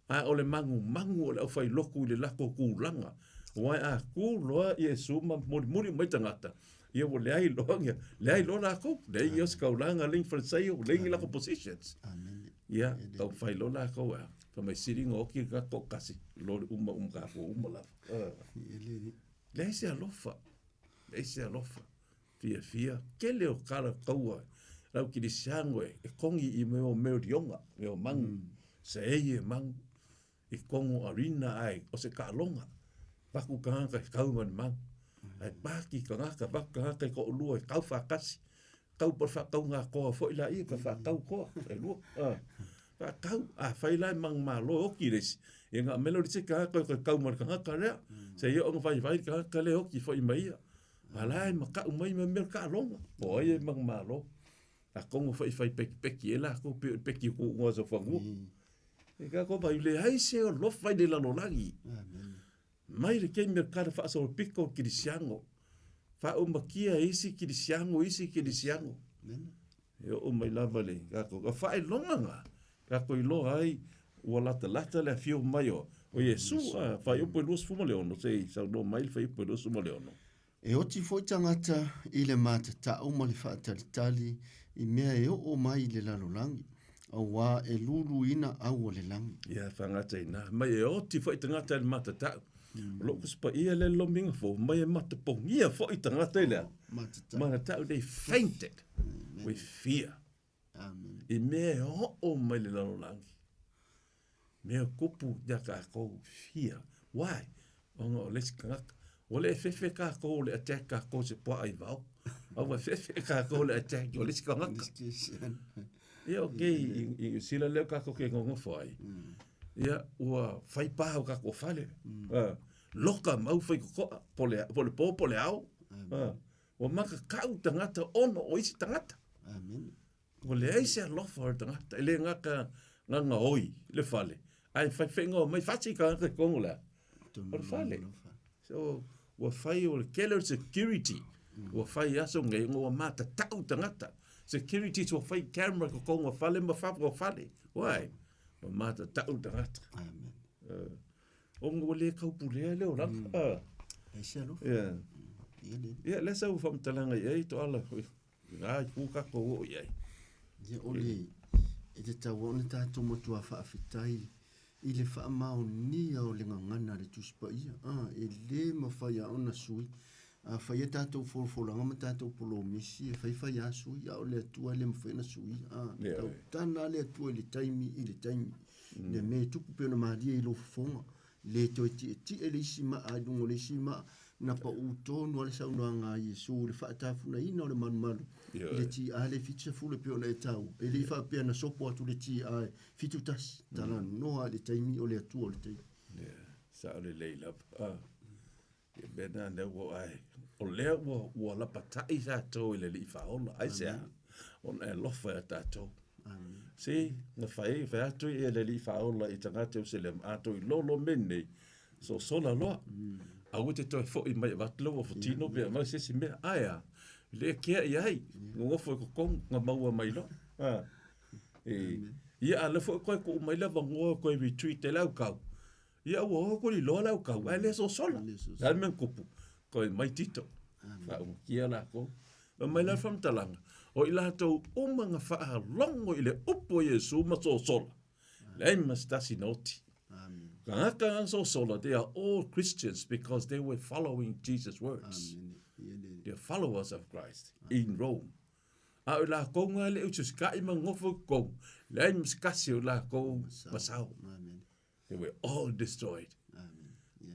A o le magumagu o le aufailoku i le latou tulaga, aua a tu loa Iesu ma mulimuli mai tagata, ia ua leai loa ia, leai loa latou, leai ia se taulaga, leai ni Farisaio, leai ni latou positions. Ia, taumafai loa latou e fai mai sili ona oti le tagata toatasi i lo le uma uma tatou uma lava. Leai se alofa, leai se alofa. Fiafia, tele o tala taua lau kerisiano e togi i mea o mea o lioga, mea o magu, seei e magu, i tonu o arena ae o se taaloga, avatu tagata e tau ma le magu, ae pati tagata, avatu tagata e toalua e tau faatasi, tau po o le faatauga atoa foi laia, pe faatau toa e lua, faatau, afai la e manumalo e oti le isi, ia ona aumai lea o le isi tagata e toe tau ma le tagata lea, seia oo ina vaivai le tagata lea e oti foi ma ia. A la e mata'u mai ma mea o le taaloga, o ai e manumalo. Atonu foi e fai pekipeki ai latou pei o le peki o tuuga o fanua. E tatou vai, leai se alofa i le lalolagi. Mai le taimi o le tala faasolopito o le kerisiano, faaumatia e isi kerisiano isi kerisiano. E oo mai lava le tatou, o faailoga na, tatou iloa ai ua latalata le afio mai o Iesu. A, fuaiupu e 26, se i saunoa mai le fuaiupu e 26.
E oti foi tagata i le matatau ma le faatalitali i mea e oo mai i le lalolagi, auā e luluina au o le lagi.
Ia, fagata i ina, mai e oti foi tagata i le matatau. O lou Tusi Paia lea i le lomiga fou, mai e matapogia foi tagata i le a?
Matatau.
Matatau, they fainted with fear.
Amen.
I mea e oo mai le lalolagi. Mea kupu ia kākou, fear. Why? Ona o le isi tagata. Ua le fefe kākou le attack kākou se puaa i vao. A ua fefe kākou le attack o le isi tagata. Ia, ok, i sila leo kākou ke nonofo ai. Ia, ua fai pā o kākou fale. Loka mau fai kokoa, po le, po le pō, po le ao. Ua makakau tagata ona o isi tagata.
Amen.
Ua leai se alofa o le tagata, e le gata gagaoi le fale, ae fai faiga mai fasi tagata i totonu o le a? O le fale. So, ua fai o le tele o le security, ua fai aso nei ona ua matatau tagata. Security ua fai camera i totonu o fale ma fafo o fale. Why? Ua matatau tagata.
Amen.
Ona ua le taupulea le olaga.
Leai se alofa.
Yeah.
Ia le.
Ia, lea sau faamatalaga i ai Toala, i ku tatou oo i ai.
Ia, o le, e tatau ona tatou matua faafetai i le faamaonia o le gagana a le Tusi Paia. Ah, e le mafai lava ona sui. Afai a tatou folafolaga ma tatou polomisi, e fai fai lava sui, a o le Atua e le mafai ona suia. Ah, tautana lava le Atua i le taimi i le taimi. Le mea e tupu pei ona malie i lou fofoga, le toe tietie le isi maa i luga o le isi maa, na pau tonu lava le saunoaga a Iesu i le faatafunaina o le malumalu i le TA le 70 e pei ona e taua. E le i faapea na sopo atu le TA e 71, talanoa lava i le taimi o le Atua o le taimi.
Ia, sao lelei lava. Ah, ia mea na lea ua ae, o lea ua, ua lapatai tatou i le Alii Faaola, aisea? Ona e alofa ia tatou. Se, na fai, fai atu ia le Alii Faaola i tagata o Ierusalema, a toe lolo mea nei, sosola loa. Aua te toe foi mai avatu lau ofa tino pe aumai se isi mea. Ae a, le kea i ai, nonofo i totonu, na maua mai loa. E, ia a lea foi koe tuu mai le avanoa koe retreat e le aukau, ia ua o koe liloa le aukau, ae le sosola. Le a le mea na tupu? Koe mai Tito, faaumakia lakou. Fai mai la le faamatalaga, o i latou uma na faalogo i le upu a Iesu ma sosola, leai ma se tasi na oti. Tagata na sosola, they are all Christians because they were following Jesus' words. They are followers of Christ in Rome. A o i lakou nga le utusikaʻi ma nonofo i totonu, leai ma se tasi o i lakou masao. They were all destroyed.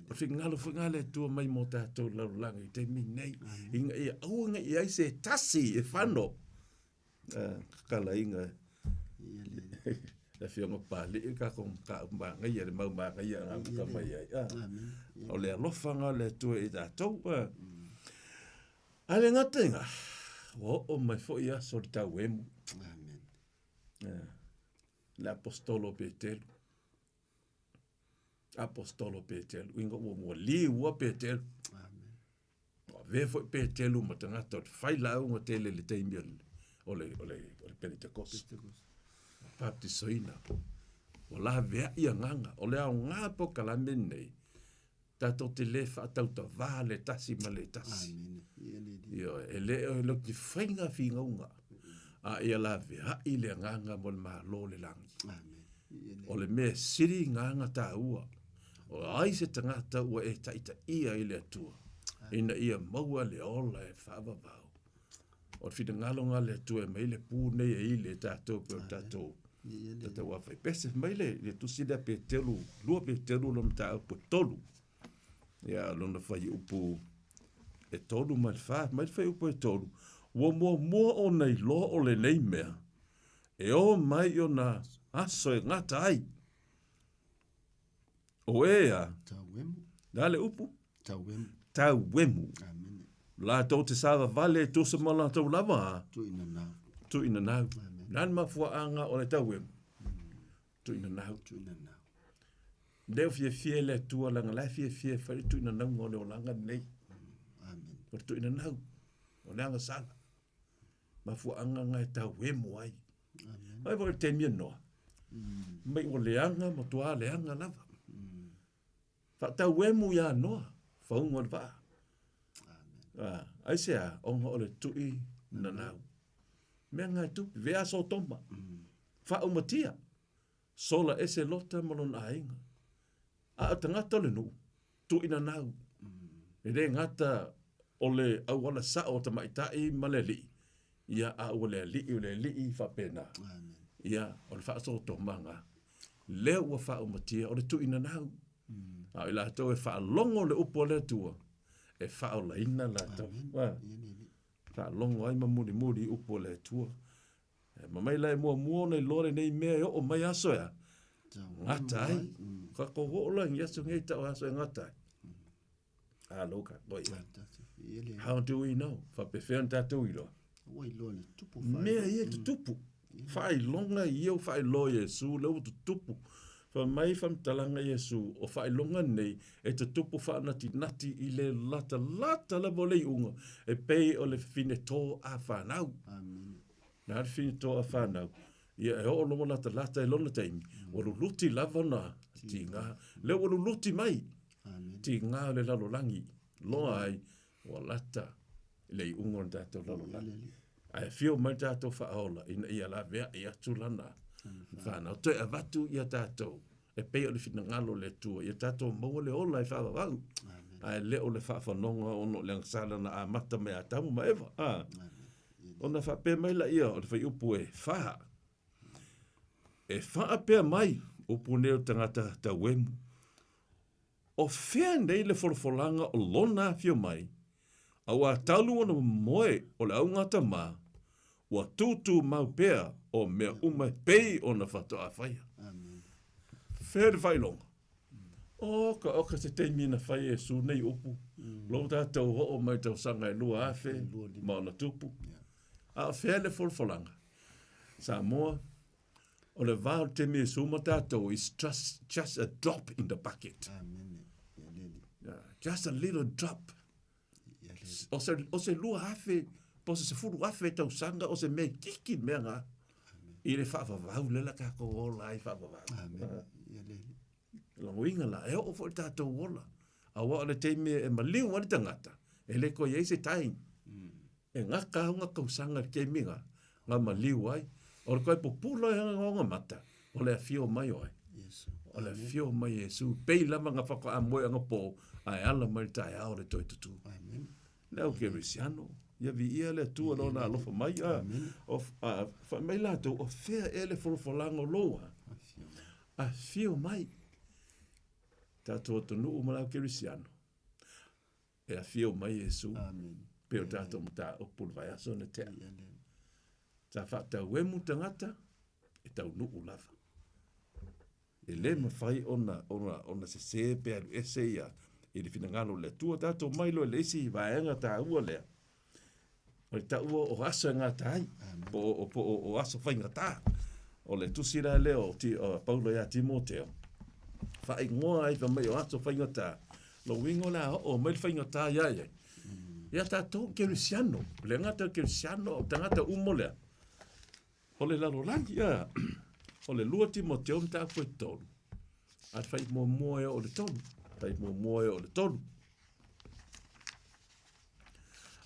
O le finagalo foi lena a le Atua mai mo tatou i le lalolagi i taimi nei, ina ia aua ne i ai se tasi e fano. Tatalaina e le Afioga Papalii le tatou mataupu manaia, le mau manaia na amata mai ai. O le alofa lena o le Atua i tatou. A le gata i lena, ua oo mai foi aso o le tauemu. Le Aposetolo o Petelu. Aposetolo Petelu, uiga ua ua liua Petelu. Amen. Ua avea foi Petelu ma tagata o le failauga tele i le taimi o le, o le, o le, o le Pentekosi. Baptisoina. Ua laveai agaga. O le aoga polokalame lenei, tatou te le faatautavā le tasi ma le tasi. Ioe, e le o le faiga finauga, a ia laveai le agaga mo le Malo o le lagi. O le mea sili gaga taua, o ai se tagata ua e taitaia i le Atua, ina ia maua le ola e faavavau. O le finagalo nga le Atua e mai le pu nei e ili e tatou pe o tatou tatou afai pese mai le le tusi lea Petelu, 2 Petelu lona mataupu e 3. Ia lona fuaiupu e 3 ma le 4, mai le fuaiupu e 3, ua muamua ona iloa o lenei mea, e o mai ona aso e gata ai. O e a?
Tauemu.
Le a le upu?
Tauemu.
Tauemu.
Amene.
Latou te savavale e tusa ma latou lava a?
Tuinanau.
Tuinanau. Amen. Nani mafuaaga o le tauemu? Tuinanau.
Tuinanau.
Lea o fiafia le Atua leaga la e fiafia e fai le tuinanauga o le olaga lenei.
Amen.
O le tuinanau, o le agasala. Mafuaaga nga e tauemu ai.
Amen.
Ai foi le taimi e Noa. Mai ua leaga ma tuā leaga lava. Faatauemu iā Noa, fauga o le vaa.
Amen.
Ah, aisea, ona o le tui nanau. Mea nga e tupu, vea Sotoma. Faaumatia, sola ese Lota ma lona aiga. A o tagata o le nuu, tui nanau. E le gata o le auala sao o tamaitai ma le alii, ia a ua le alii o le alii faapena.
Amen.
Ia, o le faasotomaga, lea ua faaumatia o le tuuinanau. A o i latou e faalogo le upu a le Atua, e faaolaina latou.
Amen.
Faalogo ai ma mulimuli i upu a le Atua. E ma mai la e muamua ona iloa lenei mea e oo mai aso ea, gata ai. Ka ko oo la i aso nei tau aso e gata ai. Alo ka koi. How do we know? Faapefea ona tatou iloa?
Ua iloa le tupu
Mea ia e tutupu. Faailoga ia ua faailoa Iesu lea ua tutupu. Fai mai faamatalaga Iesu, o faailoga nei e tutupu faanatinati i le latalata lava o le iuga, e pei o le fafine to a fanau.
Amen.
Na le fafine to a fanau, ia e oo loa latalata i lona taimi, ua luluti lava ona tiga. Lea ua luluti mai,
Amen.
tiga o le lalolagi, loa ai, ua lata i le iuga o le tatou lalolagi. Ae afio mai tatou faaola ina ia laveai atu lana fanau. Toe avatu ia tatou, e pei o le finagalo o le Atua, ia tatou maua le ola e faavavau. Ae le o le faafanoga ona o le agasala na amata mai Atamu ma Eva. Ona faapea mai laia o le fuaiupu e 4. E faapea mai upu nei o le tagata tauemu. O fea nei le folafolaga o lona afio mai, auā talu ona moe o le augatama, ua tūtūmau pea o mea uma e pei ona faatoa faia.
Amen.
Fea le faailoga. O ka oka se taimi na fai e Iesu nei upu. Lo tatou oo mai tausaga e 2000 ma ona tupu. A o fea le folafolaga? Samoa, o le va o le taimi e Iesu ma tatou is just a drop in the bucket.
Amen. Ia lele.
Yeah, just a little drop.
Ia lele.
O se 2000, po o se 10,000 tausaga, o se mea kiki mea ngā. I le faavavau le la tatou ola ai faavavau.
Amen. Ia lele.
Lagoiga la, e oo foi le tatou ola. Auā o le taimi e maliu ai le tagata, e le toe i ai se tai. E gata auga tausaga i le taimi nga, nga maliu ai. O le toe pupula e aga mata, o le afio mai o ai.
Yes.
O le afio mai Iesu, pei lava nga faatoa moe agapo, ae ala mai le taeao le toe tutū.
Amen.
Le au kerisiano, ia viia le Atua lona alofa mai. O, fai mai latou, o fea ea le folafolaga o lou a?
Afio mai.
Afio mai. Tatou atunuu ma le au kerisiano. E afio mai Iesu.
Amen.
Pe o tatou mataupu le vaiaso na tea.
Ia lele.
Sa faatauemu tagata, e taunuu lava. E le mafai ona sesē pe alu ese ia i le finagalo o le Atua. Tatou mai loa i le isi vaega taua lea. O le taua o aso e gata ai, po o aso faigata. O le tusi la lea o Paulo ia Timoteo. Faaigoa ai fai mai o aso faigata. Lo uiga o le a oo mai le faigata ia ia. Ia tatou kerisiano, le gata o kerisiano o tagata uma lea. O le lalolagi, a, o le 2 Timoteo mataupu e 3, a le faaimuamua e oo i le 3, faaimuamua e oo i le 3.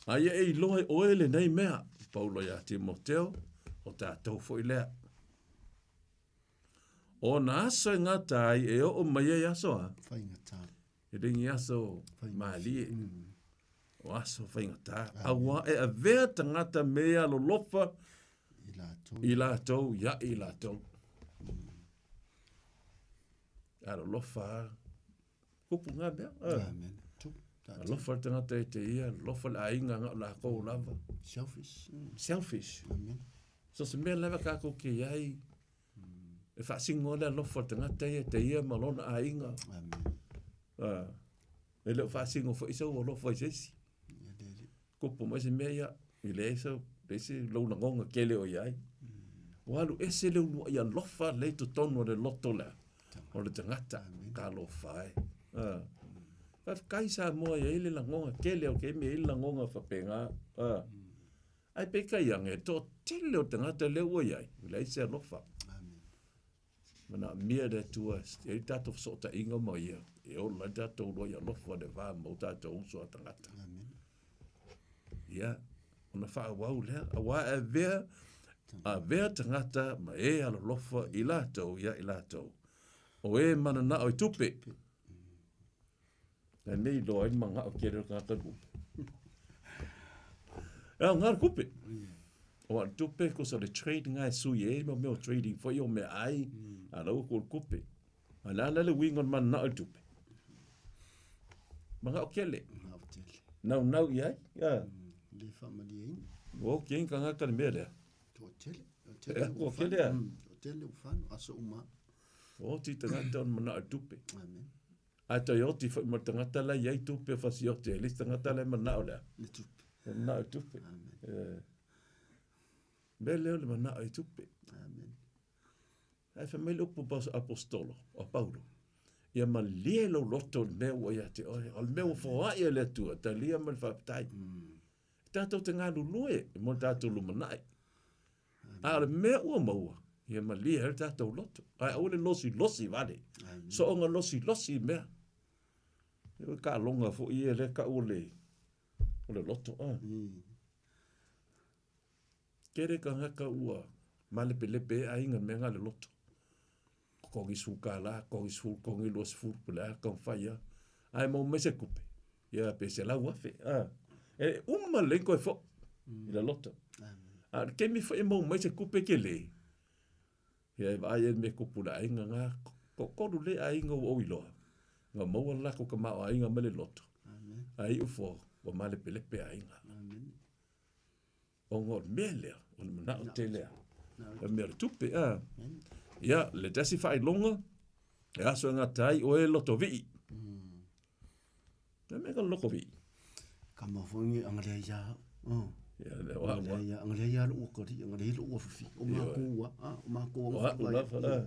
Aia e iloa e oe lenei mea, Paulo iā Timoteo, o tatou foi lea. O na aso e gata ai e oo mai ai aso a?
Faigata.
E le ni aso malie. O aso faigata. Auā e avea tagata me ia lolofa
I latou.
I latou, ia i latou. Alolofa a. Kupu ngā mea.
Amen. Tupu.
Alofa le tagata e te ia, alofa le aiga nga o lakou lava.
Selfish.
Selfish.
Amen.
So se mea lava kākou ke iai, e faasino le alofa o le tagata ia te ia ma lona aiga.
Amen.
E le o faasino foi sou alofa i se isi. Kupu mai se mea ia, i leai sau, leai se lou lagona tele o iai. Ua alu ese le uluai alofa lea i totonu o le loto lea, o le tagata, talofa e. Faafetai Samoa e i ai le lagona tele o ke mea e i ai le lagona faapena. Ae peitai ane, e toatele o tagata lea ua i ai, leai se alofa. Manaomia e le Atua e i ai le tatou fesootaiga ma Ia, e ola ai le tatou uluai alofa i le va ma o tatou uso a tagata. Ia, ona faaauau lea, auā e avea, avea tagata ma e alolofa i latou ia i latou. O e mananao i tupe. Nai mea iloa ai le manao tele o le tagata i tupe. E aoga le tupe. Aua o le tupe, tusa o le trade lena e sui ai ma mea o trading foi o meaai, a la ua tuu le tupe. A o le a la le uiga o le mananao i le tupe? Manao tele.
Manao tele.
Naunau i ai. Ia.
Le faamalieina.
Ua oti ai ni tagata i le mea lea.
Toatele. Toatele.
Toatele a.
Toatele ua fano, aso uma.
Ua oti tagata o le manao i le tupe.
Amen.
Ae toe oti foi ma le tagata la e i ai tupe fasioti ai le isi tagata la e manao le a?
Le tupe.
E manao i tupe.
Amen.
E. Mea lea o le manao i tupe.
Amen.
Ae fai mai le upu apostolo, o Paulo, ia malie lou loto i le mea ua ia te oe, o le mea ua foai e le Atua, talia ma le faafetai. Tatou te galulue mo le tatou lumanai. A o le mea ua maua, ia malie ai le tatou loto. Ae aua le losilosi vale. Soonga losilosi i mea. E oi taaloga foi ia lea tau o le, o le loto. A. Tele tagata ua malepelepe ai aiga i mea na le loto. Totogi $10, totogi $10, totogi $20, po o le a taumafai lava. Ae maua mai se tupe, ia pe $100,000, a. E uma lelei ona toe foi i le loto. A o le taimi foi e maua mai se tupe tele, ia e vaai ai i le mea e tupu i le aiga na, toatolu lea aiga ua ou iloa, na maua le latou tamaoaiga mai le loto, ae iu fua ua malepelepe aiga. Ona o le mea lea, o le manao tele a. O le mea o le tupe, a. Ia, le tasi faailoga, e aso e gata ai oe lotovii. Le mea ka lotovii.
Ka mafongi anga lea ia.
Ia, le wa
wa. Ia, anga lea ia lo kari, anga lea lo fafi. O ma ko wa, a, o ma ko
wa. O lava, a.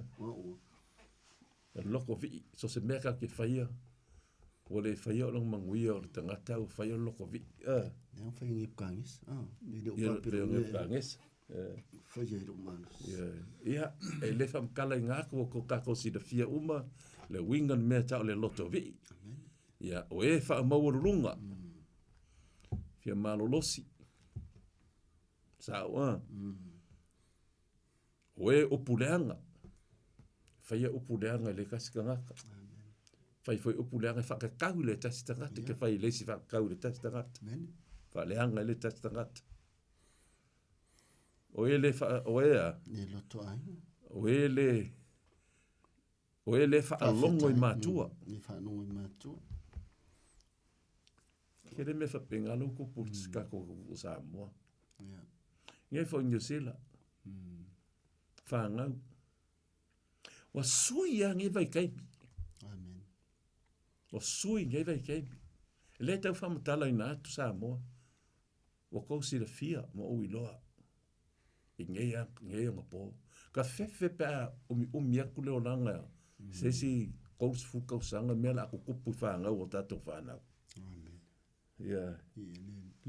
Le lokovii, so se mea ka ke whaia, ua le faia o lona manuia o le tagata ua faia o le lokovii.
A. Lea fai ngi pkangis. A, le o
pa piro. Ia, pkangis.
Fai ai lo manus.
Ia, e le whamkala i ngā kua ko kako silafia uma, le uiga o le mea tau o le lotovii. Ia, o e whaamaualuluga. Fia malolosi. Sao a. O e upu leaga, faia upu leaga i le tasi tagata. Fai foi upu leaga e whaakakau i le tasi tagata, ke fai i le isi whaakakau i le tasi tagata. Whaaleaga i le tasi tagata. O e le wha, o e a?
Le loto aiga.
O e le, o e le whaalogo i matua.
Le whaalogo i matua.
Ke le mea whapenga lau kupu kako o Samoa. Ngai foi New Zealand. Whāngau. Ua sui a ngai vaikaimi.
Amen.
Ua sui ngai vaikaimi. E le tau whamatala ina atu Samoa. Ua kou silafia ma ou iloa i nei a, nei agapō. Ka fefe pe a umiumi atu le olaga se isi 30 tausaga mea o le a tutupu i fanau o tatou fanau.
Amen.
Ia.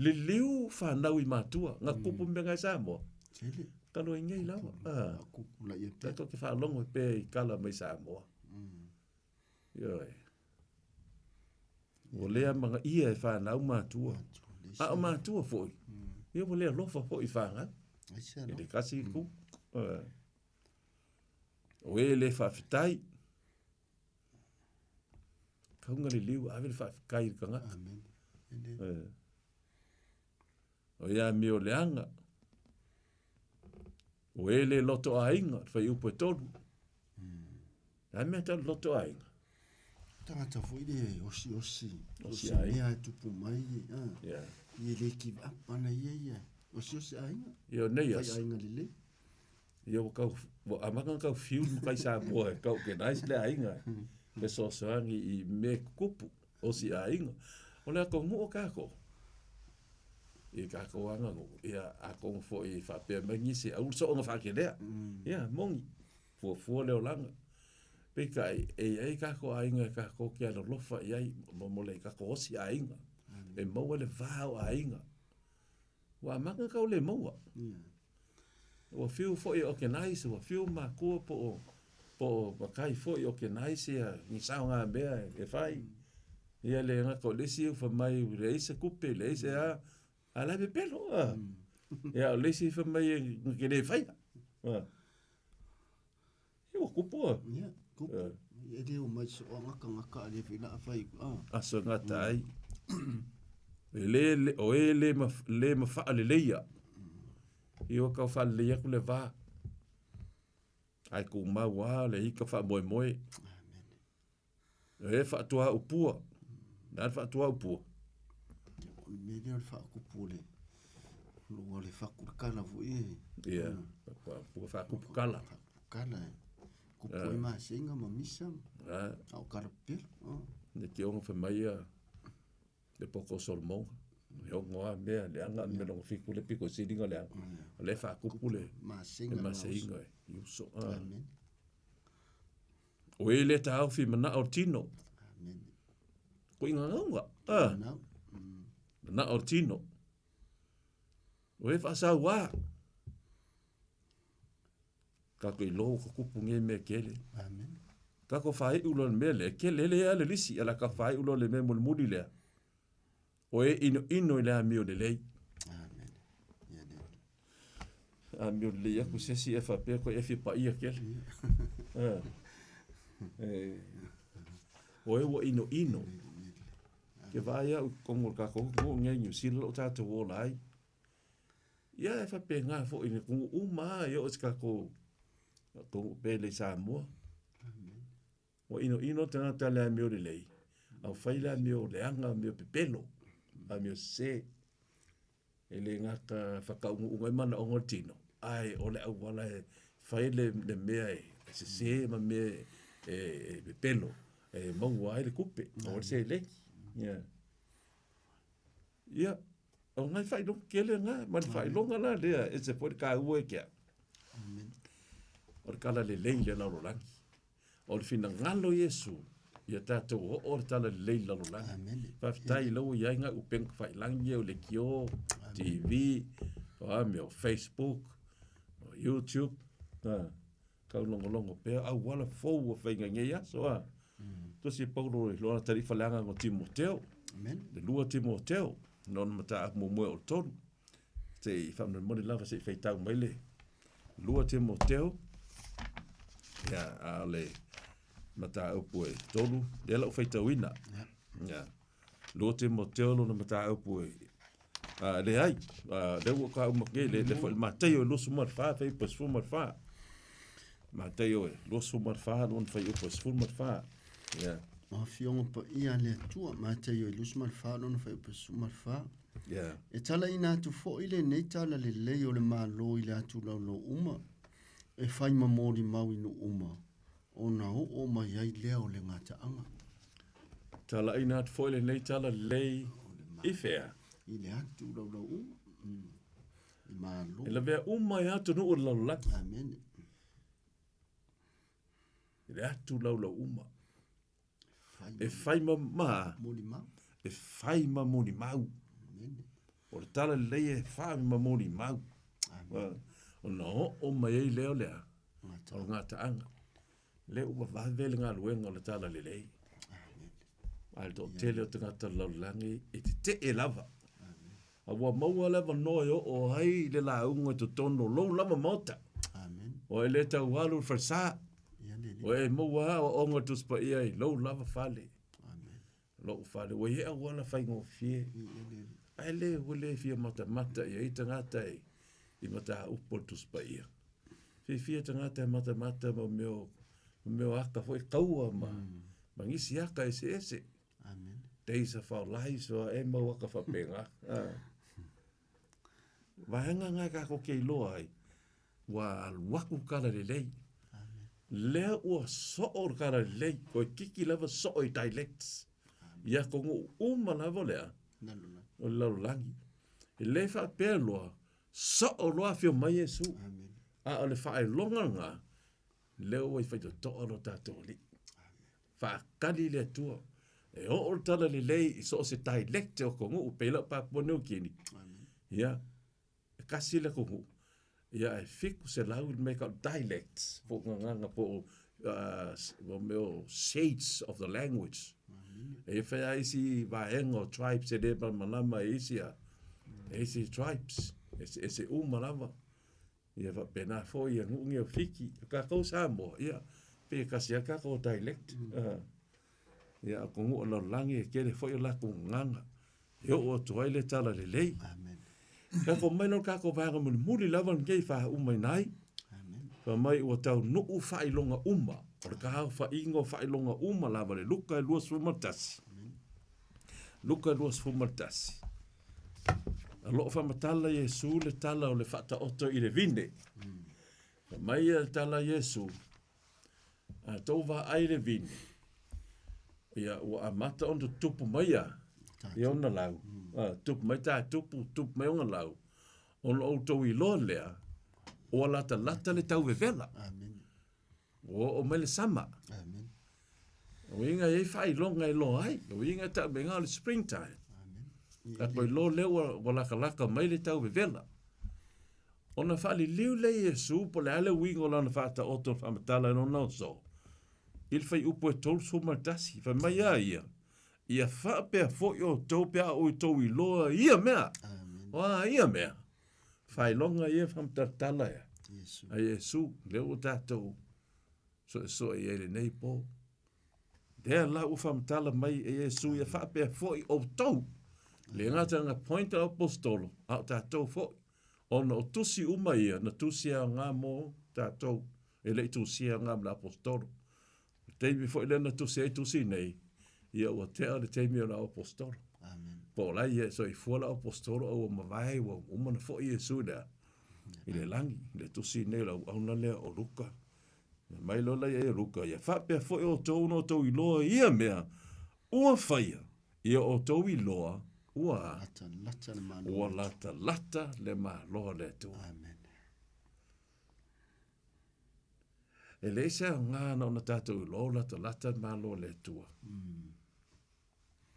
Liliu fanau i matua, na tupu mea ngai Samoa.
Tele.
Kalo i nei lava. Ah.
Faakupulaia pea.
Tatou te faalogo pea i tala mai Samoa. Ioe. Ua le amanaia e fanau matua. A o matua foi. Ia ua le alofa foi i fanau.
Ai se
I
alofa.
le tasi itu. O e le faafetai. Kauga le liu ave le faafetai i le tagata.
Amen. E le.
O ia amio leaga. O e le loto aiga, le fuaiupu e 3. Le a mea tau le loto aiga?
Tagata foi le osiosi.
Osi
Osi
aiga.
mea e tupu mai. Ah.
Ia.
Ia le give up ana ia ia. Osiosi aiga.
Ia o nei
Fai
aso.
aiga lelei.
Ia ua kau, ua amata ona tau fiu le matai Samoa e tau organize le aiga. Fesoasoani i mea kukupu, osi aiga. O le atunuu o tatou, i tatou aganuu, ia atonu foi e faapea mai nisi, aua le soona faakelea. Ia, moni, fuafua le olaga. Peitai, e i ai tatou aiga e tatou te alolofa i ai, mo le tatou osi aiga. E maua le va o aiga. Ua amata ona tau le maua. Ua fiu foi e organize, ua fiu makua po o po o matai foi e organize ia ni saogamea e fai. Ia le gata o le isi fai mai ua leai se tupe, leai se a, a o la e pepelo. Ia o le isi fai mai na te le faia. Ia ua tupu a.
Ia, tupu. E le o mai so gata gata a le fai la fai.
Aso gata ai. E le le o e le ma le ma faaleleia. Ia ua tau faalelei atu le va. Ae tumau lava le ika faamoemoe. E faatuaupua. Le a le faatuaupua?
O le mea lea o le faakupu o le lua le fakulukala foi e.
Ia, faatuaupua faakupukala.
Faakupukala e. Kupu ai masega ma misa. A o kala pepelo.
Le tioga fai mai ia le poko o Solomona. E ono lava mea leaga a le mea lona fitu le pito sili ona leaga. O lea e faakupu le
Masega.
le maseiga e i uso.
Amen.
O e le taofi manao o le tino.
Amen.
Ko ingagauga.
Nau.
Manao o le tino. O e faasauā. Kako i lō ka kupu nge mea kele.
Amen.
Kako whai ulo le mea lea. Kele le a le lisi. Ala ka whai ulo le mea mulimuli lea. O e ino ino i le amio le lei.
Amen. Ia le.
Amio le lei aku sesi e whapea koe e fia paia kele. O e ua ino ino. Ke vai au kongo ka ko ko nge New Zealand o tātou o lai. Ia e whapea ngā fo i ne kungu uma i o te kako kongu pele i Samoa. Ua ino ino tangata le amio le lei. Au whai le amio leanga amio pepelo. Amio se. E le ngaka whakaungu unga i mana o ngō tino. Ai, o le au wala e whai le, le mea e se se ma mea e, e pepelo. E maua ai le kupe. O le se leki. Ia. Ia, o ngai whailonga kele ngā, ma le whailonga la lea, e se fo le ka ua e kia.
Amen.
O le kala le lei le lalolagi. O le finagalo Iesu, ia tātou o o le tala le lei lalolagi.
Amen.
Faafetai lau ia ngā upenga whailangi o le kio, TV, o a mea o Facebook, o YouTube, kau longolongo pea, au wala fou o whainga ngei aso a. Tosi Paulo i loana tarifa leanga ngo Timoteo,
Amen.
le lua Timoteo, nona mata aku mo moe o le tolu. Se i whaamone lava se i whaitau mai le lua Timoteo, ia a le mata upu e tolu, le lau whaitauina. Ia. Lua Timoteo lona mata upu e le ai, le ua ka uma ke, le le foi Mateo e 24, fai pa 14. Mateo e 24, lona fai upu e 14. Ia.
O fionga pa ia le atua, Mateo e 24, lona fai upu e 14.
Ia.
E tala ina atu foi le nei tala le lei o le malo i le atu laulau uma, e whai mamori mau inu uma, o na o o mai ai lea o le ngataanga.
Tala ina atu foi le nei tala lei i whea.
I le atu laulau uma. I malo.
E lavea uma i atu nuu o le lalolagi.
Amen.
I le atu laulau uma.
Whai
E whai ma ma,
mori mau.
e whai ma moni mau.
Amen.
O le tala lei e whai ma moni mau.
Amen.
Ona oo mai ai lea o le a? O le gataaga. Lea ua vave le galuega o le Talalelei. Ae le toatele o tagata o le lalolagi e tetee lava. A ua maua le avanoa e oo ai le lauga i totonu o lou lava maota.
Amen.
Ua e le tau alu i le falesa.
Ia le
Ua e maua aoaoga o le Tusi Paia i lou lava fale.
Amen.
Lou fale, ua i ai auala faigofie.
Ia le
Ae le ua le fia matamata i ai tagata i, i mataupu o le Tusi Paia. Fiafia tagata e matamata ma mea o, mea o aka foi kaua ma, ma nisi aka eseese.
Amen.
Days of our lives o e mau aka faapena. Ah. Vaega nga kākou ke iloa ai, ua alu aku kala lelei. Lea ua soo le kala lelei, koe kiki lava soo i dialects. Ia kongu uma lava lea,
Lalolagi.
o le lalolagi. E le faapea loa, soo loa afio mai Iesu.
Amen.
A o le faailoga lena, lea ua i faitotoa lo tatou Alii. Faakali le Atua. E oo le tala lelei i so o se dialect o konuu, pei la o Papua New Guinea.
Amen.
Ia, e kasi le atunuu, ia ae 700 le mea e tau dialects, po o gagana po o mo mea o shades of the language. E fai lava isi vaega o tribes e le malamalama e isi a, e isi tribes, eseese uma lava. Ia faapena foi ia nuu nei o Fiti, o tatou Samoa, ia, pe tasi lava le tatou dialect. Ia, o atunuu o le lalolagi e tele foi o latou gagana e oo atu ai le talalelei.
Amen.
Lafo mai lea o le tatou vaega mulimuli lava lenei e faaumaina ai.
Amen.
Fai mai ua taunuu faailoga uma, o le taaofaiga o faailoga uma lava le Luka e 21. Luka 21. O lo o faamatala Iesu le tala o le faataoto i le vine. Fai mai le tala a Iesu, a tou vaai i le vine, ia ua amata ona tutupu mai ia i ona lau, tupu mai tatupu, tupu mai ona lau, ona outou iloa lea, ua latalata le tau vevela.
Amen.
Ua oo mai le sama.
Amen.
O uiga e i ai faailoga e iloa ai. O uiga e tau mai o le springtime.
Amen.
Ka toe iloa lea ua, ua lakalaka mai le tau vevela. Ona faaliliu lea e Iesu po o le a le uiga o lana faataoto o le faamatala i lona oso, i le fuaiupu e 31, fai mai a ia, Ia faapea foi outou pe a outou iloa ia mea.
Amen.
O a ia mea? Faailoga ia e faamatalatala ea.
Iesu.
A Iesu, lea ua tatou soesoe i ai lenei po. Lea la ua faamatala mai e Iesu ia faapea foi outou. Le gata na point a apostolo, a o tatou foi. Ona o tusi uma ia, na tusi aoga mo tatou, e le i tusia aoga mo le apostolo. O le taimi foi lea na tusi ai tusi nei, ia ua tea le taimi o le apostolo.
Amen.
Po o la ia e soifua le apostolo a ua mavae ua uma ona foi Iesu i le a? I le lagi. Le tusi nei o le auauna lea o Luka. Fai mai loa la ia e Luka, ia faapea foi outou ona outou iloa i ia mea ua faia, ia outou iloa ua a?
Latalata le Malo.
Ua latalata le Malo o le Atua.
Amen.
E leai se aoga na ona tatou iloa ua latalata le Malo o le Atua.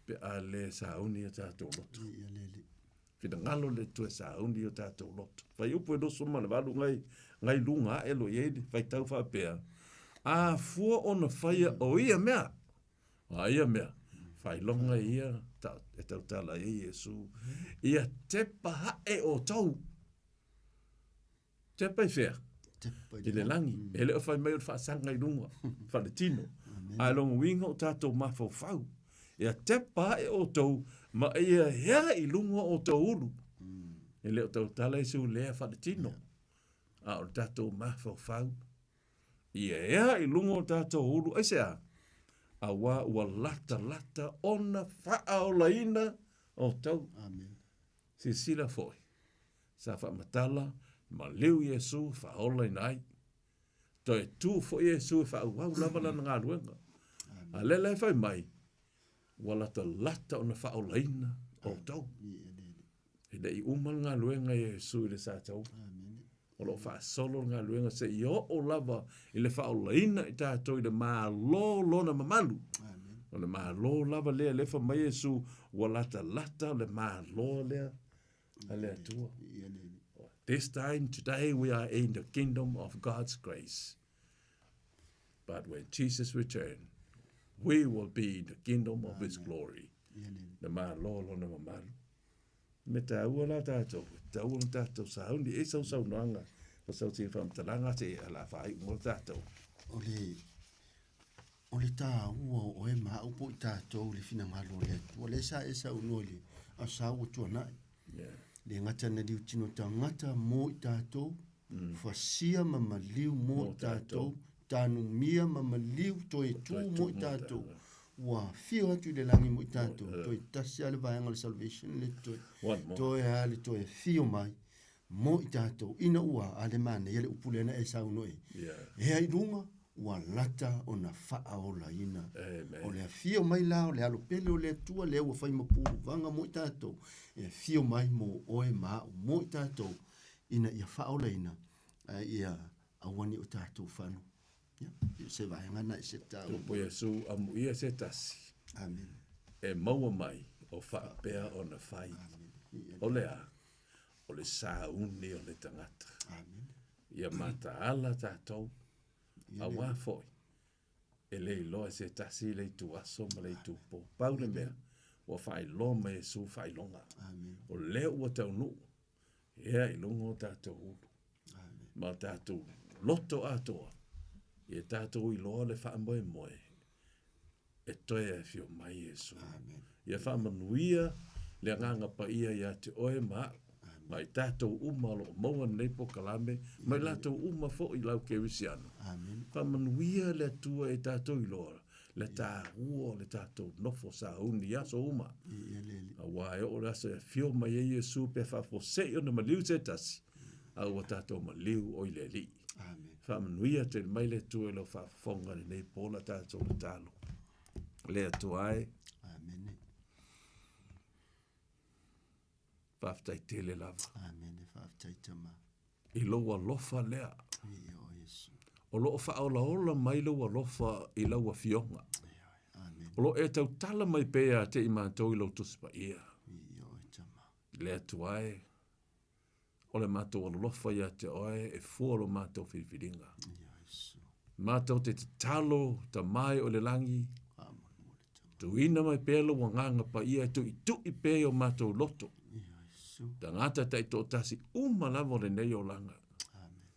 Pe a le sauni o tatou loto.
Ia le Alii.
Finagalo le Atua e sauni o tatou loto. Fuaiupu e 28 ngai, ngai luga ae lo i ai le faitau faapea, A fua ona faia o ia mea, a ia mea, faailoga ia ta, e tautala ai e Iesu, ia tepa ae outou. Tepa i fea?
Tepa
I le lagi. E le o fai mai o le faasaga i luga, faaletino. Ae lona uiga o tatou mafaufau. Ia tepa ae outou ma ia ea i luga o outou ulu. E le o tautala Iesu lea faaletino. A o le tatou mafaufau. Ia ea i luga o tatou ulu. Aisea? Auā ua latalata ona faaolaina outou.
Amen.
Silasila foi, sa faamatala maliu Iesu faaolaina ai. Toe tu foi Iesu e faaauau lava lana galuega. A lea la e fai mai, ua latalata ona faaolaina outou. E le i uma le galuega a Iesu i le sataua. O lo o faasolo le galuega seia oo lava i le faaolaina i tatou i le Malo lona mamalu. O le Malo lava lea, lea fai mai Iesu, ua latalata le Malo lea a le Atua. This time today we are in the kingdom of God's grace. But when Jesus returns, we will be in the kingdom of his glory. Na malo lona mamalu. Me tāua la tātou, tāua na tātou sauni, e sau saunoanga, pa sau te whamtalanga te ala whai mo tātou.
O le, o le tāua o e ma upo i tātou le finangalo le atua. Le sa e saunoa i le a sa ua tuanai.
Yeah.
Le gata na liu tino tagata mo i tātou, fasia ma maliu mo i tātou, tanumia ma maliu toe tu mo i tātou. Ua afio atu i le lagi mo i tātou, toe tasi lava le vaega o le salvation le toe, toe lava le toe afio mai mo i tātou, ina ua a le manaia le upu lea na e saunoa i ai. Ea i luga, ua lata ona faaolaina. O le afio mai la o le Alo Pele o le Atua lea ua fai ma puluvaga mo i tatou, e afio mai mo oe ma au mo i tatou, ina ia faaolaina, ae ia aua ne i o tatou fano. Ia, e se vaega na i se taua.
Tupu Iesu, amuia se tasi.
Amen.
E maua mai o faapea ona fai.
Amen.
O le a? O le sauni o le tagata.
Amen.
Ia mataala tatou. Auā foi, e le iloa e se tasi le ituaso ma le itupo. Pau le mea, ua faailoa mai e Iesu faailoga. O lea ua taunuu, ea i luga o tatou ulu. Ma o tatou loto atoa, ia tatou iloa le faamoemoe e toe afio mai Iesu. Ia faamanuia le Agaga Paia ia te oe ma a'u, ma i tatou uma o lo o maua lenei polokalame, ma i latou uma foi i lau kerisiano. Faamanuia le Atua i tatou iloa le taua o le tatou nofo sauni i aso uma, auā e oo le aso e afio mai ai Iesu pe faafuasei ona maliu se tasi, a ua tatou maliu o i le Alii. Faamanuia tele mai le Atua i lau faafofoga i lenei po la tatou tatalo. Le Atua e.
Amene.
Faafetai tele lava.
Amene, faafetai Tama.
I lou alofa lea.
Ia o Iesu.
O lo o faaolaola mai lou alofa i lau afioga.
Amene.
O lo o e tautala mai pea te i matou i lou Tusi Paia.
Ia oe Tama.
Le Atua e, o le matou alolofa ia te oe e fua lo matou filifiliga.
Ia Iesu.
Matou te tatalo, Tama e o le lagi,
Faamolemole Tama.
tuuina mai pea lou agaga paia e tuitui pea i o matou loto.
Ia Iesu.
Tagata taitoatasi uma lava o lenei olaga.
Amen.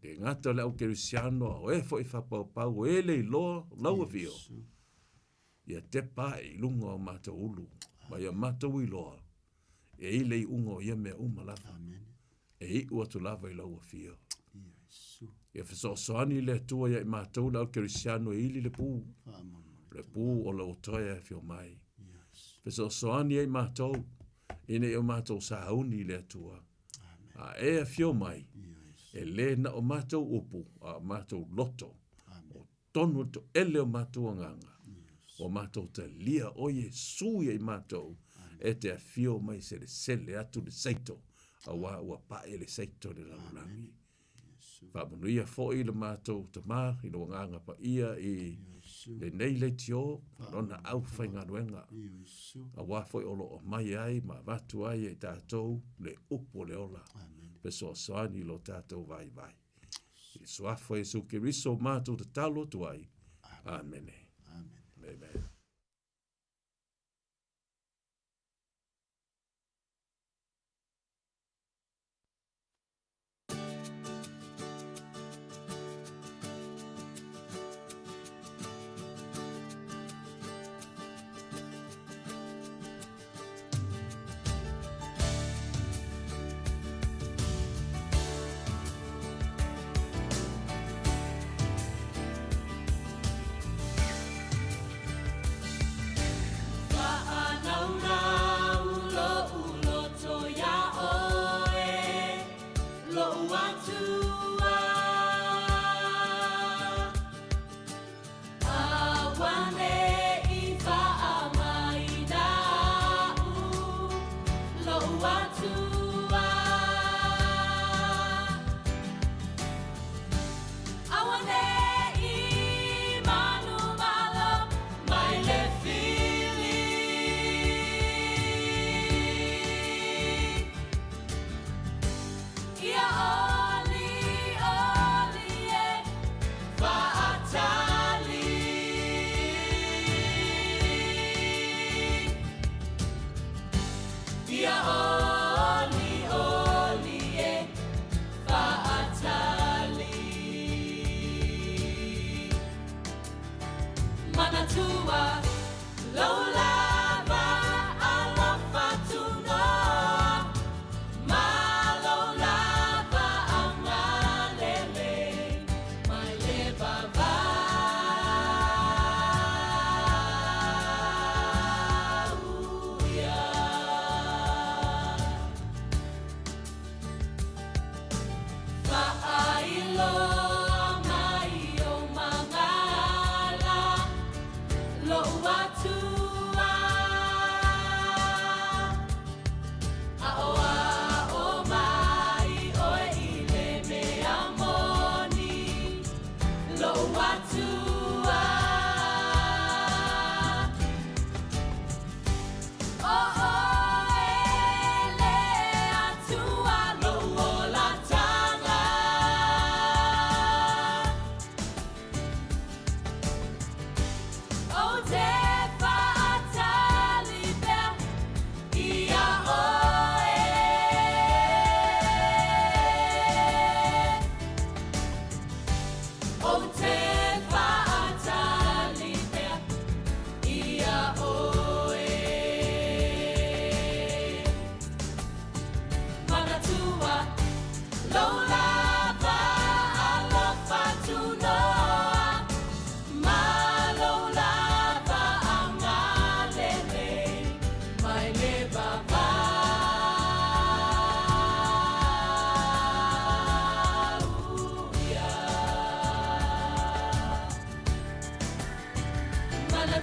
E le gata o le au kerisiano, a o e foi faapaupau, o e le iloa lau afio.
Iesu.
Ia tepa ae i luga o matou ulu, ma ia matou iloa, e i le iuga o ia mea uma lava.
Amen.
E iu atu lava i lau afio.
Ia Iesu.
Ia fesoasoani le Atua ia i matou le au kerisiano e ili le pu.
Faamolemole.
Le pu o lou toe afio mai.
Ia Iesu.
Fesoasoani ia i matou, ina ia o matou sauni i le Atua.
Amen.
A e afio mai,
Ia Iesu.
e le na o matou upu, a o matou loto.
Amen.
O tonu le toele o matou agaga.
Ia
O matou talia o Iesu ia i matou, e te afio mai selesele atu le seito, auā ua pae le seito i le lalolagi. Faamanuia foi le matou tama i lou agaga paia i lenei leitio ma lona aufaigaluega, auā foi o lo o aumai ai ma avatu ai e tatou le upu o le ola, fesoasoani i lo tatou vaivai. I le suafa o Iesu Keriso matou tatalo atu ai. Amene. Amen.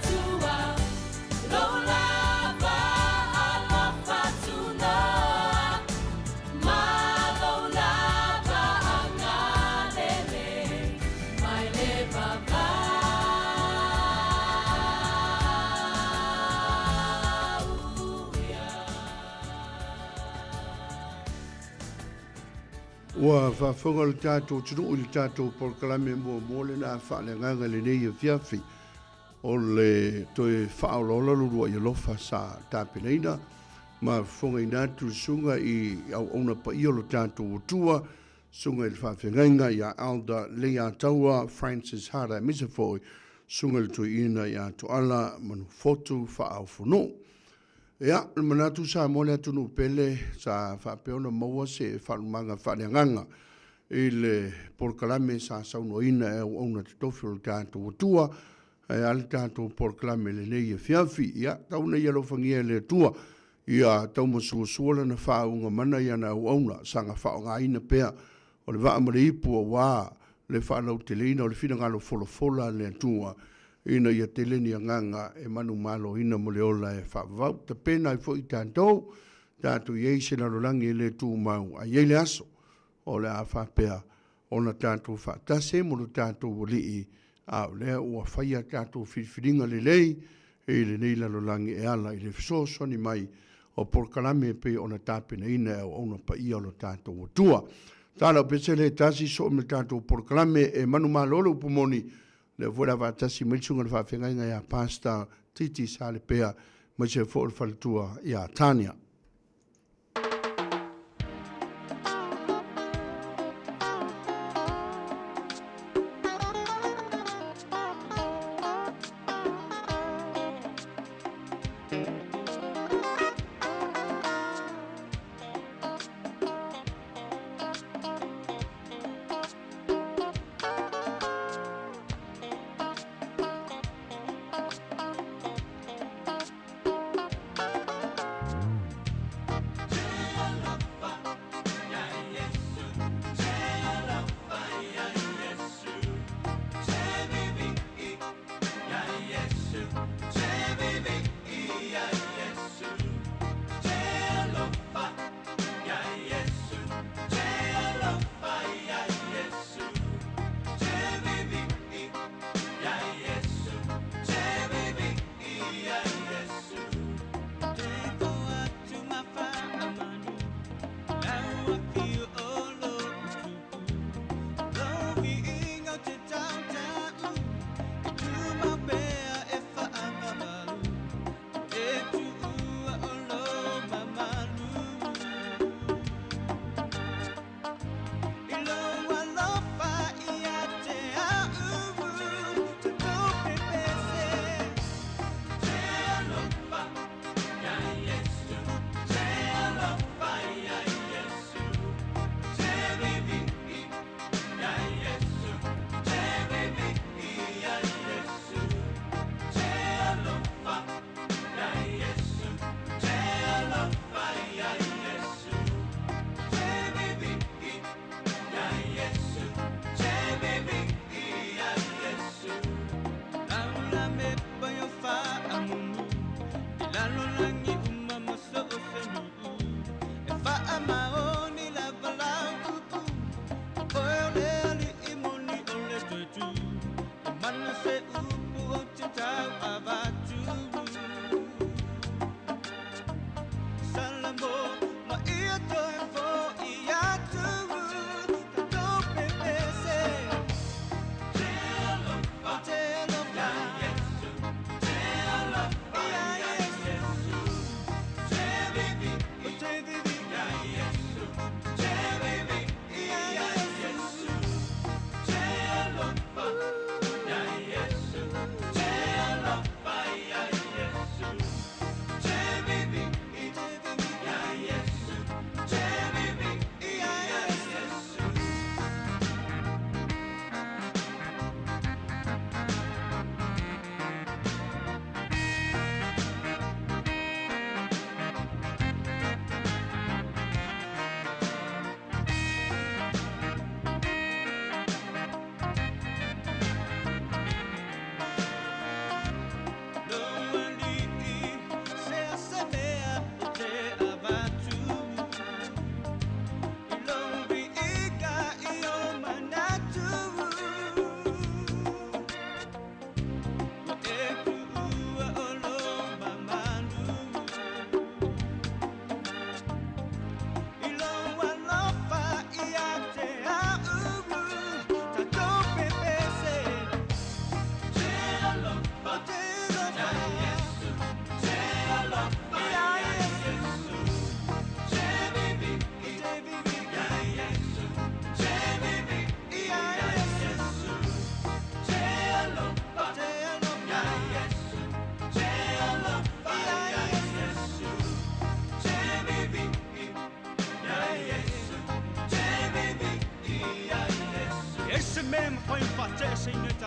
Atua, lou lava alofa tunoa, ma lou lava agalelei mai le vavau ia.
Ua faafofoga le tatou atunuu i le tatou polokalame muamua lena faaleagaga i lenei afiafi o le toe faaolaola le uluai alofa sa tapenaina ma fofogaina atu le susuga i auauna paia o lo tatou Atua, susuga i le faafeagaiga ia Elder Leiataua Francis Hara aemaise foi susuga i le toeaina ia Toala Manufotu Faaofonuu. Ia, o le manatu sa mo le atunuu pele sa faapea ona maua se faalumaga faaleagaga i le polokalame sa saunoaina e auauna totofi o le tatou Atua, ae a le tatou polokalame i lenei afiafi. Ia, tau ina ia alofagia e le Atua ia taumasuasua lana faauuga mana i ana auauna, saga faaaogaina pea o le vaa ma le ipu aua le faalauteleina o le finagalo folafola a le Atua, ina ia tele ni agaga e manumaloina mo le ola e faavavau. Tapena ai foi tatou, tatou i ai i se lalolagi e le tumau, a i ai le aso o le a faapea ona tatou faatasi ai mo lo tatou Alii, a o lea ua faia a tatou filifiliga lelei i lenei lalolagi e ala i le fesoasoani mai o polokalame e pei ona tapenaina e auauna paia o lo tatou Atua. Tala o Pesele e tasi soo ma le tatou polokalame e manumalo le upu moni, lea foi la faatasi mai le susuga i le faafeagaiga ia Pastor Titi Salepea, aemaise foi o le faletua ia Tania.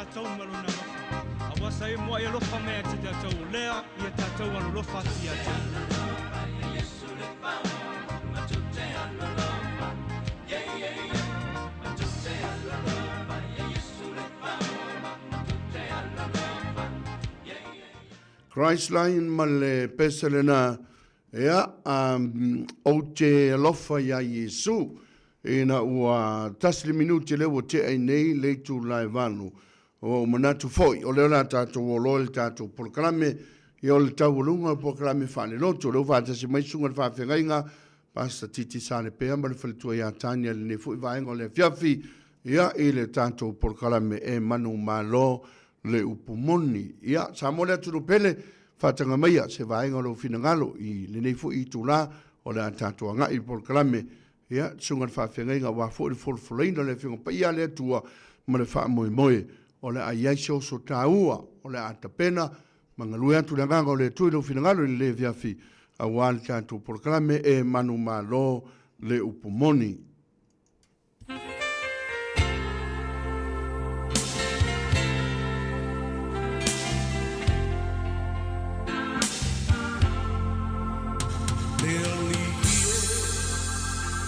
tatou ma lona alofa. Auā sa e muaʻi alofa mai ia te tatou o lea ia tatou alolofa atu ia te ia.
Christ Lion ma le pese lena, ia, ou te alofa iā Iesu, ina ua tasi le minuti lea ua tea ai nei le itula e valu. Ua ou manatu foi, o lea o le a tatou oloa i le tatou polokalame, ia o le taualuga o le polokalame faalelotu. O lea ua faatasi mai susuga i le faafeagaiga, Pastor Titi Salepea ma le faletua ia Tania i lenei foi vaega o le afiafi, ia, i le tatou polokalame e manumalo le upu moni. Ia, Samoa le atunuu pele, faataga maia se vaega o lou finagalo i lenei foi itula o le a tatou agai i le polokalame. Ia, susuga i le faafeagaiga aua foi le folafolaina o le Afioga Paia a le Atua ma le faamoemoe o le a i ai se oso taua o le a tapena ma galue atu le Agaga o le Atua i lou finagalo i lenei afiafi aua le tatou polokalame e manumalo le upu moni.
Le alii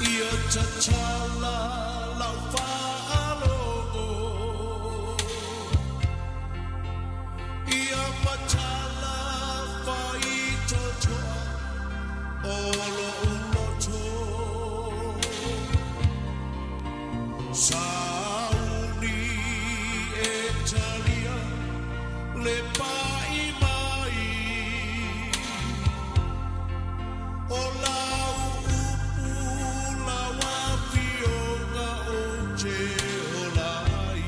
e ia tatala lau faalogo Ia matala faitotoa o lo'u loto Sauni e talia le pa'i mai O lau upu lau afioga ou te ola ai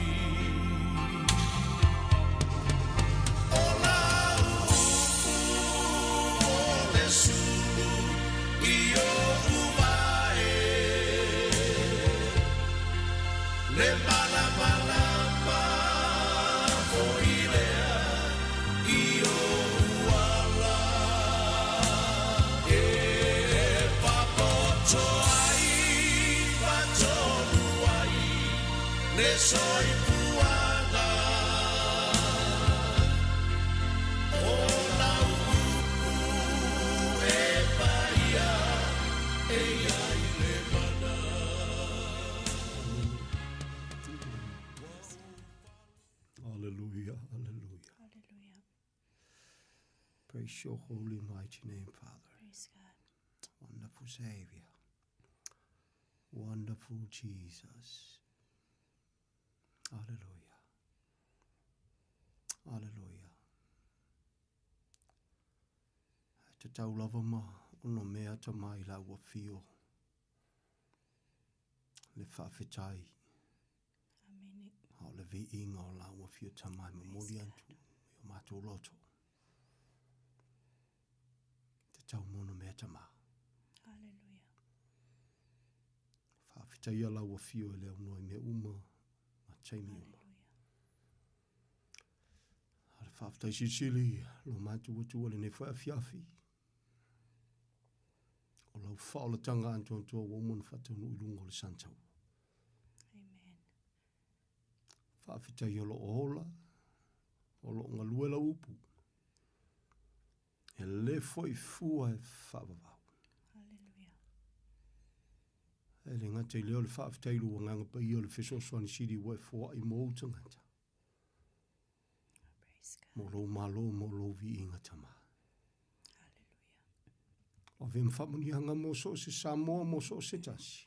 O lau upu o le sulu i oʻu vae Le malamalama foi lea i ou ala E papoto ai ma tonu ai le soifuaga O lau upu e paia e i ai le mana.
Hallelujah, hallelujah.
Hallelujah.
Praise your holy mighty name, Father.
Praise God.
Wonderful Savior. Wonderful Jesus. Hallelujah. Hallelujah. E tatau lava ma ono mea ta mai lau afio. Le faafetai.
Amene.
A o le viiga o lau afio tama e momoli atu i o matou loto. Tatau ma ono mea tama.
Hallelujah.
Faafetaia lau afio e le aunoa i mea uma ma taimi uma. A le faafetai silisili lo matou Atua lenei foi afiafi. O lau faaolataga antoantoa ua uma ona faataunuu i luga o le santaua.
Amen.
Faafetai o lo o ola, o lo o galue lau upu. E le foi fua e faavavau.
Hallelujah.
E le gata i lea o le faafetai i lou agaga paia o le fesoasoani sili ua e foai mo ou tagata.
Praise God.
Mo lou malo, mo lou viiga tama.
Hallelujah.
O ave ma faamuniaga mo so o se Samoa, mo so o se tasi.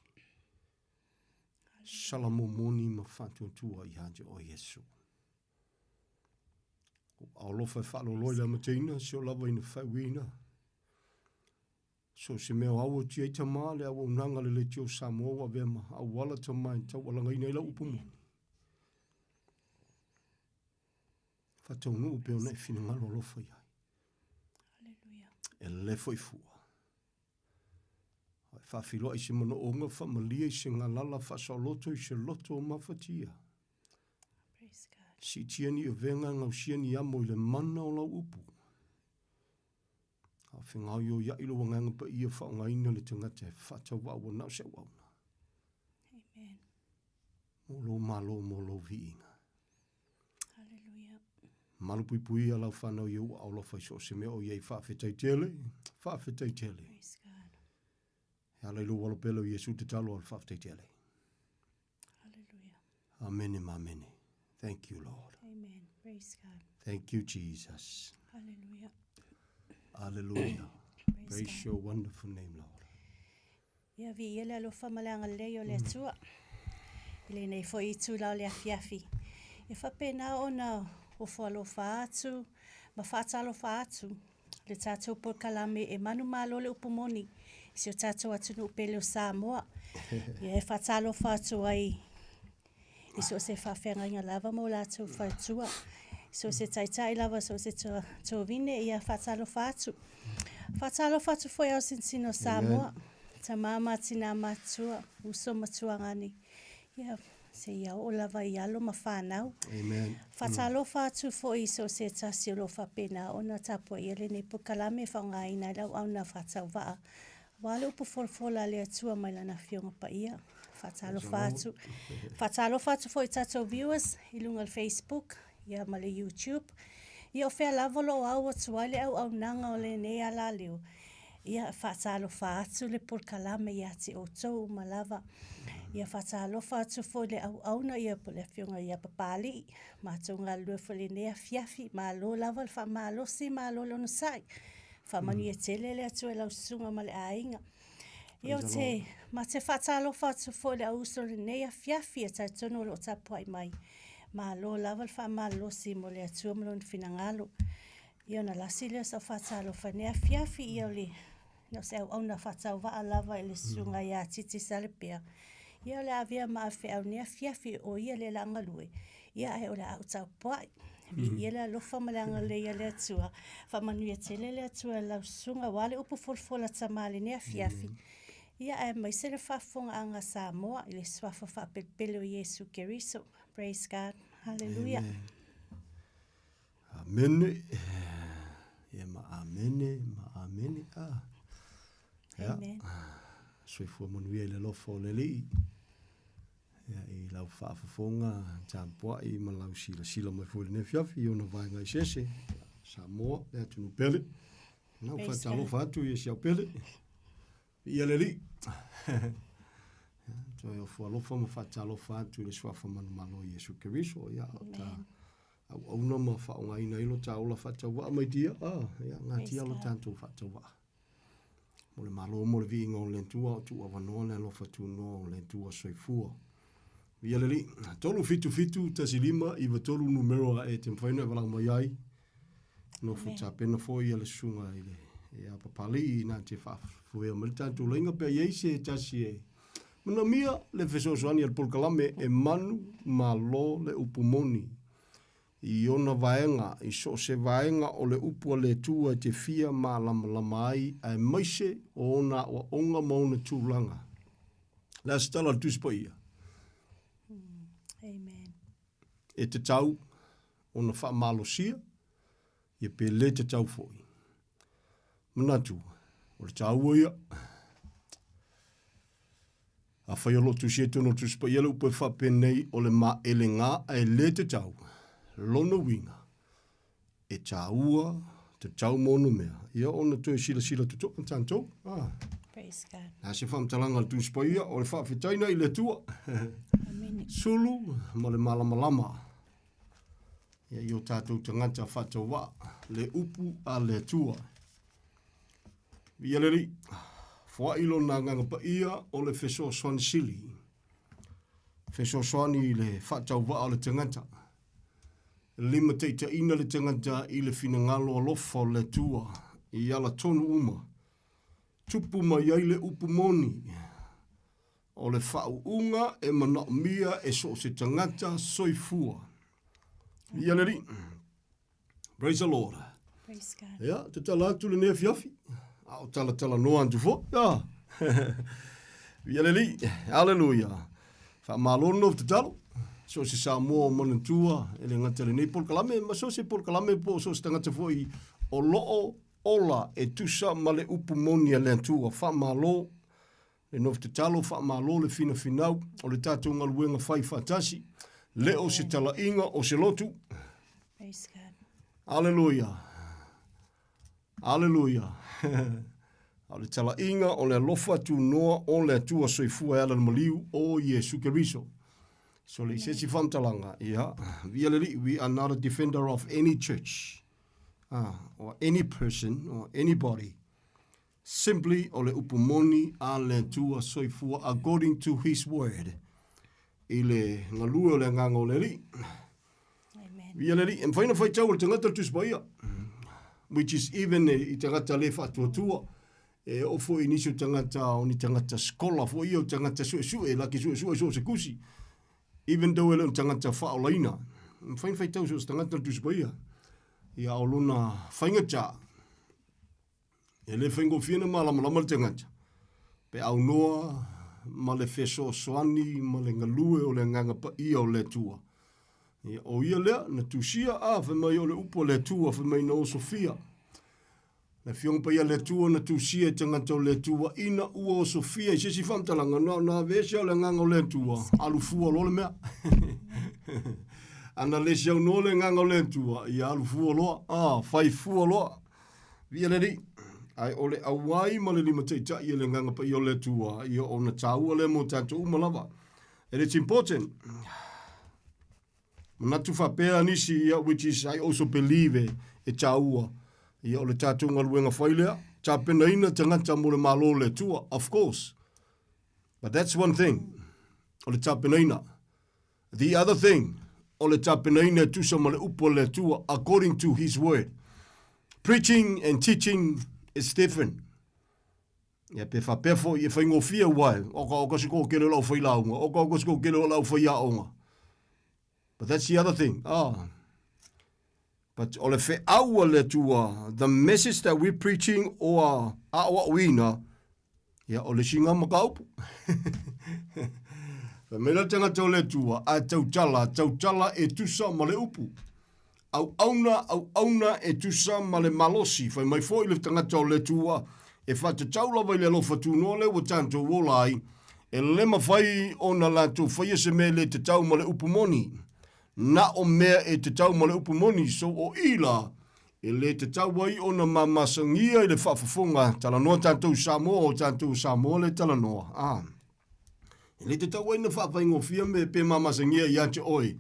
Salamo moni ma faatuatua ia te oe Iesu. O alofa e faaloloa i le amataina, se o lava ina faauiina. So se mea o au o tia i tama le auaunaga le Leitio Samoa ua avea ma auala tama e taualagaina ai lau upu moni. Faataunuu pea ona e finagalo alofa i ai.
Hallelujah.
E le foi fua. E faafiloa i se manaoga, faamalie i se galala, faasaoloto i se loto o mafatia.
Praise God.
Siitia ni avega, gausia ni amo i le mana o lau upu. A fegaoioiaʻi lou agaga paia faaaogaina le tagata e faatauvaa ua na o se auauna.
Amen.
Mo lou malo, mo lou viiga. Malupuipuia lau fanau i ou aao alofa i so o se mea o i ai. Faafetai tele, faafetai tele.
Praise God.
E ala i lou Alo pele o Iesu tatalo a le faafetai tele.
Hallelujah.
Amene ma amene. Thank you, Lord.
Amen. Praise God.
Thank you, Jesus.
Hallelujah.
Hallelujah.
Praise
Praise
God.
your wonderful name, Lord.
Ia viia le alofa ma le agalelei o le Atua i lenei foi itula o le afiafi. E faapena ona ofo alofa atu ma faatalofa atu le tatou polokalame e manumalo le upu moni i si o tatou atunuu pele o Samoa. Ia e faatalofa atu ai i so o se faafeagaiga lava ma o latou faletua, i so o se taitai lava, so o se tovine, ia faatalofa atu. Faatalofa atu foi ao sinosino o Samoa, tama ma tina matua, uso ma tuagani, ia seia oo lava i alo ma fanau.
Amen.
Faatalofa atu foi i so o se tasi o lo o faapena ona tapuaia lenei polokalame e faaaogaina ai le auauna faatauvaa Aua le upu folafola a le Atua mai Lana Afioga Paia. Faatalofa atu. Faatalofa atu foi i tatou viewers i luga o le Facebook ia ma le YouTube. Ia o fea lava o lo o au atu ai le auaunaga o lenei alaleo, ia faatalofa atu le polokalame ia te outou uma lava. Ia faatalofa atu foi le auauna ia po o le Afioga ia Papalii, matou galulue foi i lenei afiafi. Malo lava le faamalosi, malo le onosai. Faamanuia tele le Atua i lau susuga ma le aiga. Ia ou te, ma te faatalofa atu foi i le auuso o lenei afiafi e talitonu o lo o tapuai mai. Malo lava le faamalolosi mo le Atua ma lona finagalo. Ia ona lasi lea o sau faatalofa i lenei afiafi, ia o le, na o se auauna faatauvaa lava i le susuga ia Titi Salepea. Ia o le a avea ma avefeau i lenei afiafi o ia le lagalue, ia ae o le a ou tapuai. Viia le alofa ma le agalelei a le Atua. Faamanuia tele le Atua i lau susuga aua le upu folafola a tama i lenei afiafi. Ia aemaise le faafofogaaga a Samoa i le suafa faapelepele o Iesu Keriso. Praise God. Hallelujah.
Amene. Ia ma amene, ma amene. Ah. Ia.
Amen.
Soifua manuia i le alofa o le Alii. Ia, i lau faafofoga tapuai ma lau silasila mai foi i lenei afiafi i ona vaega eseese. Samoa, le atunuu pele. Na ua faatalofa atu i si au pele. Viia le Alii. Ia, toe ofo alofa ma faatalofa atu i le suafa manumalo o Iesu Keriso. Ia, o ta auauna ma faaaogaina ai lo ta ola faatauvaa mai dia. Ah, ia, gatia lo tatou faatauvaa. Mo le Malo mo le viiga o le Atua o tuu avanoa le alofa tunoa o le Atua soifua. Viia le Alii. 3 7 7 1 5 9 3 numero a e te mafai ona e valaau mai ai. Nofo tapena foi ia le susuga i le ia Papalii na te faafoea mai le tatou laiga pe i ai se tasi e manaomia le fesoasoani a le polokalame e manu malo le upu moni. I ona vaega, i so o se vaega o le upu a le Atua e te fia malamalama ai, aemaise o ona aoaoga ma ona tulaga. O le a se tala a le Tusi Paia?
Amen.
E tatau ona faamalosia, ia pe le tatau foi. Manatu, o le taua ia. Afai o lo o tusia i totonu o le Tusi Paia le upu e faapenei o le maʻelegā ae le tatau, lona uiga, e taua, tatau ma ona mea, ia ona toe silasila totoa tatou. Ah.
Praise God.
Le a se faamatalaga a le Tusi Paia o le faafetaina i le Atua.
Amene.
Sulu ma le malamalama. Ia i o tatou tagata faatauvaa le upu a le Atua. Viia le Alii. Foai lona agaga paia o le fesoasoani sili. Fesoasoani i le faatauvaa o le tagata. Limataitaiina le tagata i le finagalo alofa o le Atua i ala tonu uma. Tupu mai ai le upu moni o le faauuga e manaomia e so o se tagata soifua. Viia le Alii. Praise the Lord.
Praise God.
Ia, tatala atu lenei afiafi. A o talatalanoa atu foi. Ia. Viia le Alii. Hallelujah. Faamalo le nofo tatalo. So o se Samoa o manatua e le gata i lenei polokalame ma so o se polokalame po o so o se tagata foi o lo o ola e tusa ma le upu moni a le Atua. Faamalo le nofo tatalo, faamalo le finafinau o le tatou galuega fai faatasi. Le o se talaiga o se lotu.
Praise God.
Aleluia. Aleluia. A o le talaiga o le alofa tunoa o le Atua soifua e ala le maliu o Iesu Keriso. So le isi faamatalaga, ia, via le Alii, we are not a defender of any church, or any person, or anybody. Simply o le upu moni a le Atua soifua according to his word i le galue o le agaga o le Alii.
Amen.
Via le Alii, e mafai ona faitau e le tagata le Tusi Paia, which is even i tagata le faatuatua, e oo foi i nisi o tagata o ni tagata scholar foi ia o tagata suesue, laki suesue so o se kusi, even though e le o ni tagata faaolaina, e mafai ona faitau so o se tagata le Tusi Paia. Ia o lona faigata, E le faigofie ona malamalama le tagata pe aunoa ma le fesoasoani ma le galue o le Agaga Paia o le Atua. Ia, o ia lea na tusia, a, fai mai o le upu a le Atua, fai mai na osofia. Le Afioga Paia a le Atua na tusia i tagata o le Atua ina ua osofia i se isi faamatalaga, na ona aveese o le Agaga o le Atua, alu fua loa le mea. Ana le si aunoa le Agaga o le Atua, ia alu fua loa, a, fai fua loa. Viia le Alii, ae o le auai ma le limataitai e le Agaga Paia o le Atua, ia ona taua lea mo tatou uma lava. And it's important. Manatu faapea nisi, ia, which is I also believe e, e taua. Ia o le tatou galuega fai lea, tapenaina tagata mo le Malo o le Atua, of course. But that's one thing, o le tapenaina. The other thing, o le tapenaina e tusa ma le upu a le Atua, according to his word. Preaching and teaching is different. Ia pe faapea foi e faigofie ua e, oka oka se kōkele o lau failauga, oka oka se kōkele o lau faiaoga. But that's the other thing. Ah. But o le feau a le Atua, the message that we're preaching or aʻoaʻoina, ia, o le isi ngā mataupu. Fai mai la le tagata o le Atua, a tautala, tautala e tusa ma le upu. Auauna, auauna e tusa ma le malosi. Fai mai foi le tagata o le Atua, e faatatau lava i le alofa tunoa lea ua tatou ola ai, e le mafai ona latou faia se mea e le tatau ma le upu moni. Na o mea e tatau ma le upu moni, so o i la, e le tatau ai ona mamasagia i le faafofoga, talanoa tatou Samoa, o tatou Samoa le talanoa, a. E le tatau ai na faafaigofia me pe mamasagia ia te oe.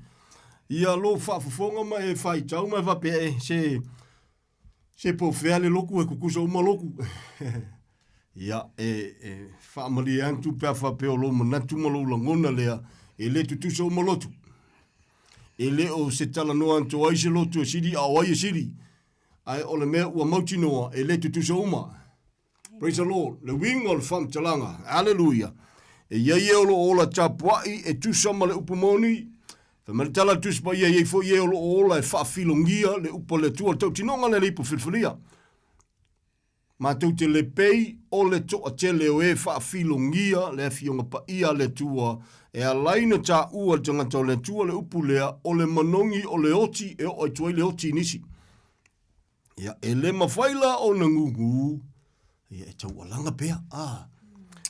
Ia lou faafofoga ma e faitau ma e faapea e se se po fea le loku e kukusa uma loku. Ia, e, e faamalie atu pe a faapea o lou manatu ma lou lagona lea, e le tutusa uma lotu. E le o se talanoa atu ai se lotu e sili a o ai e sili. Ae o le mea ua mautinoa, e le tutusa uma. Praise the Lord. Le uiga o le faamatalaga. Hallelujah. E i ai e o lo o ola tapuai e tusa ma le upu moni. Fai mai le tala a le Tusi Paia, e i ai foi e o lo o ola e faafilogia le upu a le Atua, le tautinoga lea le ipu filifilia. Matou te lepei o le toatele o e faafilogia le Afioga Paia a le Atua, e ala ai ona taua e le tagata o le Atua le upu lea, o le manogi o le oti e oo atu ai le oti i nisi. Ia, e le mafai la ona gūgū, ia, e taualaga pea, a.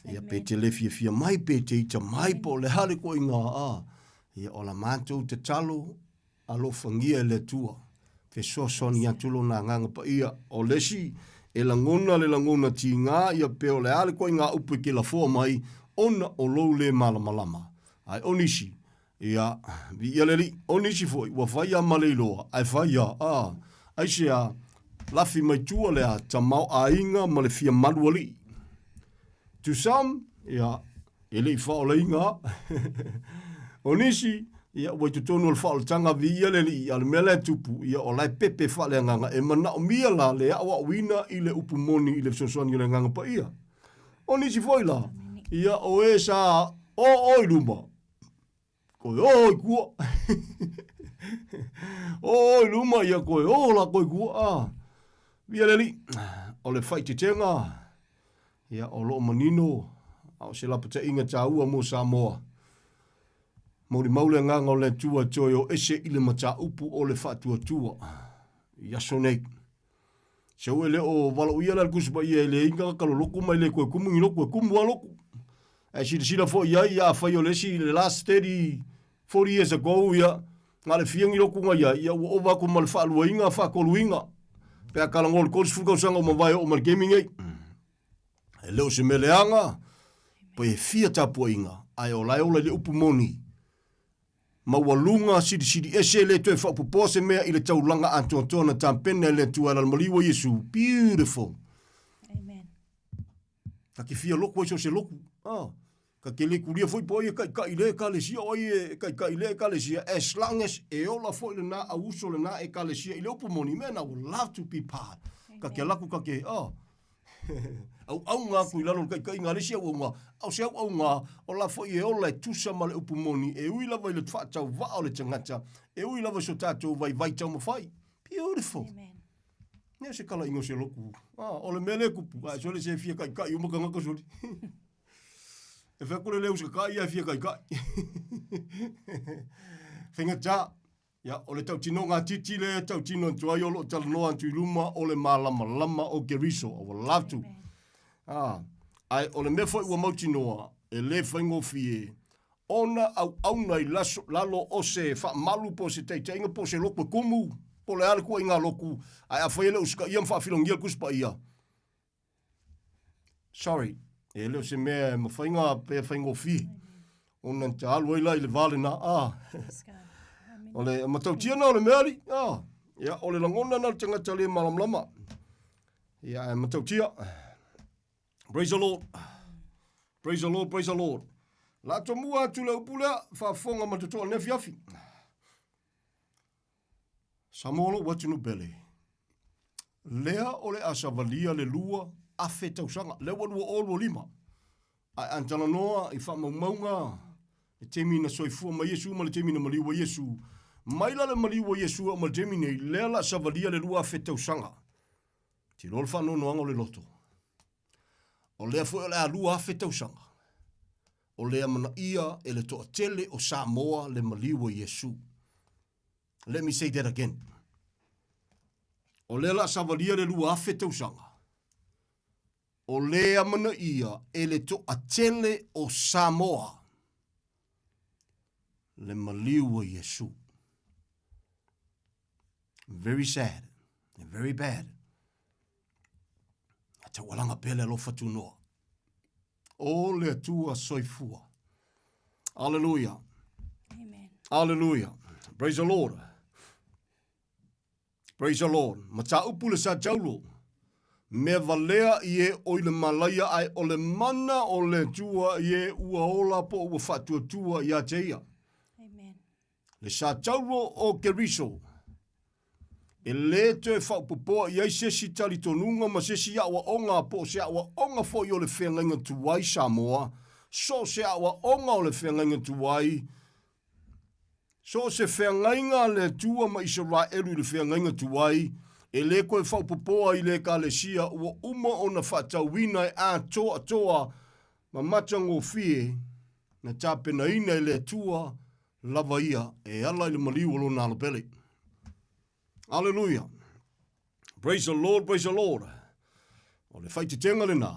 Ia, pe te le fiafia mai, pe te ita mai, po o le a le koiga, a. Ia, o la matou tatalo, Alofagia e le Atua, fesoasoani atu Lona Agaga Paia. O le isi e lagona le lagona tiga ia pe o le a le koiga upu e te lafoa mai ona o lou le malamalama. Ae o nisi, ia, viia le Alii, o nisi foi ua fai a ma le iloa, ae fai a, a, aisea, lafi mai tua le a tamaoaiga ma le fia malu alii. To some, ia, e le i faaolaina. O nisi, ia, ua i totonu o le faaolataga viia le alii, a o le mea la e tupu, ia, o la e pepe faaleagaga, e manaomia la le aoaoina i le upu moni i le fesoasoani o le Agaga Paia. O nisi foi la, ia, o e sa oo i luma, koe oo i kua. Oo i luma, ia koe oo la koe i kua. Ah, viia le Alii, o le faaeteetega, Ia, o lo o manino, a o se lapataiga taua mo Samoa. Molimau le agaga o le Atua e toe o ese i le mataupu o le faatuatua i aso nei. Se ua e le o valaoia la le Tusi Paia e leai ni tagata loloko ma e le toe kumu ni lotu, e kumu lava lotu. Ae silasila foi i ai, afai o le isi, le last 30, 40 years ago, ia,
Na le fia ni loku ngai ai, ia ua ova aku ma le faaluaina, faatoluina, pe a talanoa i le 30 tausaga ua mavae oo mai le taimi nei. E le o se mea leaga, pe fia tapuaiga, ae o la e ola i le upu moni, maualuga silisili ese le toe faaopoopoa se mea i le taulaga atoatoa na tapena e le Atua e ala i le maliu o Iesu. Beautiful.
Amen.
Ta te fia loku ai so se loku. Ah. Ka te le kulia foi po ai e kaikai le ekalesia o ai e kaikai le ekalesia as long as e ola foi lena au uso lena ekalesia i le upu moni, man, I would love to be part. Ka te alaku ka te, oh. auauga aku i lalo o le taitaiga a le isi auauga, a o se auauga o la foi e ola e tusa ma le upu moni, e ui lava i le faatauvaa o le tagata, e ui lava i so tatou vaivai taumafai. Beautiful.
Amen.
Nea se kalaiga o se loku. Ah, o le mea lea e kupu, ae sole se fia kaikai uma tagata sole. E fai atu le leo se kai ia e fia kaikai. Faigata. Ia, o le tautinoga a Titi lea e tautino atu ai o lo o talanoa atu i luma o le malamalama o Keriso. I would love to. Ah, ae o le mea foi ua mautinoa, e le faigofie ona auauna i laso, lalo o se faamalu po o se taitaiga po o se loku e kumu, po o le a le tuuaiga loku, ae afai e le usitaia ma faafilogia le Tusi Paia, Sorry, e le o se mea e mafai ona pea faigofie ona ta alu ai la i le va lena. Ah. O le matautia na o le mea ali. Ah. Ia, o le lagona na le tagata le malamalama. Ia, e matautia. Praise the Lord. Praise the Lord, praise the Lord. La tomua atu le upu lea, faafofoga ma totoa le afiafi. Samoa lou atunuu pele. Lea o le a savalia le 2000 tausaga, lea ua 2025. Ae a talanoa i faamaumauga le taimi na soifua mai Iesu ma le taimi na maliu ai Iesu, mai la le maliu o Iesu e oo mai le taimi nei, lea o le a savalia le 2000 tausaga. Tilo le faanoanoaga o le loto. O lea foi o le a 2000 tausaga, o lea manaia e le toatele o Samoa le maliu o Iesu. Let me say that again. O lea la savalia le 2000 tausaga, o lea amanaia e le toatele o Samoa le maliu o Iesu. Very sad and very bad. A taualaga pea le alofa tunoa. O le Atua soifua. Hallelujah.
Amen.
Hallelujah. Praise the Lord. Praise the Lord. Mataupu le sa taulo. Mea valea i e o i le malaia ai o le mana o le Atua i e ua ola po ua faatuatua ia te ia.
Amen.
Le sa taulo o Keriso. E lē toe faaopoopoa i ai se isi talitonuga ma se isi aoaoga po o se aoaoga foi o le feagaiga tuai Samoa, so o se aoaoga o le feagaiga tuai, so o se feagaiga a le Atua ma Isaraelu i le feagaiga tuai, e lē toe faaopoopoa i le Ekalesia ua uma ona faatauina e atoatoa ma matagofie na tapenaina e le Atua lava ia e ala i le maliu o lona alo pele. Aleluia. Praise the Lord, praise the Lord. O le faitetenga lena,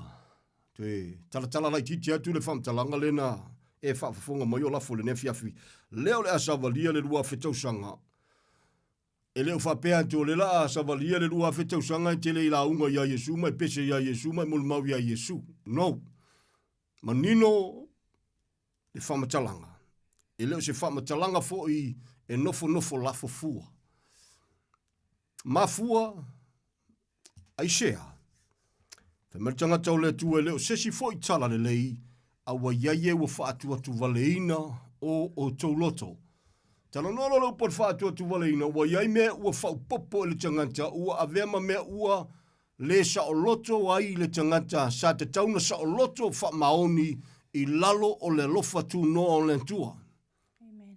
toe talatala laitiiti atu le faamatalaga lena e faafofoga mai o lafo i lenei afiafi. Lea o le a savalia le 2000 tausaga. E le o faapea atu o le la a savalia le 2000 tausaga e tele i lauga iā Iesu ma e pese iā Iesu ma e molimau iā Iesu. No. Manino le faamatalaga. E le o se faamatalaga foi e nofonofo lafo fua. Mafua aisea? Fai mai le tagata o le Atua e le o se isi foi tala lelei, a ua i ai e ua faatuatuvaleina o outou loto. Talanoa loa le upu o le faatuatuvaleina, ua i ai mea ua faaopoopo i le tagata, ua avea ma mea ua le saoloto ai le tagata sa tatau na saoloto faamaoni i lalo o le alofa tunoa o le Atua.
Amen.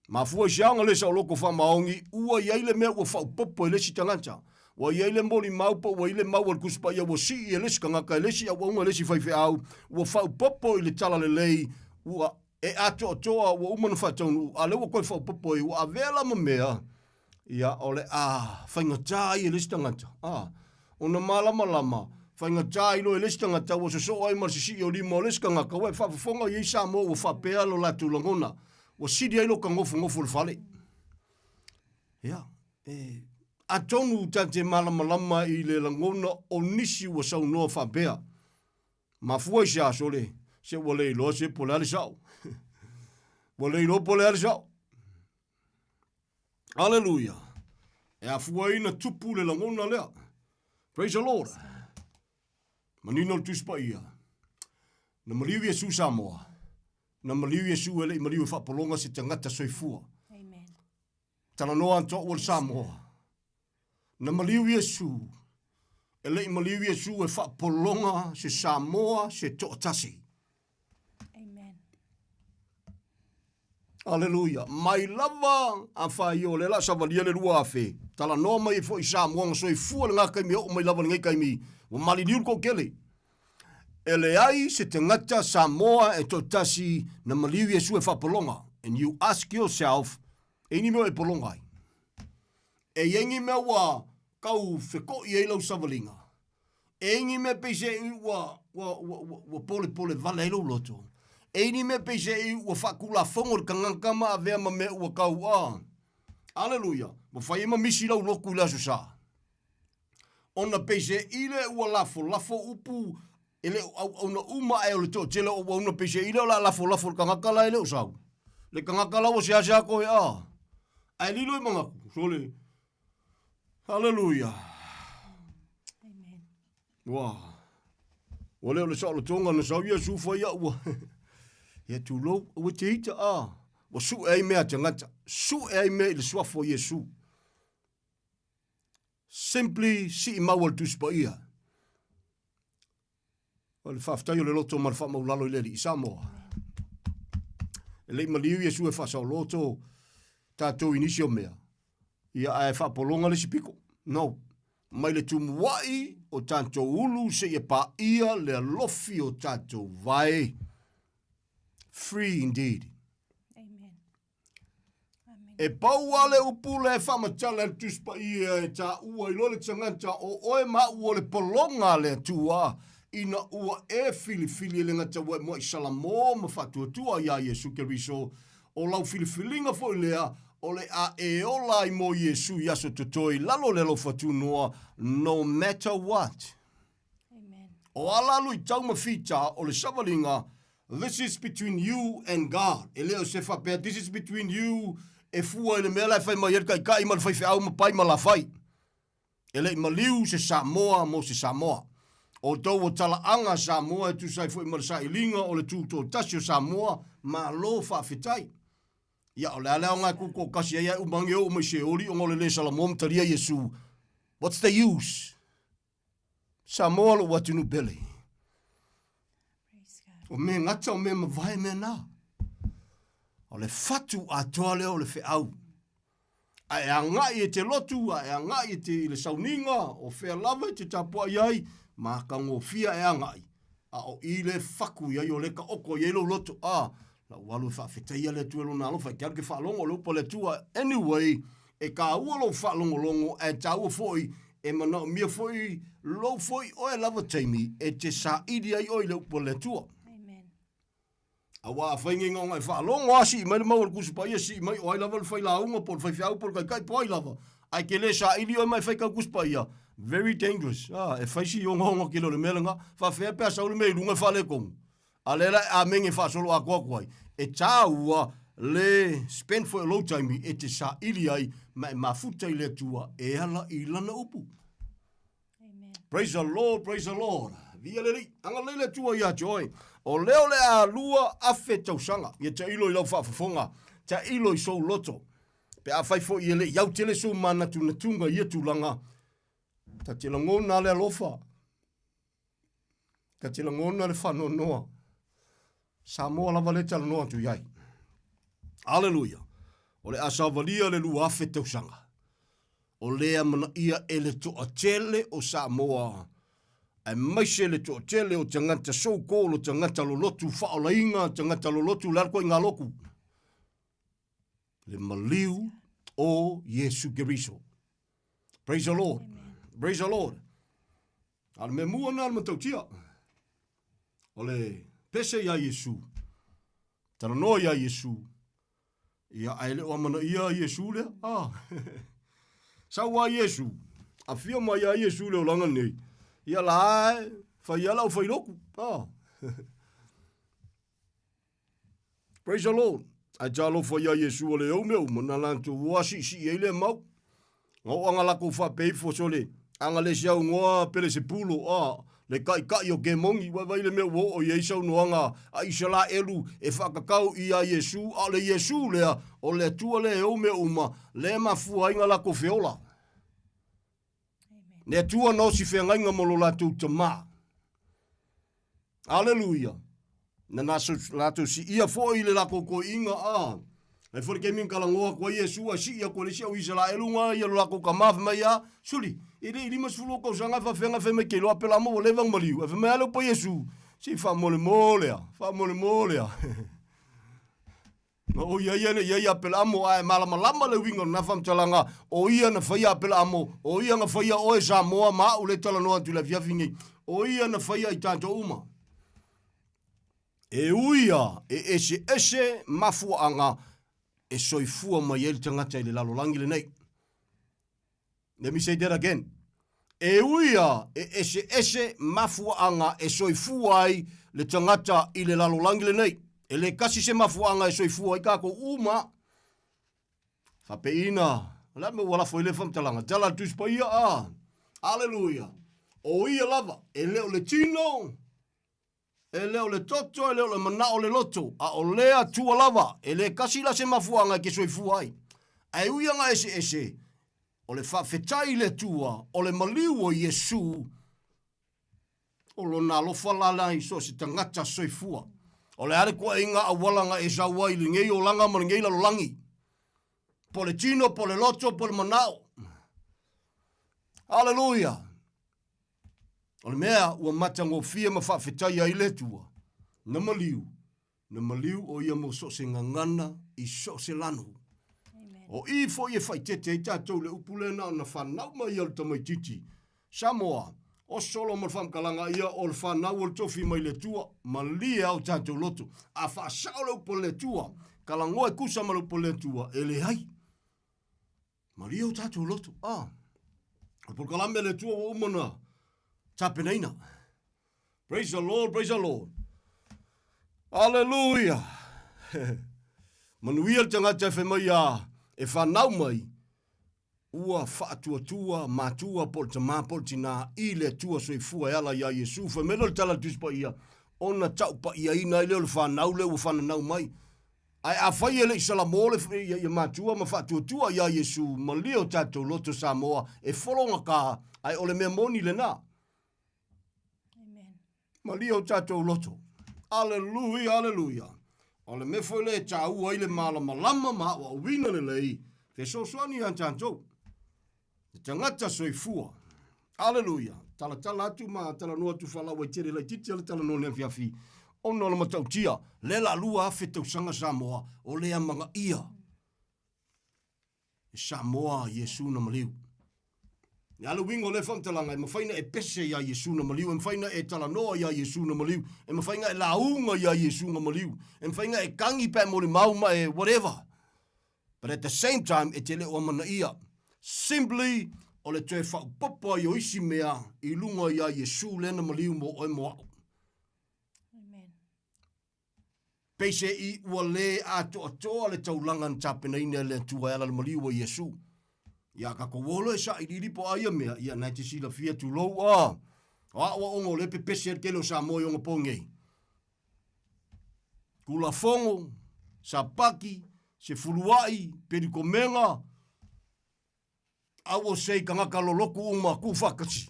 Mafua i se aoga le saoloto faamaoni, ua i ai le mea ua faaopoopo e le isi tagata. Ua i ai le molimau po ua i le mau a le Tusi Paia ua sii e le isi tagata, e le isi auauna, e le isi faifeau, ua faaopoopo i le talalelei, ua e atoatoa, ua uma ona faataunuu, a o lea ua toe faaopoopo ai, ua avea la ma mea Ia, o le a faigata ai e le isi tagata, a, ona malamalama, faigata ai loa e le isi tagata ua sosoo ai ma le sisii o lima o le isi tagata, ua e faafofoga i ai Samoa ua faapea lo latou lagona, ua sili ai lo ta nofonofo i le fale. Ia, e, atonu ta te malamalama i le lagona o nisi ua saunoa faapea. Mafua i se aso le, se ua le iloa se po le a le sao. Ua le iloa po le a le sao. Aleluia. E afua ai na tupu le lagona lea. Praise the Lord. Manino le Tusi Paia. Na maliu Iesu Samoa. Na maliu Iesu e le i maliu e faapologa se tagata soifua.
Amen.
Talanoa atu au o le Samoa. Na maliu Iesu, e le i maliu Iesu e faapologa se Samoa se toatasi.
Amen.
Aleluia. Mai lava a whai o le la savalia le 2000. Talanoa mai foi i Samoa nga soifua le ngā kaimi o mai lava le ngai kaimi. Ua maliliu le kokele. E leai se tagata Samoa e toatasi na maliu Iesu e faapologa. And you ask yourself, e ni mea e pologa ai? E i ai ni mea ua kau fekoʻi ai lau savaliga? E i ni mea peiseʻi ua, ua, ua, ua, ua polepole vale ai lou loto? E i ni mea peiseʻi ua faatulafono le tagata ma avea ma mea ua kau a? Aleluia! Ua fai ai ma misi lau lotu i le Aso Sa. Ona peiseʻi le ua lafolafo upu e le o auauna uma ae o le toatele o auauna peiseʻi le o le a lafolafo le tagata la e le o sau. Le tagata la ua seasea koe a. Ae lilo i manatu, sole. Hallelujah.
Amen.
Ua. Ua le o le saolotoga na sau Iesu fai au ua. Ia tulou, ua te ita a. Ua sue ai mea a tagata. Sue ai mea i le suafa o Iesu. Simply sii mau o le Tusi Paia. O le faafetai o le loto ma le faamaulalo i le Alii Samoa. E le i maliu Iesu e faasaoloto tatou i nisi o mea, ia ae faapologa le isi piko. No. Mai le tumuai o tatou ulu seia paia le alofi o tatou vae. Free indeed.
Amen.
E pau lava le upu lea e faamatala e le Tusi Paia e taua i loa le tagata o oe ma au o le pologa a le Atua, ina ua e filifili e le gata ua e muaʻi Salamo ma faatuatua iā Iesu Keriso, o lau filifiliga foi lea o le a e ola ai mo Iesu i aso totoe i lalo o le alofa tunoa, no matter what.
Amen.
O a la luitau ma fita o le savaliga, this is between you and God. E le o se faapea, this is between you, e fua i le mea la e fai mai ai le taitai ma le faifeau ma pai ma lafai. E le i maliu se Samoa mo se Samoa. O tou o talaaga Samoa e tusa ai foi ma le sailiga o le tutotasi o Samoa, malo faafetai. Ia, o le a le aoga e tutoatasi ai ae uma age oo mai Seoli ona o le le Salamoa ma talia Iesu. What's the use? Samoa lou atunuu pele. O mea gata, o mea mavae mea na. O le fatu atoa lea o le feau. A e agai e te lotu, a e agai e te i le sauniga, o fea lava e te tapuai ai, matagofie e agai. A o i le faku i ai o le taoto i ai lou loto, a, lau alu e faafetaia le Atua i lona alofa, e te alu ke faalogo le upu a le Atua. Anyway, e taua lou faalogologo, ae taua foi, e manaomia foi lou foi oe lava taimi e te saili ai oe i le upu a le Atua.
Amen.
Aua afai nei na ona e faalogo a sii mai le mau o le Tusi Paia, sii mai o ai lava le failauga po o le faifeau po o le taitai po o ai lava, ae te le saili oe ma e fai tau Tusi Paia, very dangerous. Ah, e fai si ogaoga tele o le mea lena. Faafefea pe a sau le mea i luga e faaletonu. A lea la e amene faasolo atoa atu ai, e taua le spend foi o lou taimi e te saili ai ma e mafuta i le Atua e ala i Lana upu.
Amen.
Praise the Lord, praise the Lord. Viia le Alii, agalelei le Atua ia te oe. O lea o le a 2000 tausaga, ia tailo i lau faafofoga, tailo i sou loto. Pe afai foi e le i au tele sou manatunatuga i ia tulaga, ta te lagona le alofa, ta te lagona le faanoanoa. Samoa lava lea e talanoa atu i ai. Aleluia. O le a savalia le 2000 tausaga. O lea manaia e le toatele o Samoa, aemaise le toatele o tagata so-called o tagata lolotu faaolaina, tagata lolotu le a le ituaiga lotu? Le maliu o Iesu Keriso. Praise the Lord. Amen. Praise the Lord. A o le mea mua lena o le matautia, o le pese iā Iesu, talanoa iā Iesu, ia ae le o amanaia Iesu lea. Ah. Sau a Iesu, afio mai a Iesu le olaga nei, ia la e fai ala o fai loku. Ah. Praise the Lord. Ae talofa ia Iesu o le au mea uma, na latou ua siisii ai le mau. Na o anga lakou faapea ifo sole, anga le si au ngoa Pelesepulo, a, le kaʻikaʻi o kemongi, ua vai le mea ua oo i ai saunoaga a Isalaelu e faakakau ia Iesu, a o le Iesu lea, o le Atua lea e ou mea uma, lea e mafua ai na lakou feola. Le Atua na osi feagaiga mo lo latou tamā. Aleluia! Na latou siia foi i le lakou koiiga, a. Ai foi le taimi na talanoa atu ai Iesu ae sii atu e le isi au Isalaelu na ia lo latou tama fai mai a, Suli, e le i 50 ou tausaga e faafeaga fai mai ke iloa Apelama ua leva ona maliu. Ae fai mai a le upu a Iesu, se i faamolemole a, faamolemole a. Na o ia ia le ia ia Apelaamo, ae malamalama le uiga o lena faamatalaga, o ia na faia Apelaamo, o ia na faia oe Samoa ma au le talanoa atu i le afiafi nei, o ia na faia i tatou uma. E ui a e eseese mafuaaga e soifua mai ai le tagata i le lalolagi lenei. Let me say that again. E ui a e eseese mafuaaga e soifua ai le tagata i le lalolagi lenei. E le kasi se mafuaaga e soifua ai tatou uma. Faapeiina, o le a mea ua lafo ai lea faamatalaga? Tala a le Tusi Paia, a! Aleluia! O ia lava, e le o le tino, E le o le toto, e le o le manao o le loto, a o le Atua lava, e le kasi la se mafuaaga e ke soifua ai. Ae ui aga eseese, o le faafetai i le Atua, o le maliu o Iesu, o lona alofa la la i so o se tagata soifua. O le a le koaiga auala na e sau ai i lenei olaga ma lenei lalolagi? Po o le tino, po o le loto, po o le manao. Haleluia! O le mea ua matagofie ma faafetaia ai le Atua, na maliu, na maliu o ia mo so o se gagana i so o se lanu. O i foi e faaeteete ai tatou i le upu lea na ona fanau mai ia o le tamaitiiti. Samoa, o solo ma le faamatalaga ia o le fanau o le tofi mai le Atua, malie a o tatou loto. A faasao le upu a le Atua, talanoa e tusa ma le upu a le Atua, e leai. Malie o tatou loto. Ah. O le polokalame a le Atua ua uma ona tapenaina. Praise the Lord, praise the Lord. Hallelujah. Manuia le tagata e fai mai a e whanau mai ua faatuatua matua po o le tamā po o le tinā i le Atua soifua e ala iā Iesu. Fai mai lea o le tala a le Tusi Paia, ona taupaiaina ai lea o le whanau lea ua whananau mai. Ae afai e le i salamo le ia, ia matua ma faatuatua iā Iesu, malie o tatou loto Samoa e fologata, ae o le mea moni lena.
Amen.
Malie o tatou loto. Aleluia, aleluia. O le mea foi lea e taua ai le malamalama ma aoaoina lelei, fesoasoani iā tatou. Le tagata soifua. Aleluia. Talatala atu ma talanoa atu faalauaitele laitiiti a le talanoa i le afiafi, ona o le matautia, lea la 2000 tausaga Samoa o le amanaia e Samoa Iesu na maliu. Le a le uiga o lea faamatalaga, e mafai ona e pese iā Iesu na maliu, e mafai ona e talanoa iā Iesu na maliu, e mafai ona e lauga iā Iesu na maliu, e mafai ona e kagi pe a e molimau ma e whatever. But at the same time, e te le o amanaia. Simply, o le toe faaopoopo ai o isi mea i luga iā Iesu lea na maliu mo oe mo a'u.
Amen.
Peise'i ua lē atoatoa le taulaga na tapenaina e le Atua e ala i le maliu o Iesu. Ia tatou o loa e sailiili po o a ia mea, ia na e te silafia tulou a. O aʻoaʻoga o lea e pepese ai le tele o Samoa i ona po nei. Tulafono, Sapaki, Sefulua'i, Pelikomega, aua se i tagata lolotu uma tuufaatasi.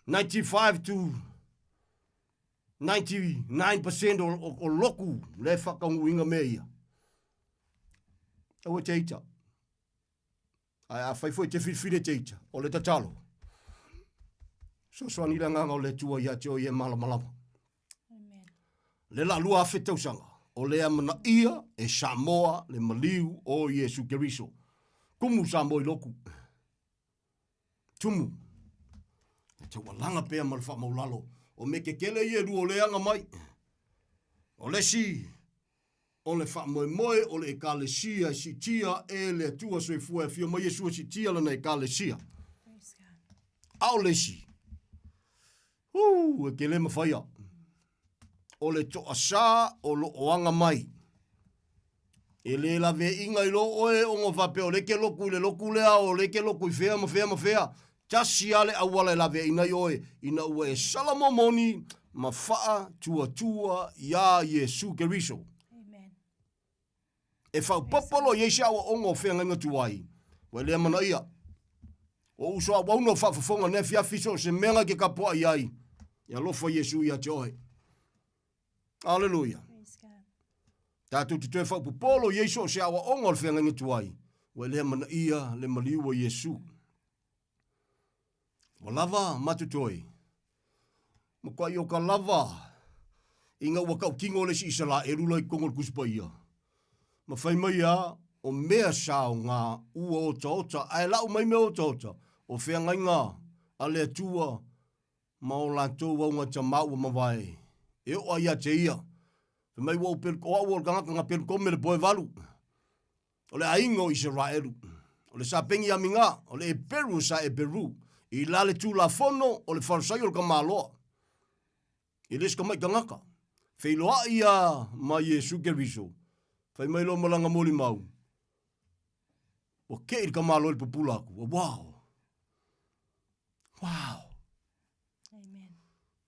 95 to 99% o, o, o lotu le faataunuuina mea ia. Aua te ita. Ae afai foi e te filifili e te ita, o le tatalo, fesoasoani le agaga o le Atua ia te oe ia e malamalama.
Amen.
Le la 2000 tausaga, o le amanaia e Samoa le maliu o Iesu Keriso. Tumu Samoa i lotu. Tumu. E taualaga pea ma le faamaulalo. O mea kekele ia e lua o le aga mai. O le isi, O le faamoemoe o le Ekalesia e siitia e le Atua Soifua e afio mai Iesu e siitia lana Ekalesia. A o le isi, uu, e te le mafaia. O le toasā o lo o aga mai. E le laveaiga i lo oe ona faapea o lea e te lotu i le lotu lea, o lea e te lotu i fea ma fea ma fea. Tasi lava le auala e laveaiina ai oe, ina ua e sala momoni ma faatuatua iā Iesu Keriso. E faaopoopo loa i ai se aoaoga o feagaiga tuai, ua e le amanaia. O uso auauna o faafofoga nei afiafi so o se mea na e te tapuai ai, e alofa Iesu ia te oe. Aleluia. Tatou te toe faapopolo i ai so o se aoaoga o le feagaiga tuai, ua e le amanaia le maliu o Iesu. Ua lava matotoe, matuai o ka lava ina ua tautino le isi Isaraelu la i totonu o le Tusi Paia, ma fai mai a, o mea sa o ngā ua otaota, ae lau mai mea otaota, o feagaiga a le Atua ma o latou augatamā ua mavae, e oo ai ia te ia. Fai mai ua ou pelu, o au o le tagata na pelukome le poevalu, o le aiga o Isaraelu, o le sa Peniamina, o le Eperu o sa Eperu, i la le Tulafono o le Farisai o le tamaloa, e le o se tamai tagata. Feiloai ia ma Iesu Keriso, fai mai loa malaga molimau, ua kei le tamaloa i le pupula atu, wow! Wow!
Amen.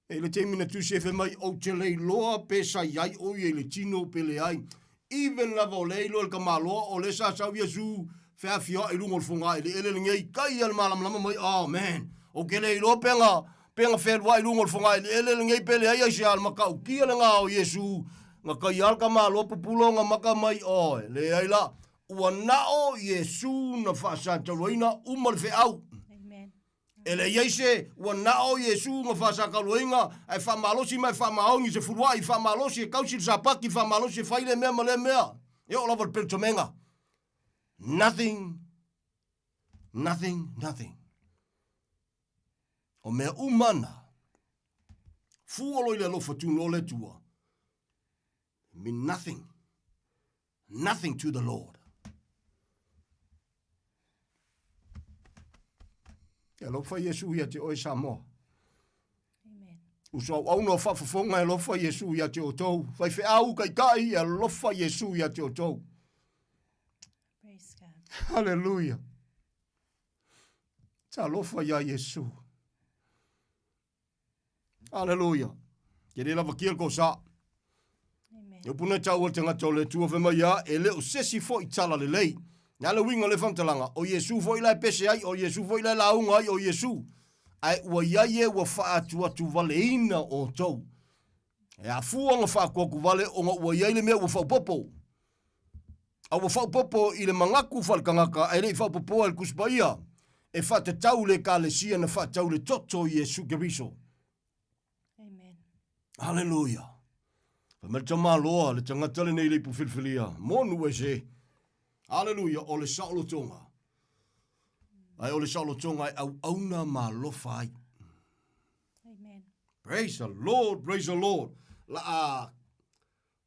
E le taimi na tusi e fai mai, ou te le iloa pe sa i ai ʻo ia i le tino pe leai. Even lava o lea iloa i le tamaloa, o lea sa sau Iesu feafioai i luga o le fogaeleele lenei, kai ia le malamalama mai, oh man, ou te le iloa pe na, pe na fealuai i luga o le fogaeleele lenei pe leai aisea, le matautia lena o Iesu, na kai lava le tamaloa pupula ona maka mai, oh, leai la, ua na o Iesu na faasataluaina uma le feau.
Amen.
E leai se ua na o Iesu na faasakaluaina, ae faamalosi ma e faamaoni se fuluai, faamalosi e kausi le sapati, faamalosi e fai lea mea ma lea mea. E oo lava i le pelutamega. Nothing, nothing, nothing. O mea uma na, fua loa i le alofa tunoa o le Atua, mean nothing. Nothing to the Lord. E alofa Iesu ia te oe Samoa.
Amen.
Uso auauna o faafofoga e alofa Iesu ia te outou. Faifeau taitai e alofa Iesu ia te outou.
Praise God.
Hallelujah. Talofa iā Iesu. Aleluia. Ke le lava kia ko sa.
Amen.
E puna tau o te ngata o le tua whai mai a, e le o sesi fo i tala le lei. Nā le winga le whantalanga, o Iesu fo i lai pese ai, o Iesu fo i lai launga ai, o Iesu. Ai ua iai e ua whaatu atu vale ina o tau. E a fua nga whaakuaku vale o nga ua iai le mea ua whaupopo. A ua faaopoopo i le manatu faaletagata ae le i faaopoopoa e le Tusi Paia, e faatatau le Ekalesia na faatatau le toto i Iesu Keriso.
Amen.
Haleluia. Fai mai le tamaloa, le tagata lenei le ipu filifilia, monu e se. Haleluia, o le saolotoga. Ae o le saolotoga e auauna ma alofa ai.
Amen.
Praise the Lord, praise the Lord. La a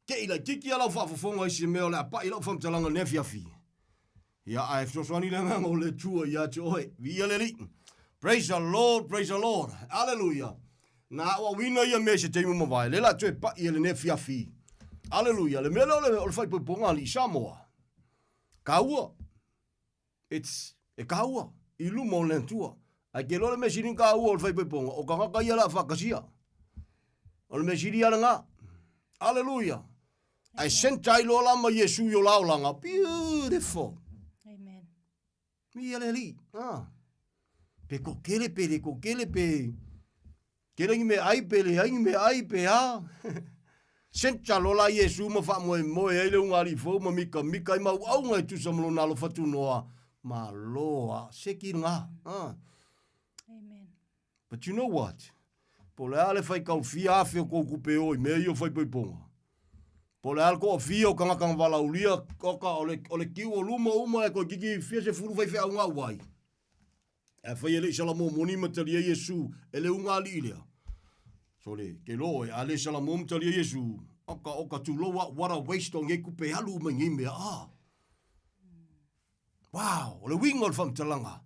Te i laititi a lau faafofoga i se mea o le a paʻi lau faamatalaga i lenei afiafi. Ia, ae fesoasoani le agaga o le Atua ia te oe. Viia le Alii. Praise the Lord, praise the Lord. Aleluia. Na aoaoina ia mea i se taimi ua mavae, lea la toe paʻi e lenei afiafi. Aleluia. Le mea lea o le, o le faaipoipoga a alii Samoa. Kaua. It's, e kaua, i luma o le Atua. Ae ke loa le mea sili kaua o le faaipoipoga, o tagata ia o le a faatasia. O le mea sili lava lena. Aleluia. Ae senta ai loa la ma Iesu i o la olaga. Beautiful.
Amen.
Ia le Alii. Ah. Pe kokele, pe le kokele, pe... Tele ni mea ai pe leai ni mea ai pe a. Senta loa la Iesu ma faamoemoe ai le ugaalii fou ma mikamika ai ma auauga e tusa ma lona alofa tunoa. Malo a. Se ki lena. Ah.
Amen.
But you know what? Po o le a le faitau fia afe o kou kupe o i mea ia o faaipoipoga. Po o le a le toafia o tagata na valaaulia, oka, o le, o le kiu o luma uma e toeitiiti fia sefulu faifeau na auai. Ae afai e le i Salamo moni ma talia Iesu e le ugaalii lea. Sole, ke loa oe, a le Salamo ma talia Iesu. Oka, oka tulou au, what a waste o nei kupe e alu uma i nei mea, ah. Wow, o le uiga o le faamatalaga.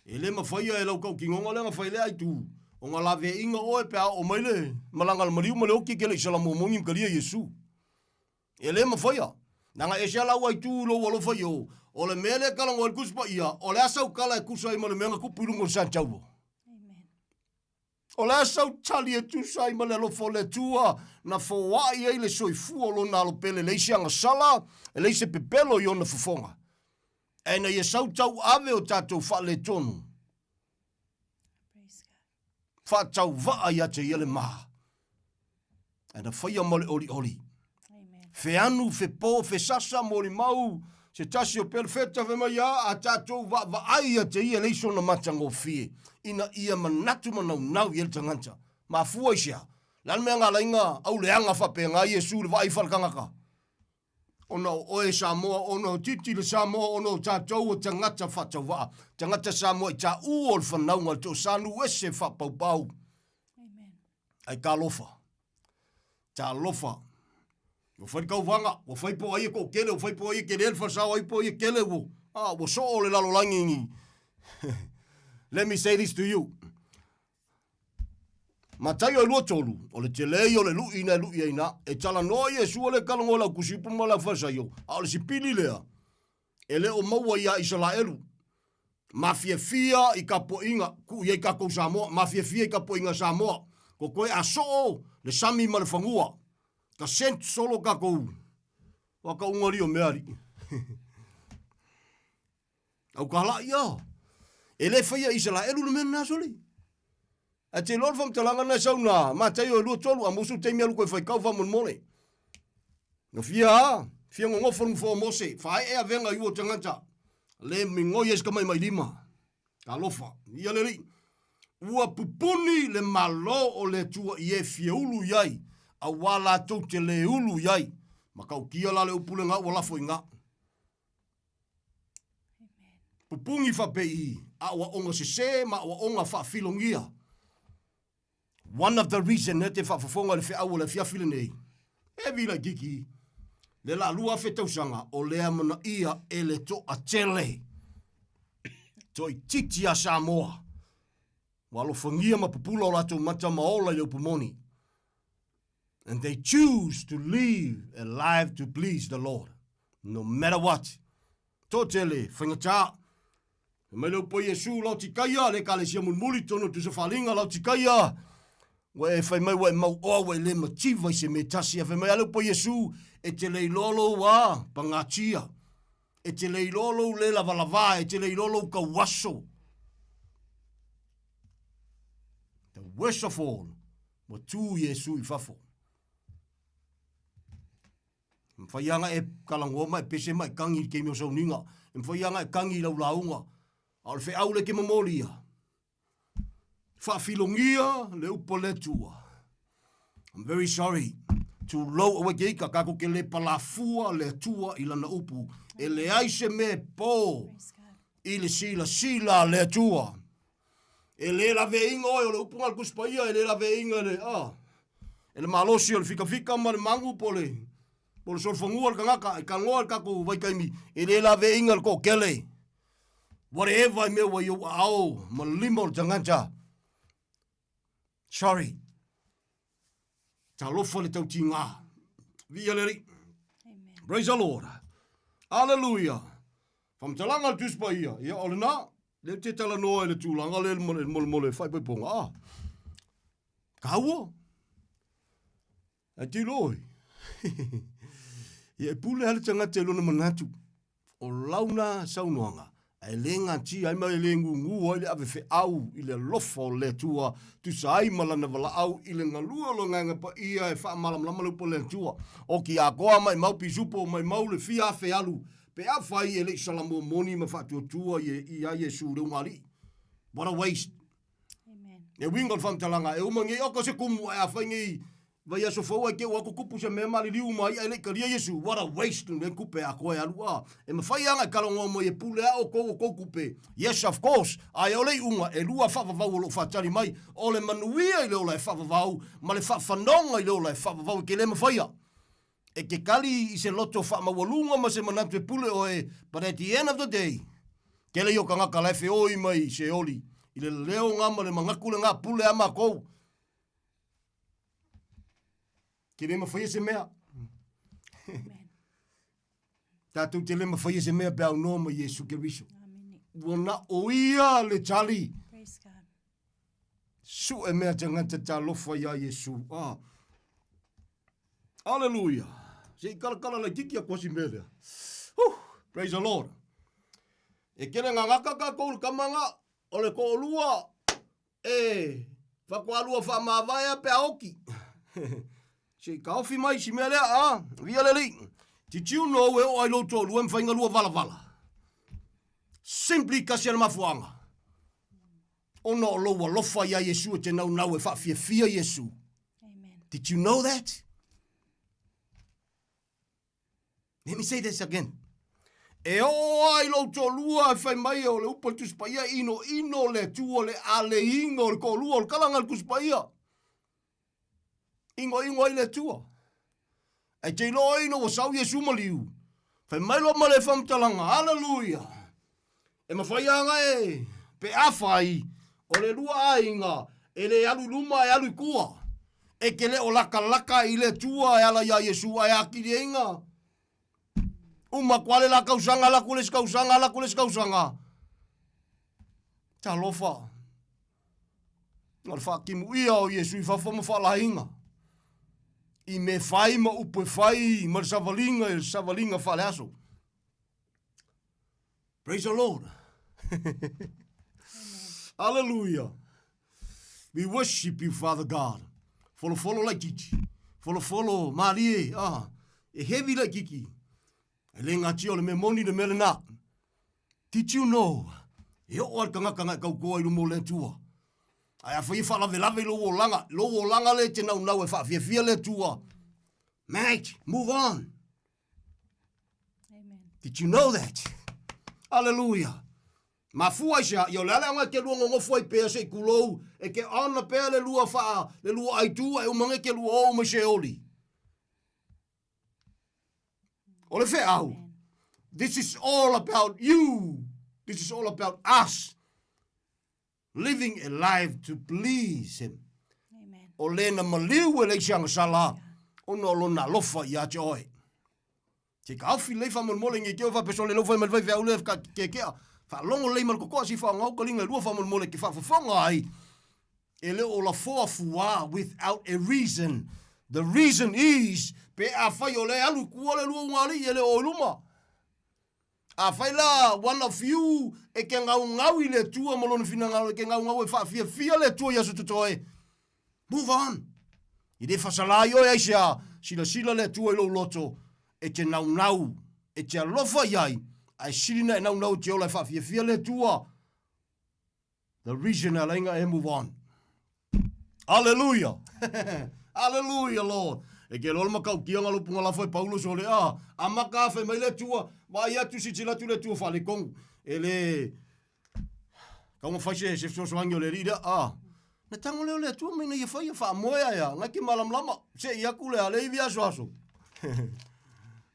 E le mafaia e lau tautinoga lea na fai lea aitu, o na laveaiga oe pe a oo mai le malaga a le maliu ma le oti e te le i salamomoni ma talia Iesu. E le mafaia. Leaga e ese lava lau aitu i lou alofa i o, o le mea lea e talanoa ai le Tusi Paia, o le a sau tala e tusa ai ma le mea na tupu i luga o le Santiago? O le a sau tali e tusa ai ma le alofa o le Atua na foai ai le soifua o lona alo pele, e leai se agasala, e leai se pepelo i ona fofoga. Ae ina ia sau tauave o tatou faaletonu, faatauvaa ia te ia le ma. Ae na faia ma le olioli. Feanu, fepo, fesasa, molimau, se tasi o perofeta fai mai, a, a tatou vaavaai ia te ia e leai sona matagofie, ina ia manatu ma naunau i ai le tagata. Mafua i se a? Le a le mea na ala ai na auleaga faapena Iesu i le vaai faaletagata? Ona o oe Samoa, ona o Titi le Samoa, ona o tatou o tagata faatauvaa, tagata Samoa i taua o le fanauga o le toasanu ese faapaupau. Ai talofa. Talofa. Ua fai le tauvaga, ua fai po o ai e toatele, ua fai po o ai e tele le falesao, ai po o ai e tele ua, ah, ua soo le lalolagi ni. Let me say this to you. Mataio e 23, o le tele ia o le lu'i na e lu'i ai na, e talanoa Iesu o le talanoa i lau tusiupu ma lau Farisaio, a o le sipili lea, e le o maua iā Isalaelu. Mafiafia i tapuaiga, tuu i ai tatou Samoa, mafiafia i tapuaiga Samoa, ko koe a soo le sami ma le fanua, ka sent solo tatou, wa ka unga li o mea alii. Au ka la ia. E le faia Isalaelu le mea lena soli. Ae te iloa le faamatalaga lena e sau na Mataio e 23, a musu taimi alu koe faitau faamolemole. Na fia a, fia nonofo le nofoa o Mose, faaee avega i ua o tagata, le migoi ai se tamatamailima. Talofa, ia le Alii. Ua pupuni le Malo o le Atua i e fia ulu i ai, auā latou te le ulu i ai. Matautia la le upu lena ua lafo i ina. Pupugi faapei aoaoga sese ma aoaoga faafilogia. One of the reason e te faafofoga i le feau o le afiafi lenei, e vila itiiti le la 2000 tausaga o le amanaia e le toatele toaitiiti a Samoa ua alofagia ma pupula o latou mata ma ola i le upu moni. And they choose to live a life to please the Lord, no matter what. Toatele, faigata. Fai mai le upu a Iesu, Laotikaia, le Ekalesia mulimuli, tonu o Tusa Faalinga, Laotikaia, ua e fai mai ua e mauoa, ua e le mativa i se mea tasi. Ae fai mai a le upu a Iesu, e te le iloa lou a pagatia, e te le iloa lou le lavalava, e te le iloa lou tauaso. The worst of all, ua tu Iesu i fafo. E mawhai anga e kalangoa ma e pese ma e kangi i le taimi o sauniga. E mawhai anga e kangi i lau lauga. A o le feau le ke momoli ia. Whaafilogia le upo le Atua. I'm very sorry. Tulou aua ke ika, kako ke le palafua le Atua i lana upu. E leai se mea e po i le silasila a le Atua. E le laveaiga oe, o le upu lena a le Tusi Paia, e le laveaiga e le, a, e le malosi o le fikafika ma le magu po o le, po o le solofanua le tagata, e talanoa i le tatou vaitaimi, e le laveaiga le toatele. Whatever i mea ua i ou aao ma lima o le tagata. Sorry. Talofa le tautigā. Viia le Alii. Praise the Lord. Hallelujah. Whamatalaga le Tusi Paia. Ia, o lena, lea te talanoa i le tulaga lea le molemole faaipoipoga. Ah, kaua. Ai te iloa oi. Ia e pule lava le tagata i lona manatu. O lau na saunoaga, ae le gatia ai ma e le gugu ai le ave feau i le alofa o le Atua, tusa ai ma lana valaau i le galue o le Agaga Paia e faamalamalama le upu a le Atua. O Kiakoa maimau pisupo maimau le fia afe alu, pe afai e le i salamua moni ma faatuatua ia Iesu le ugaalii. What a waste! E uiga o le faamatalaga, e uma nei, oka se kumu, ae afai nei vaiaso fou ae te ua atu tupu se mea maliliu uma ai ae le i talia Iesu, what a waste lenei tupe a koe alu a. E mafai lava ona e talanoa mai e pule a outou o tou tupe. Yes, of course, ae o le iuga, e lua faavavau o lo o faatali mai, o le manuia i le ola e faavavau ma le faafanoga i le ola e faavavau e te le mafaia. E ke kali i se loto faamaualuga ma se manatu e pule oe, but at the end of the day, tele ia o tagata la e feoi mai i Seoli, i le leo ga ma le magaku le ga pule a makou. Ke le mafaia se mea. Tatou te le mafaia se mea pe aunoa ma Iesu Keriso. Ua na o ia le tali.
Praise God.
Sue mea tagata talofa iā Iesu. Ah. Aleluia. Se i kalakala laititi aku asi mea lea. Huh. Praise the Lord. E kele ngā ngaka kākou le kama ngā o le ko'olua e fakoalua faamavae a pe a oki. Se i kaofi mai si mea lea, a, via le alii. Did you know e oo ai lou toalua e mafai ona lua valavala? Simply kasi a le mafuaaga. Ona o lou alofa iā Iesu e te naunau e faafiafia Iesu.
Amen.
Did you know that? Let me say this again. E oo ai lou toalua e fai mai o le upu a le Tusi Paia, inoino le Atua le aleiga o le toalua o le kalaga a le Tusi Paia. Inoino ai le Atua. Ae te iloa ina ua sau Iesu maliu, fai mai loa ma le faamatalaga, Aleluia! E mafai lava ona e, pe afai, o le lua aiga e le alu i luma e alu i tua. E te le o lakalaka i le Atua e ala iā Iesu ae atili ai na uma atu lava le la tausaga, ala atu le isi tausaga, ala atu le isi tausaga. Talofa! O le faatimuia o Iesu i fafo ma faalaina i mea fai ma upu e fai ma le savaliga i le savaliga faaleaso. Praise the Lord. Hallelujah. We worship you, Father God. Folofolo laititi. Folofolo malie. Ah, e heavy laititi. E le gatia o le mea moni le mea lena. Did you know, e oo lava le tagata na e tautoa i luma o le Atua. Ae afai e faalavelave i lou olaga, lou olaga lea e te naunau e faafiafia le Atua. Mate, move on.
Amen.
Did you know that? Hallelujah. Mafua i se a, ia o le a le aoga e te lua nonofo ai pea se i kulou, e ke ona pea le lua faa, le lua aitu ae uma nei te lua oo mai Seoli. O le feau. This is all about you. This is all about us. Living a life to please him.
Amen.
O le na maliu e le isi agasala, ona o lona alofa ia te oe. Se kaofi lelei faamolemole nge te oe faapeso le lou fai ma le faifeau lea ka kekea. Faalogo lelei ma le totoa si faaaogau ka liga e lua faamolemole ke faafofoga ai. E le o lafoa fuā without a reason. The reason is, pe afai o lea e alu i tua le lua ugaalii e le o i luma. Afai la one of you e ke gaugau i le Atua ma lona finagalo e ke gaugau e faafiafia le Atua i aso totoe, move on. I le faasala ai oe aisea, silasila le Atua i lou loto e te naunau, e te alofa i ai, ae sili na e naunau e te ola e faafiafia le Atua. The reason ala ai na e move on. Hallelujah. Hallelujah, Lord. E ke loa le matautia nga lopunga lafo e Paulo so le a amata fai mai le Atua, vaai atu silasila atu le Atua faaletonu. E le tau na fai se se fesoasoani o le alii lea a. Na tago lea o le Atua mai na ia faia faamoe ae a, na ke malamalama. Se i atu le a le ivi aso aso.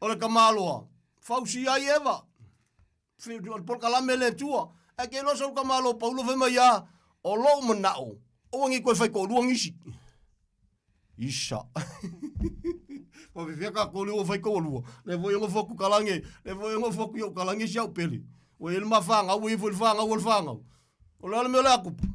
O le tamaloa, fausia ai Eva. O le polokalame le Atua. Ae ke iloa sau le tamaloa Paulo fai mai a, o lou manao, aua nei toe fai toalua nisi. Isa. Faafefea tatou lea ua fai toalua. Lea foi e nofo atu Kalange, lea foi e nofo atu i ou Kalange si au pele. Ua i ai le ma fanau, ua i ai foi le fanau a le fanau. O le a le mea o le a tupu?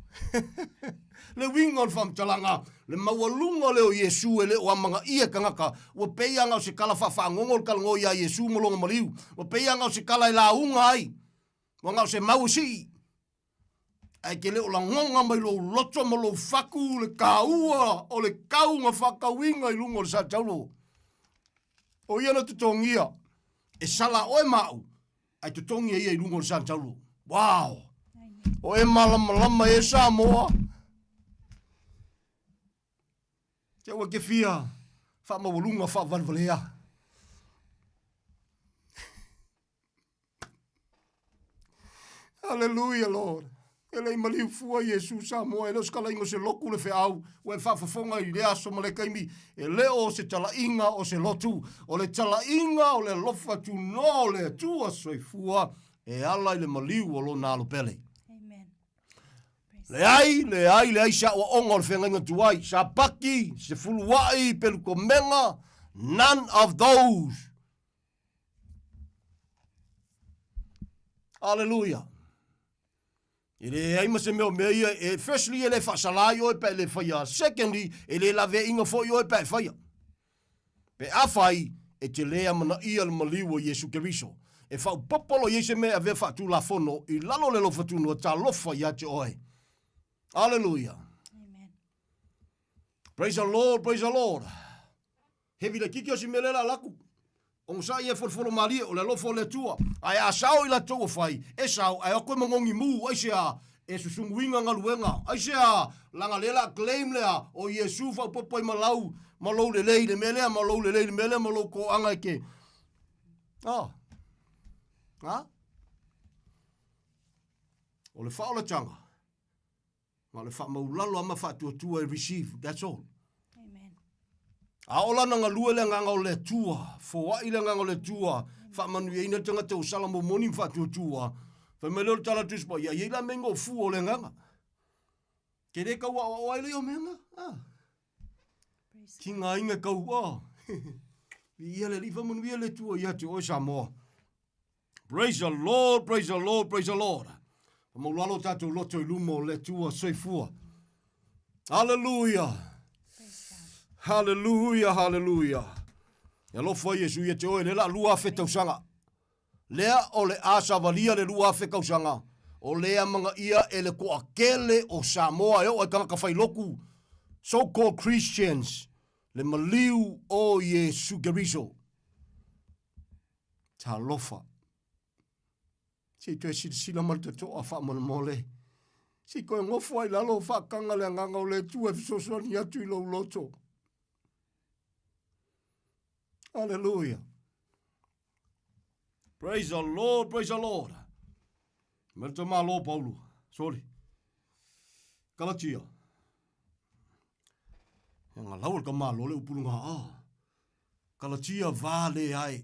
Le uiga o le faamatalaga, le maualuga lea o Iesu e le o amanaia e tagata, ua pei lava na o se tala faafagogo le talanoa iā Iesu ma lona maliu. Ua pei lava na o se tala e lauga ai, ua na o se mau e sii. Ae te le o lagona mai lou loto ma lou fatu le taua o le tau na faatauina i luga o le sataulo. O ia na totogia e sala oe ma au, ae totogi e ia i luga o le sataulo. Wow! O e malamalama e Samoa. Te ua ke fia faamaualuga faavalevalea. Hallelujah, Lord. E le i maliu fua Iesu Samoa, e le o se talaiga o se lotu le feau, ua e faafofoga i lea aso ma le taimi, e le o se talaiga o se lotu, o le talaiga o le alofa tunoa o le Atua soifua e ala i le maliu o Lona Alo pele.
Amen.
Leai, leai, leai se aoaoga o le feagaiga tuai, Sapaki, sefuluai, pelukomega, none of those. Aleluia. E leai ma se mea o mea ia, e, firstly, e le faasala ai oe pe a e le faia. Secondly, e le laveaiina foi oe pe a e faia. Pe afai, e te le amanaia le maliu o Iesu Keriso, e faaopoopo loa i ai se mea e avea faatulafono i lalo o le alofa tunoa talofa ia te oe. Aleluia.
Amen.
Praise the Lord, praise the Lord. Heavy laitiiti o si mea lea la laku. Onosai ia e folofolo malie, o le alofa o le Atua. Ae a sao i latou ua fai, e sao, ae o atu e magogi mu, aisea, e susunuina galuega, aisea, laga lea la claim lea, o Iesu faaopoopo ai ma lau, ma lou lelei i le mea lea, ma lou lelei i le mea lea, ma lou toaga e te... Ah. Ah? O le faaolataga, Na o le faamaulalo lava ma faatuatua e receive, that's all.
Amen.
A o lana galue le agaga o le Atua, foai le agaga o le Atua, faamanuiaina le tagata ua sala momoni ma faatuatua, fai mai lea o le tala Tusi Paia, e i ai la mea fua o le agaga. Ke le kau aoao ai lea o mea na. Ah. Ki ngā inga kau, ah. Ia le Alii faamanuia le Atua ia te oe Samoa. Praise the Lord, praise the Lord, praise the Lord. Whamaulalo tātou loto i luma o le Atua soifua. Hallelujah. Hallelujah, hallelujah. E alofa Iesu ia te oe, le la 2000 tausaga. Lea o le a savalia le 2000 tausaga, o lea magaia e le toatele o Samoa e oo ai tagata failotu, so-called Christians, le maliu o Iesu Keriso. Talofa. Se i toe silasila ma le totoa faamolemole. Se i toe gofo ai lalo faakaga le agaga o le Atua e fesoasoani atu i lou loto. Hallelujah. Praise the Lord, praise the Lord. Me le malo Paulo. Sorry. Kalatia. E ngā lau o le ka malo le upulunga a. Kalatia vale ai.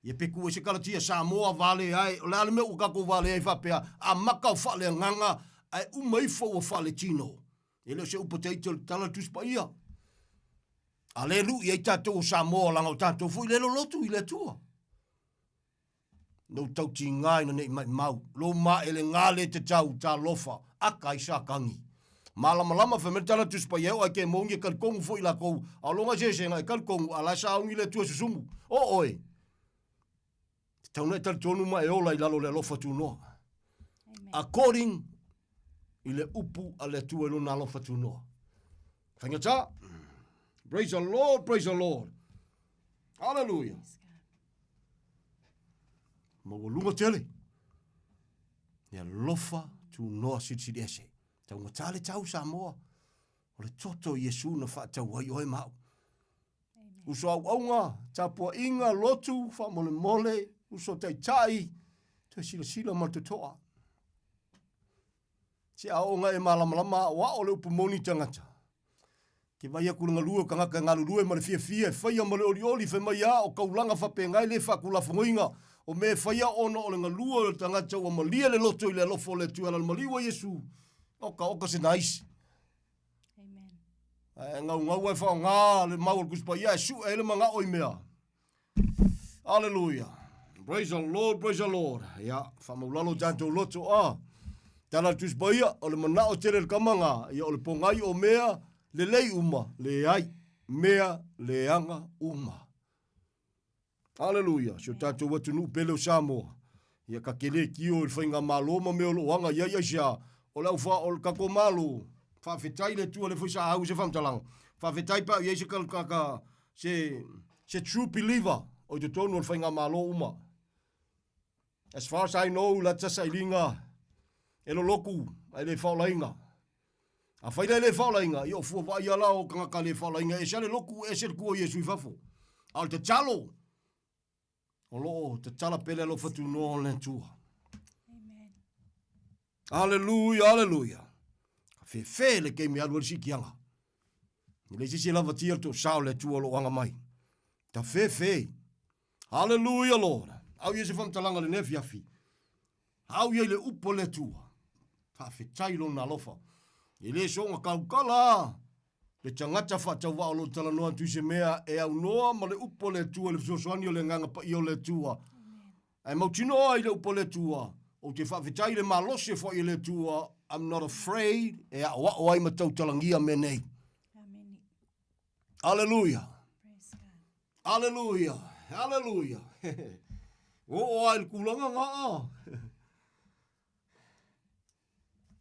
Ia pe ku e se Kalatia Samoa vale ai. O le a le mea ua kākou vale ai faapea, a maka o faaleagaga, ae uma ifo ua faaletino. E le o se upu taiti o le tala Tusi Paia. A le lu'i ai tātou o Samoa, leaga o tātou foi le lolotu i le Atua. Lou tautiga ina nei maimau, lou maelega le tatau, talofa, aka ai sa kagi. Malamalama fai mai le tala Tusi Paia e oo ai ke mogi e talitonu foi lakou, a o loga eseesega e talitonu a la e sauni le Atua e susumu. O oe, tatau ona e talitonu ma e ola i lalo o le alofa tunoa. According i le upu a le Atua i lona alofa tunoa. Faigata. Praise the Lord, praise the Lord. Hallelujah. Maualuga tele. E alofa tunoa silisili ese. Taugata le tau Samoa. O le toto o Iesu na faatau ai oe ma au. Uso auaunga, tapuaiga, lotu, faamolemole, uso taitai, toe silasila ma le totoa. Se aoga e malamalama aoao le upu moni tagata. Ke vai aku le galue o tagata e galulue ma le fiafia e faia ma le olioli fai mai a o kaulaga faapena e le faatulafonoina o mea e faia ona o le galue o le tagata ua malie le loto i le alofa o le Atua e ala i le maliu a Iesu. Oka oka se nice.
Amen.
Ae gaugau ai faaaoga le mau o le Tusi Paia e sue ai le manao i mea. Aleluia. Praise the Lord, praise the Lord. Ia, faamaulalo tatou loto a. Tala le Tusi Paia, o le manao tele le kamaga, ia o le pogai o mea lelei uma, leai, mea leaga uma. Aleluia. Si o tatou atunuu pele o Samoa. Ia ka kele kio i le faigamalo ma mea o lo o aga i ai aisea. O le au fa, o le tatou Malo, faafetai le Atua lea foi sa au i se faamatalaga. Faafetai pe a o i ai se ka, ka, ka, se, se true believer o i totonu o le faigamalo uma. As far as I know, la te sailiga e loloku ae le faaolaina. Afai la e le faaolaina, ia o fua vaaia la o tagata le faaolaina, e ese lava le lotu, ese le tua o Iesu i fafo. A o le tatalo, o lo o tatala pea le alofa tunoa o le Atua.
Amen.
Aleluia, aleluia. Ka fefe le keimi alu ai le siikiaga. E leai se isi e lavatia le toosao o le Atua o lo o aga mai. Ta fefe. Hallelujah, Lord. Au ia se faamatalaga i lenei afiafi. Au ia i le upu a le Atua. Faafetai Lona alofa. E le soona kaukala a le tagata faatauvaa o lo o talanoa atu i se mea e aunoa ma le upu a le Atua i le fesoasoani o le Agaga Paia o le Atua. Ae mautinoa i le upu a le Atua, ou te faafetai i le malosi e foai e le Atua, I'm not afraid e aoao ai ma tautalagia mea nei.
Amene.
Aleluia.
Praise God.
Aleluia. Aleluia. Ua oo lava i le tulaga na.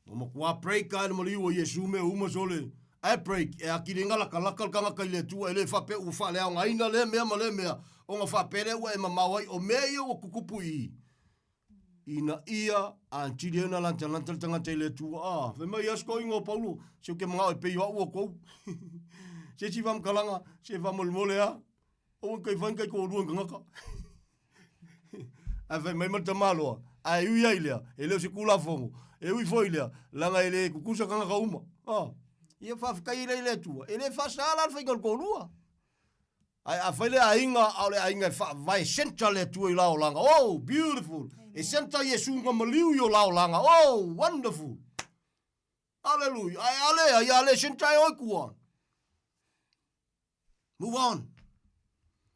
Ua matua break lava i le maliu o Iesu mea uma sole. Ae break, e atili ai lakalaka le tagata i le Atua, e le faapea ua faaleaogaina lea mea ma lea mea, ona faapea lea ua e mamao ai, o mea ia ua tutupu i i, ina ia atili ai ona latalata le tagata i le Atua. A, fai mai ia si toeaina o Paulo, se ou te manao e pei o au outou. Se isi faamatalaga, se faamolemole lava. Aua ne i fai ni taitoalua i tagata. Ae fai mai ma le tamaloa, ae ui ai lea, e le o se Tulafono, e ui foi lea, leaga e le tutusa tagata uma. A, ia faafetai ai lea i le Atua, e le faasaā la le faiga o le toalua. Ae afai le aiga, a o le aiga e faavae centre le Atua i la olaga, oh, beautiful! E centre Iesu na maliu i o la olaga, oh, wonderful! Aleluia! Ae a leai, a le centre e oe tua. Move on.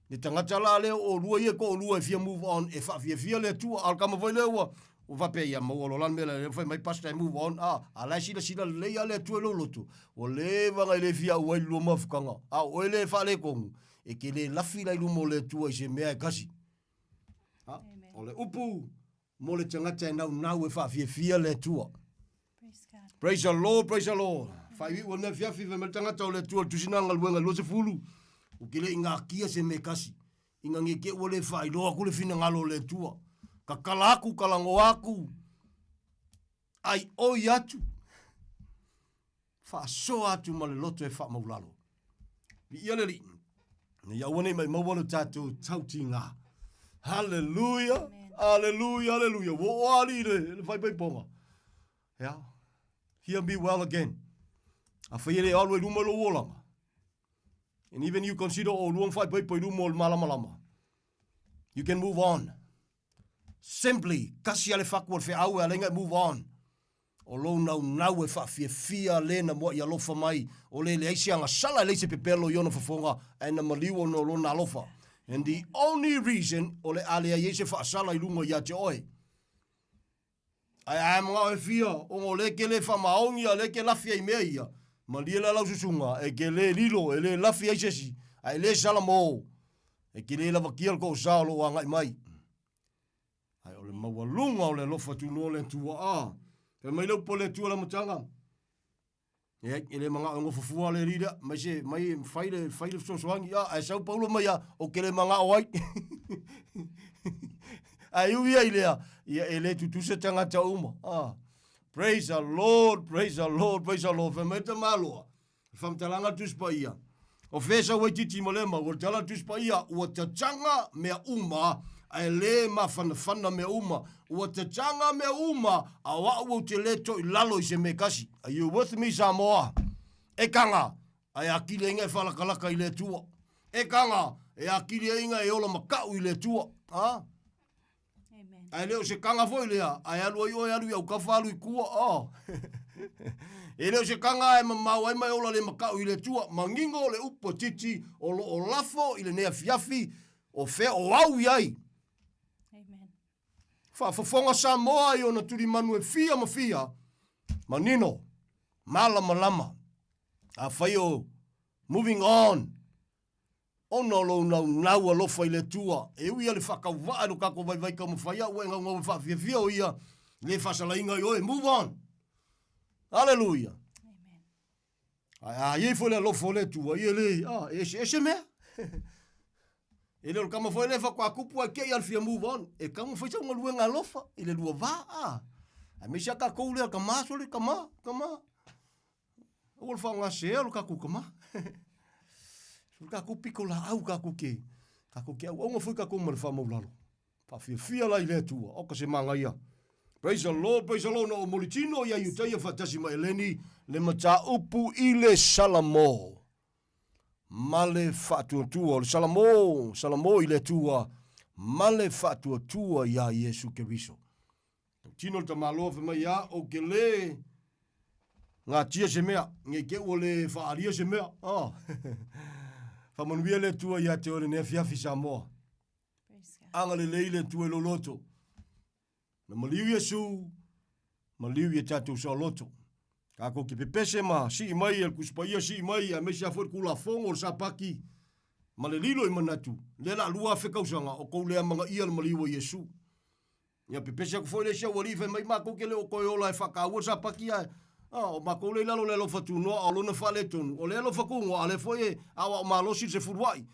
Le tagata la lea o olua ia ko olua e fia move on e faafiafia le Atua. A o le tama foi lea ua ua faapea ia maua loa la le mea lea fai mai pastor e move on. A, a la e silasila lelei lava le Atua i lou loto. Ua leva ona e le fia aua i le lua mafutaga. A o oe lea e faaletonu, e te le lafi la i luma o le Atua i se mea e kasi. A, o le upu mo le tagata e naunau e faafiafia le Atua.
Praise God.
Praise the Lord, praise the Lord. Faaiuiu o le afiafi fai mai le tagata o le Atua le tusina galuega 20, ou te le i gatia se mea e tasi. Ina ne i te i ua le faailoa atu le finagalo o le Atua. Tatala atu, talanoa atu, aioi atu, faasoa atu ma le loto e faamaulalo. Viia le Alii, ina ia aua ne i maumau lo tatou tautiga. Hallelujah, hallelujah, hallelujah. Ua oo lava alii i le, le faipaipoga. Yeah. Hear me well again. Afai e le alu ai luma i lou olaga. And even you consider o lua faipaipo i luma o le malamalama. You can move on. Simply, kasi a le faku o le feau e ala ai ona e move on. O lou naunau e faafiafia le na muaʻi alofa mai, o le leai se agasala e leai se pepelo i ona fofoga, ae na maliu ona o lona alofa. And the only reason o le a leai ai se faasala i luga ia te oe. Ae a e manao e fia, ona o lea e te le faamaoni a o lea e te lafi ai i mea ia, malie la lau susuga, e te le lilo, e le lafi ai se isi, ae le sala mo, e te le lavakia le toosā o lo o agai mai. Ae o le maualuga o le alofa tunoa o le Atua, a. Fai mai le upu a le Atua i le amataga, E, e le manao e nofo fua le alii lea, mai se, mai fai le, fai le fesoasoani, a, ae sau Paulo mai a, ou te le manao ai. Ae ui ai lea, ia e le tutusa tagata uma. A. Praise the Lord, praise the Lord, praise the Lord. Fai mai le tamaloa, Le faamatalaga a le Tusi Paia, O fea e sau ai titi ma lea mau? O le tala a le Tusi Paia, Ua tataga mea uma, ae le mafanafana mea uma. Ua tataga mea uma, a o au ou te le toi lalo i se mea e kasi. Are you with me Samoa? E kaga, ae atili ai e faalakalaka i le Atua. E kaga, e atili ai e ola makaʻu i le Atua. Ha?
Amen.
Ae le o se kaga foi lea, ae alu ai oe alu i aukafa alu i tua, oh. E le o se kaga ae mamao ai ma e ola le makaʻu i le Atua. Manino le upu a Titi o lo o lafo i lenei afiafi, o fea o au i ai.
Amen.
Faafofoga Samoa i ona tulimanu e fia ma fia, manino, malamalama. Afai o moving on, Ona o lou naunau alofa i le Atua, e ui a le faatauvaa i lo tatou vaivai taumafai a ua e naunau e faafiafia o Ia le faasalaina i oe. Move on! Aleluia! Ae a i ai foi le alofa o le Atua, ia le, a, e eseese mea. E le o le tama foi lea faatoa tupu ae te i a le fia move on. E tatau ona fai sau galuega alofa i le lua va, a. Aemaise a tatou lea tama, sole, tama, tama. Aua le faaaogasea lo tatou tama. O le tatou pito laau tatou te, tatou te auauna foi tatou ma le faamaulalo. Faafiafia la i le Atua, oka se manaia. Praise the Lord, praise the Lord. Na o molitino ia Iutaia faatasi ma Eleni le mataupu i le Salamo. Ma le faatuatua o le Salamo, Salamo i le Atua, ma le faatuatua iā Iesu Keriso. Tautino le tamaloa fai mai ia, o ke lē gatia se mea, nei te ua le faaalia se mea. Oh. Faamanuia le Atua ia te oe lenei afiafi Samoa. Agalelei le Atua i lou loto. Na maliu Iesu, maliu ia tatou saoloto. Tatou te pepese ma sii mai e le Tusi Paia sii mai aemaise lava foi le Tulafono o le Sapati ma le lilo i manatu, lea la 2000 tausaga o tou le amanaia le maliu o Iesu. Ia pepese atu foi le isi aualii fai mai matou te le o toe ola e faataua le Sapati ae a o matou lea i lalo o le alofa tunoa a o lona faaletonu o le alofa tunoa a lea foi e aoao malosi le sefuluai.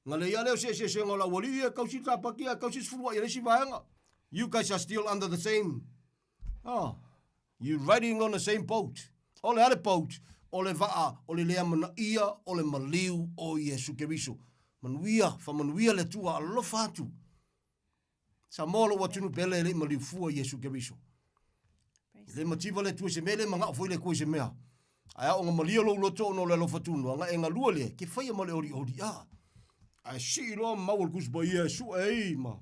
Na lei a lea o se eseesega o le aualii ia e tausi le Sapati ae tausi le sefuluai a le isi vaega. You guys are still under the same ah you riding on the same boat. O le a le boat? O le vaa o le le amanaia o le maliu o Iesu Keriso. Manuia, faamanuia le Atua, alofa atu. Samoa lou atunuu pele e le i maliu fua Iesu Keriso. E le mativa le Atua i se mea, e le manao foi le Atua i se mea. Ae a ona malia lou loto ona o le alofa tunoa, na e galua lea, ke faia ma le olioli a. Ae sii loa mau o le Tusi Paia e sue ai ma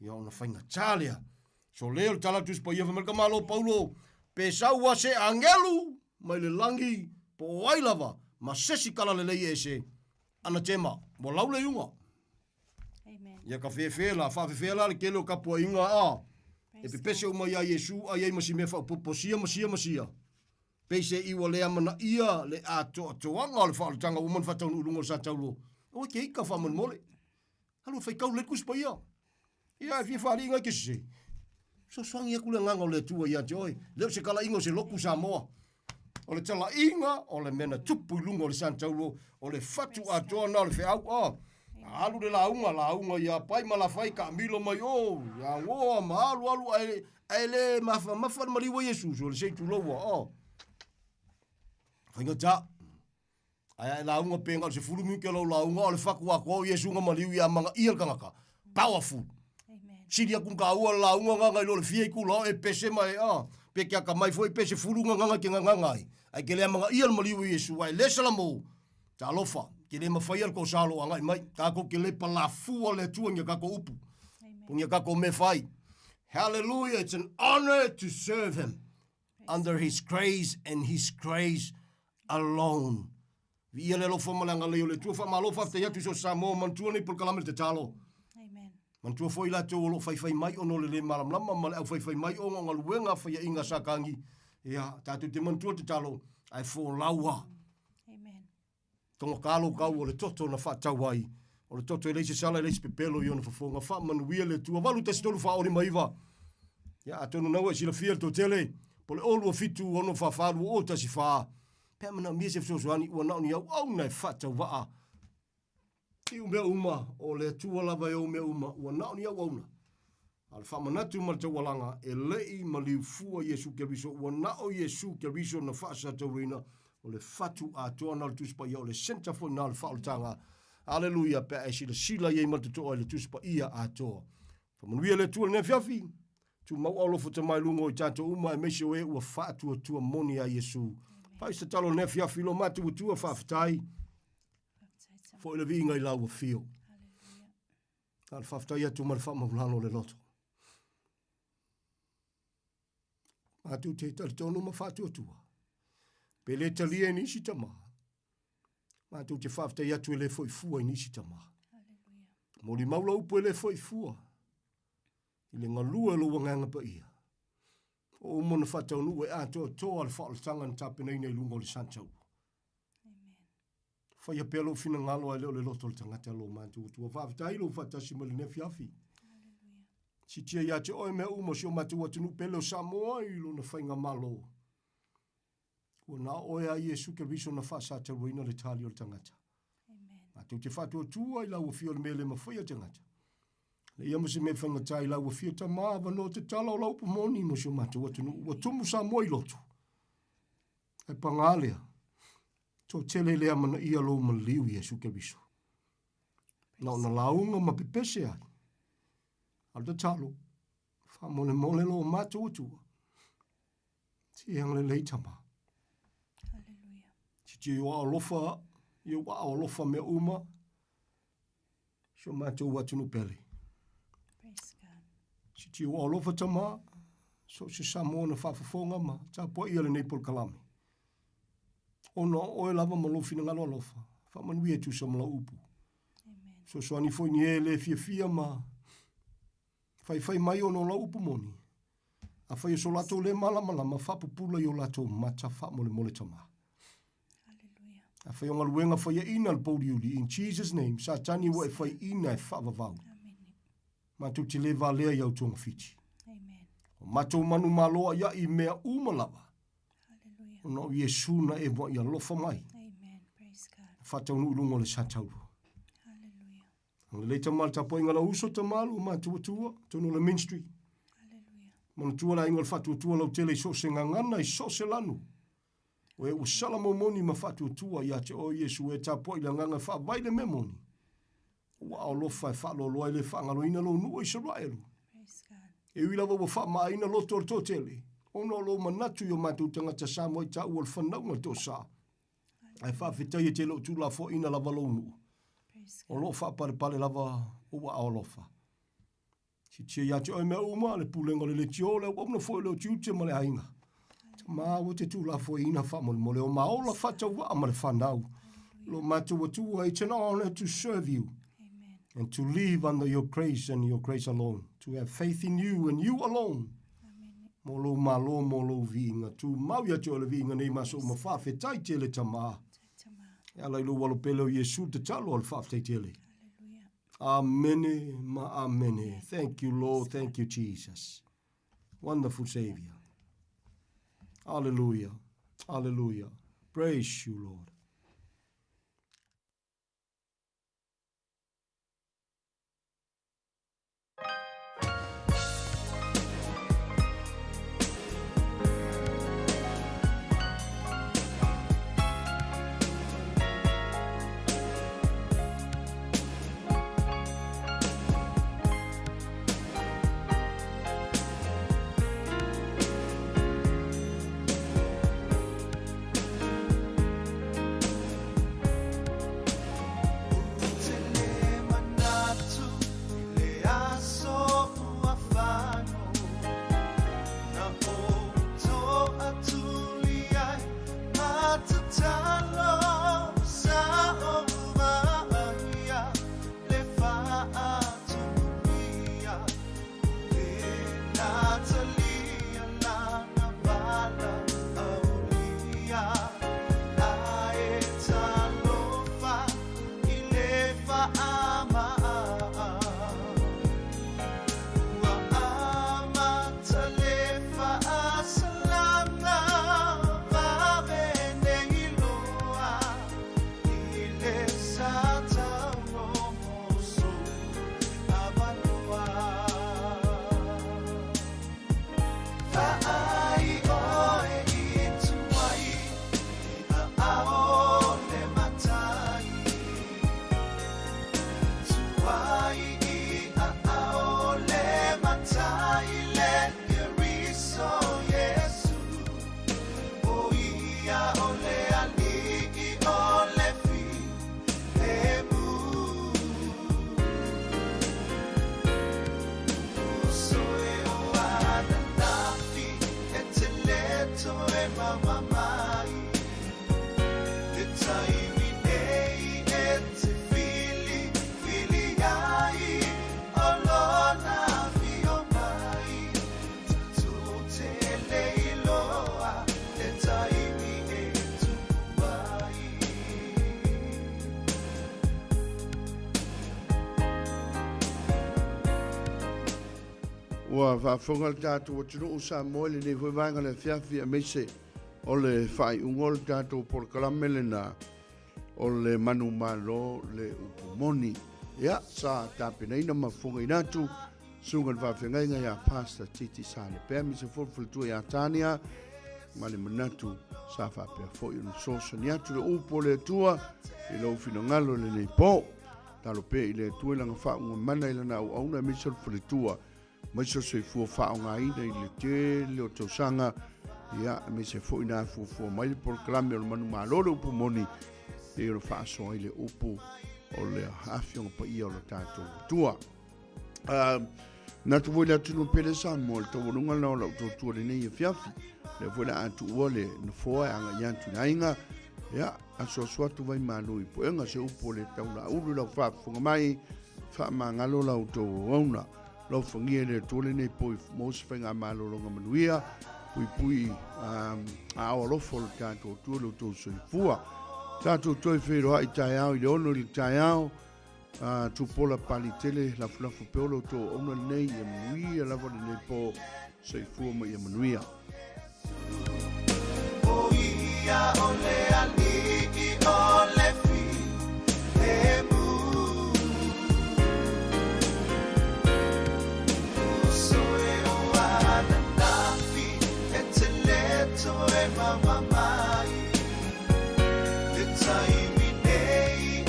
ia ona faigata lea. So lea o le tala a le Tusi Paia fai mai le tamalo Paulo, pe sau a se agelu mai le lagi po o ai lava ma sesi tala lelei ese, anatema, ua lau le iuga.
Amen.
Ia ka fefe la, faafefea la le tele o tapuaiga a. E pepese uma iā Iesu a i ai ma si mea faaopoopo sia ma sia ma sia. Peiseai ua le amanaia le atoatoaga o le faaolataga ua uma ona faataunuu i luga o le sa taulo. Aua e te ika faamolemole. Alu e faitau lelei le Tusi Paia. Ia e fia faaliiga ai ke sese. Fesoasoani atu le agaga o le Atua ia te oe. Le o se talaiga o se lotu Samoa. O le talaiga o le mea na tupu i luga o le sa taulo, o le fatu atoa na o le feau. Oh, alu le lauga, lauga ia pai ma lafai taamilo mai o, ia goa ma alu alu ae, ae le mafamafa le maliu o Iesu, so le sei tuloua. Oh. Faigata. Ae a e lauga pe na o le 10 minute o lau lauga o le fatu atoa o Iesu na maliu ia amanaia le tagata. Powerful.
Amen.
Sili atu na taua le lauga na nai lo le fia itula o e pese ma e a. Pe ke akamai foi pe 10 gagana e te gagana ai. Ae ke le amanaia le maliu o Iesu ae le salamo. Talofa, ke le mafaia le tosa o lo o agai mai. Tatou ke le palafua le Atua i ni a tatou upu. Po ni a tatou mea fai. Hallelujah, it's an honor to serve him under his grace and his grace alone. Viia le alofa ma le agalelei o le Atua. Faamalo faafetai atu i so o se Samoa manatua nei polokalame le tatalo.
Amen.
Manatua foi latou o lo o faifai mai ona o le le malamalama ma le aufaifai mai ona o galuega faiaina a Satani. Ia, tatou te manatua le tatalo, ae folau lava.
Amen.
Togata lou kau o le toto na faatau ai. O le toto e leai se sala e leai se pepelo i ona fofoga. Faamanuia le Atua. 8 1 3 4 5 9. Ia, atonu na ua e silafia le toatele, po le 0 2 7 6 4 4 2 0 1 4. Pe a manaomia se fesoasoani, ua na o ni auauna e faatauvaa i mea uma, o le Atua lava e ou mea uma, ua na o ni auauna. A o le faamanatu ma le taualaga, e le i maliu fua Iesu Keriso, ua na o Iesu Keriso na faasatauina, o le fatu atoa na o le Tusi Paia, o le centre foi na o le faaolataga. Aleluia, pe a e silasila i ai ma le totoa i le Tusi Paia atoa. Faamanuia le Atua i lenei afiafi. Tumau alofa tama i luga o i tatou uma, aemaise o e ua faatuatua moni ia Iesu. Fai se tatalo i lenei afiafi, lo matou Atua, faafetai. Foi le viiga i lau afio. Na o le faafetai atu ma le faamaulalo o le loto. Matou te talitonu ma faatuatua. Pe le talia e nisi tama. Matou te faafetai atu e le foi fua i nisi tama. Molimau lau upu e le foi fua. I le galue o lou agaga paia. O uma ona faataunuu e atoatoa le faaolataga na tapenaina i luga o le sa taulo. Faia pea lou finagalo ae le o le loto o le tagata lo matou Atua. Faafetai lou faatasi mai lenei afiafi. Sitia ia te oe mea uma o si o matou atunuu pele o Samoa i lona faigamalo. Ua na o oe a Iesu Keriso na faasatauaina le tali o le tagata. Matou te faatuatua i lau afio le mea le mafaia tagata. Le ia ma se mea faigata i lau afio tama avanoa tatala o lau upu moni mo si o matou atunuu. Ua tumu Samoa i lotu. Ae pagā lea, toatele le amanaia lou maliu Iesu Keriso. Na ona lauga ma pepese ai. A o le tatalo, faamolemole lo matou Atua. Ti e agalelei tama.
Hallelujah.
Ti te o alofa, i o alofa mea uma. Si o mātou atunuu pele.
Praise God.
Si te o alofa tama, so se Samoa na faafofoga ma tapuaia lenei polokalame. Ona o oe lava ma lou finagalo alofa, faamanuia e tusa ma lau upu.
Amen.
Fesoasoani foi ni e le fiafia ma faifai mai ona o lau upu moni. Afai o so latou le malamalama, faapupula i o latou mata faamolemole tama.
Hallelujah.
Afai o galuega faiaina le pouliuli, in Jesus name, Satani ua e faiina e faavavau.
Amen.
Matou te le valea i au togafiti.
Amen.
O matou manumalo aʻiaʻi i mea uma lava.
Hallelujah.
Ona o Iesu na e muaʻi alofa mai.
Amen. Praise God.
Faataunuu i luga o le satauro.
Hallelujah.
Agalelei tama le tapuaiga lau uso tama lo matuatua, tonu o le ministry.
Hallelujah.
Manatua le aiga o le faatuatua lautele i so o se gagana i so o se lanu. O e ua sala momoni ma faatuatua ia te oe Iesu e tapuai i le agaga e faavae i le mea moni. Ua alofa e faaloaloa ai le faagaloina lou nuu o Isaraelu.
Praise God.
E ui lava ua faamaaina loto o le toatele, ona o lou manatu i o matou tagata Samoa i taua o le fanauga toasa. Ae faafetai e te le o tuulafoaiina lava lou nuu.
Praise
O lo o faapalepale lava ou aao alofa. Sitia ia te oe mea uma, le pulega o le leitio, le auauna foi o le utiuti ma le aiga. Tama ua te tuulafoaiina faamolemole o maola faatauvaa ma le fanau. Lo matou Atua, it's an honor to serve you.
Amen.
And to live under your grace and your grace alone. To have faith in you and you alone.
Amen.
Mo lou malo, mo lou viiga. Tumau ia te oe le viiga nei ma aso uma. Faafetai tele tama.
Tama.
E ala i lou alo pele o Iesu le tatalo a le faafetai tele.
Hallelujah.
Amene ma amene. Thank you, Lord. Thank you, Jesus. Wonderful Savior. Hallelujah. Hallelujah. Praise you, Lord.
Ua faafofoga le tatou atunuu Samoa i lenei foi vaega o le afiafi aemaise o le faaiuga o le tatou polokalame lena o le manumalo le upu moni. Ia, sa tapenaina ma fofogaina atu susuga i le faafeagaiga ia Pastor Titi Salepea aemaise foi le faletua ia Tania ma le manatu sa faapea foi ona fesoasoani atu le upu o le Atua i lou finagalo i lenei po. Talo pea i le Atua i lana faauuga mana i lana auauna aemaise o le faletua, aemaise o le soifua faaaogaina i le tele o tausaga. Ia, aemaise foi na fuafua mai le polokalame o le manumalo le upu moni, e o le faasoa ai le upu o le Afioga Paia o le tatou Atua. Manatu foi le atunuu pele Samoa, le taualuga lena o lau tautua lenei afiafi. Lea foi le a tuua le nofoa e agai atu i le aiga. Ia, asuasu atu vai malu i puega se upu o le taulaulu i lau faafofoga mai, faamagalo la outou auauna. Alofagia e le Atua lenei po i maua se faigamalologa manuia, puipui aao alofa o le tatou Atua lo outou soifua. Tatou toe feiloai taeao i le 6 i le taeao, Tupuola Palitele, lafulafu pea o lo outou auauna lenei, ia manuia lava lenei po, soifua ma ia manuia.
O ia o le alii o le filemu. Uso e o ananafi e te le toe maua mai. Le taimi nei e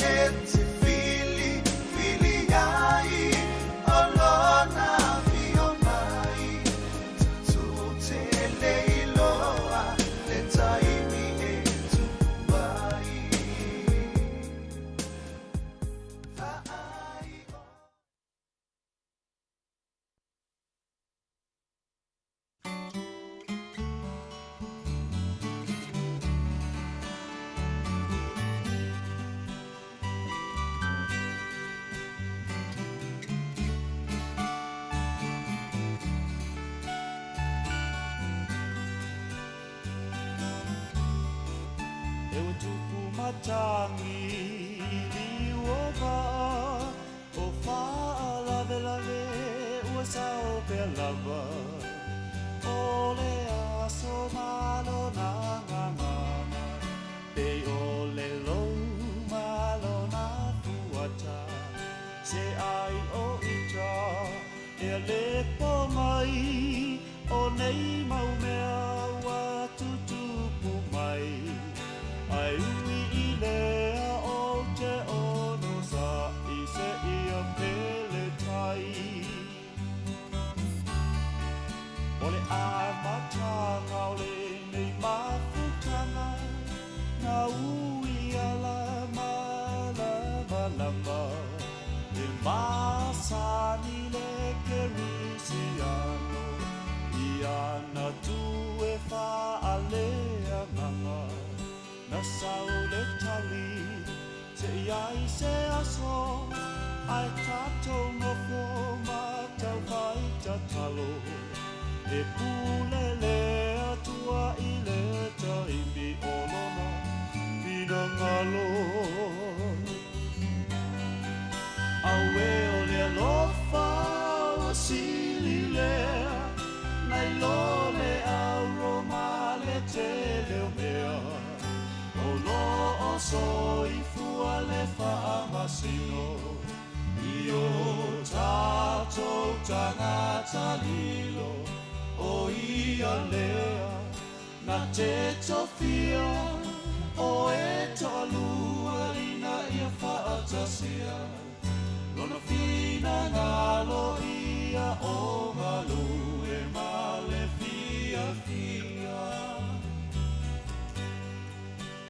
te whili, whili ai o lona whio mai. Tatou te le iloa le taimi e tupu ai. Vaai o.
E ua tupu matangi i liu o vaa, O faalavelave ua sao pea lava, O le aso ma lona gagana, Pei o le lou ma lona fuata, Se ai o ita ea le po mai, O nei mau mea ua tutupu mai, Ai ui i lea o te ono sa i se ia pele tai. O le amataga o lenei mafutaga, Na ui ala malamalama, E masani le Kerisiano, I ana tu e faaleagaga. Na sau le tali, se i ai se aso, Ae tatou nofo ma tauwhai tatalo, E pule le Atua i le taimi o lona finagalo. Auē o le alofa ua sili lea, Nai lo le auro ma le tele o mea, O lo o soifua le faamasino I o tatou tagata lilo, O ia lea na te tofia, O e toalua ina ia faatasia Lona finagalo ia oe.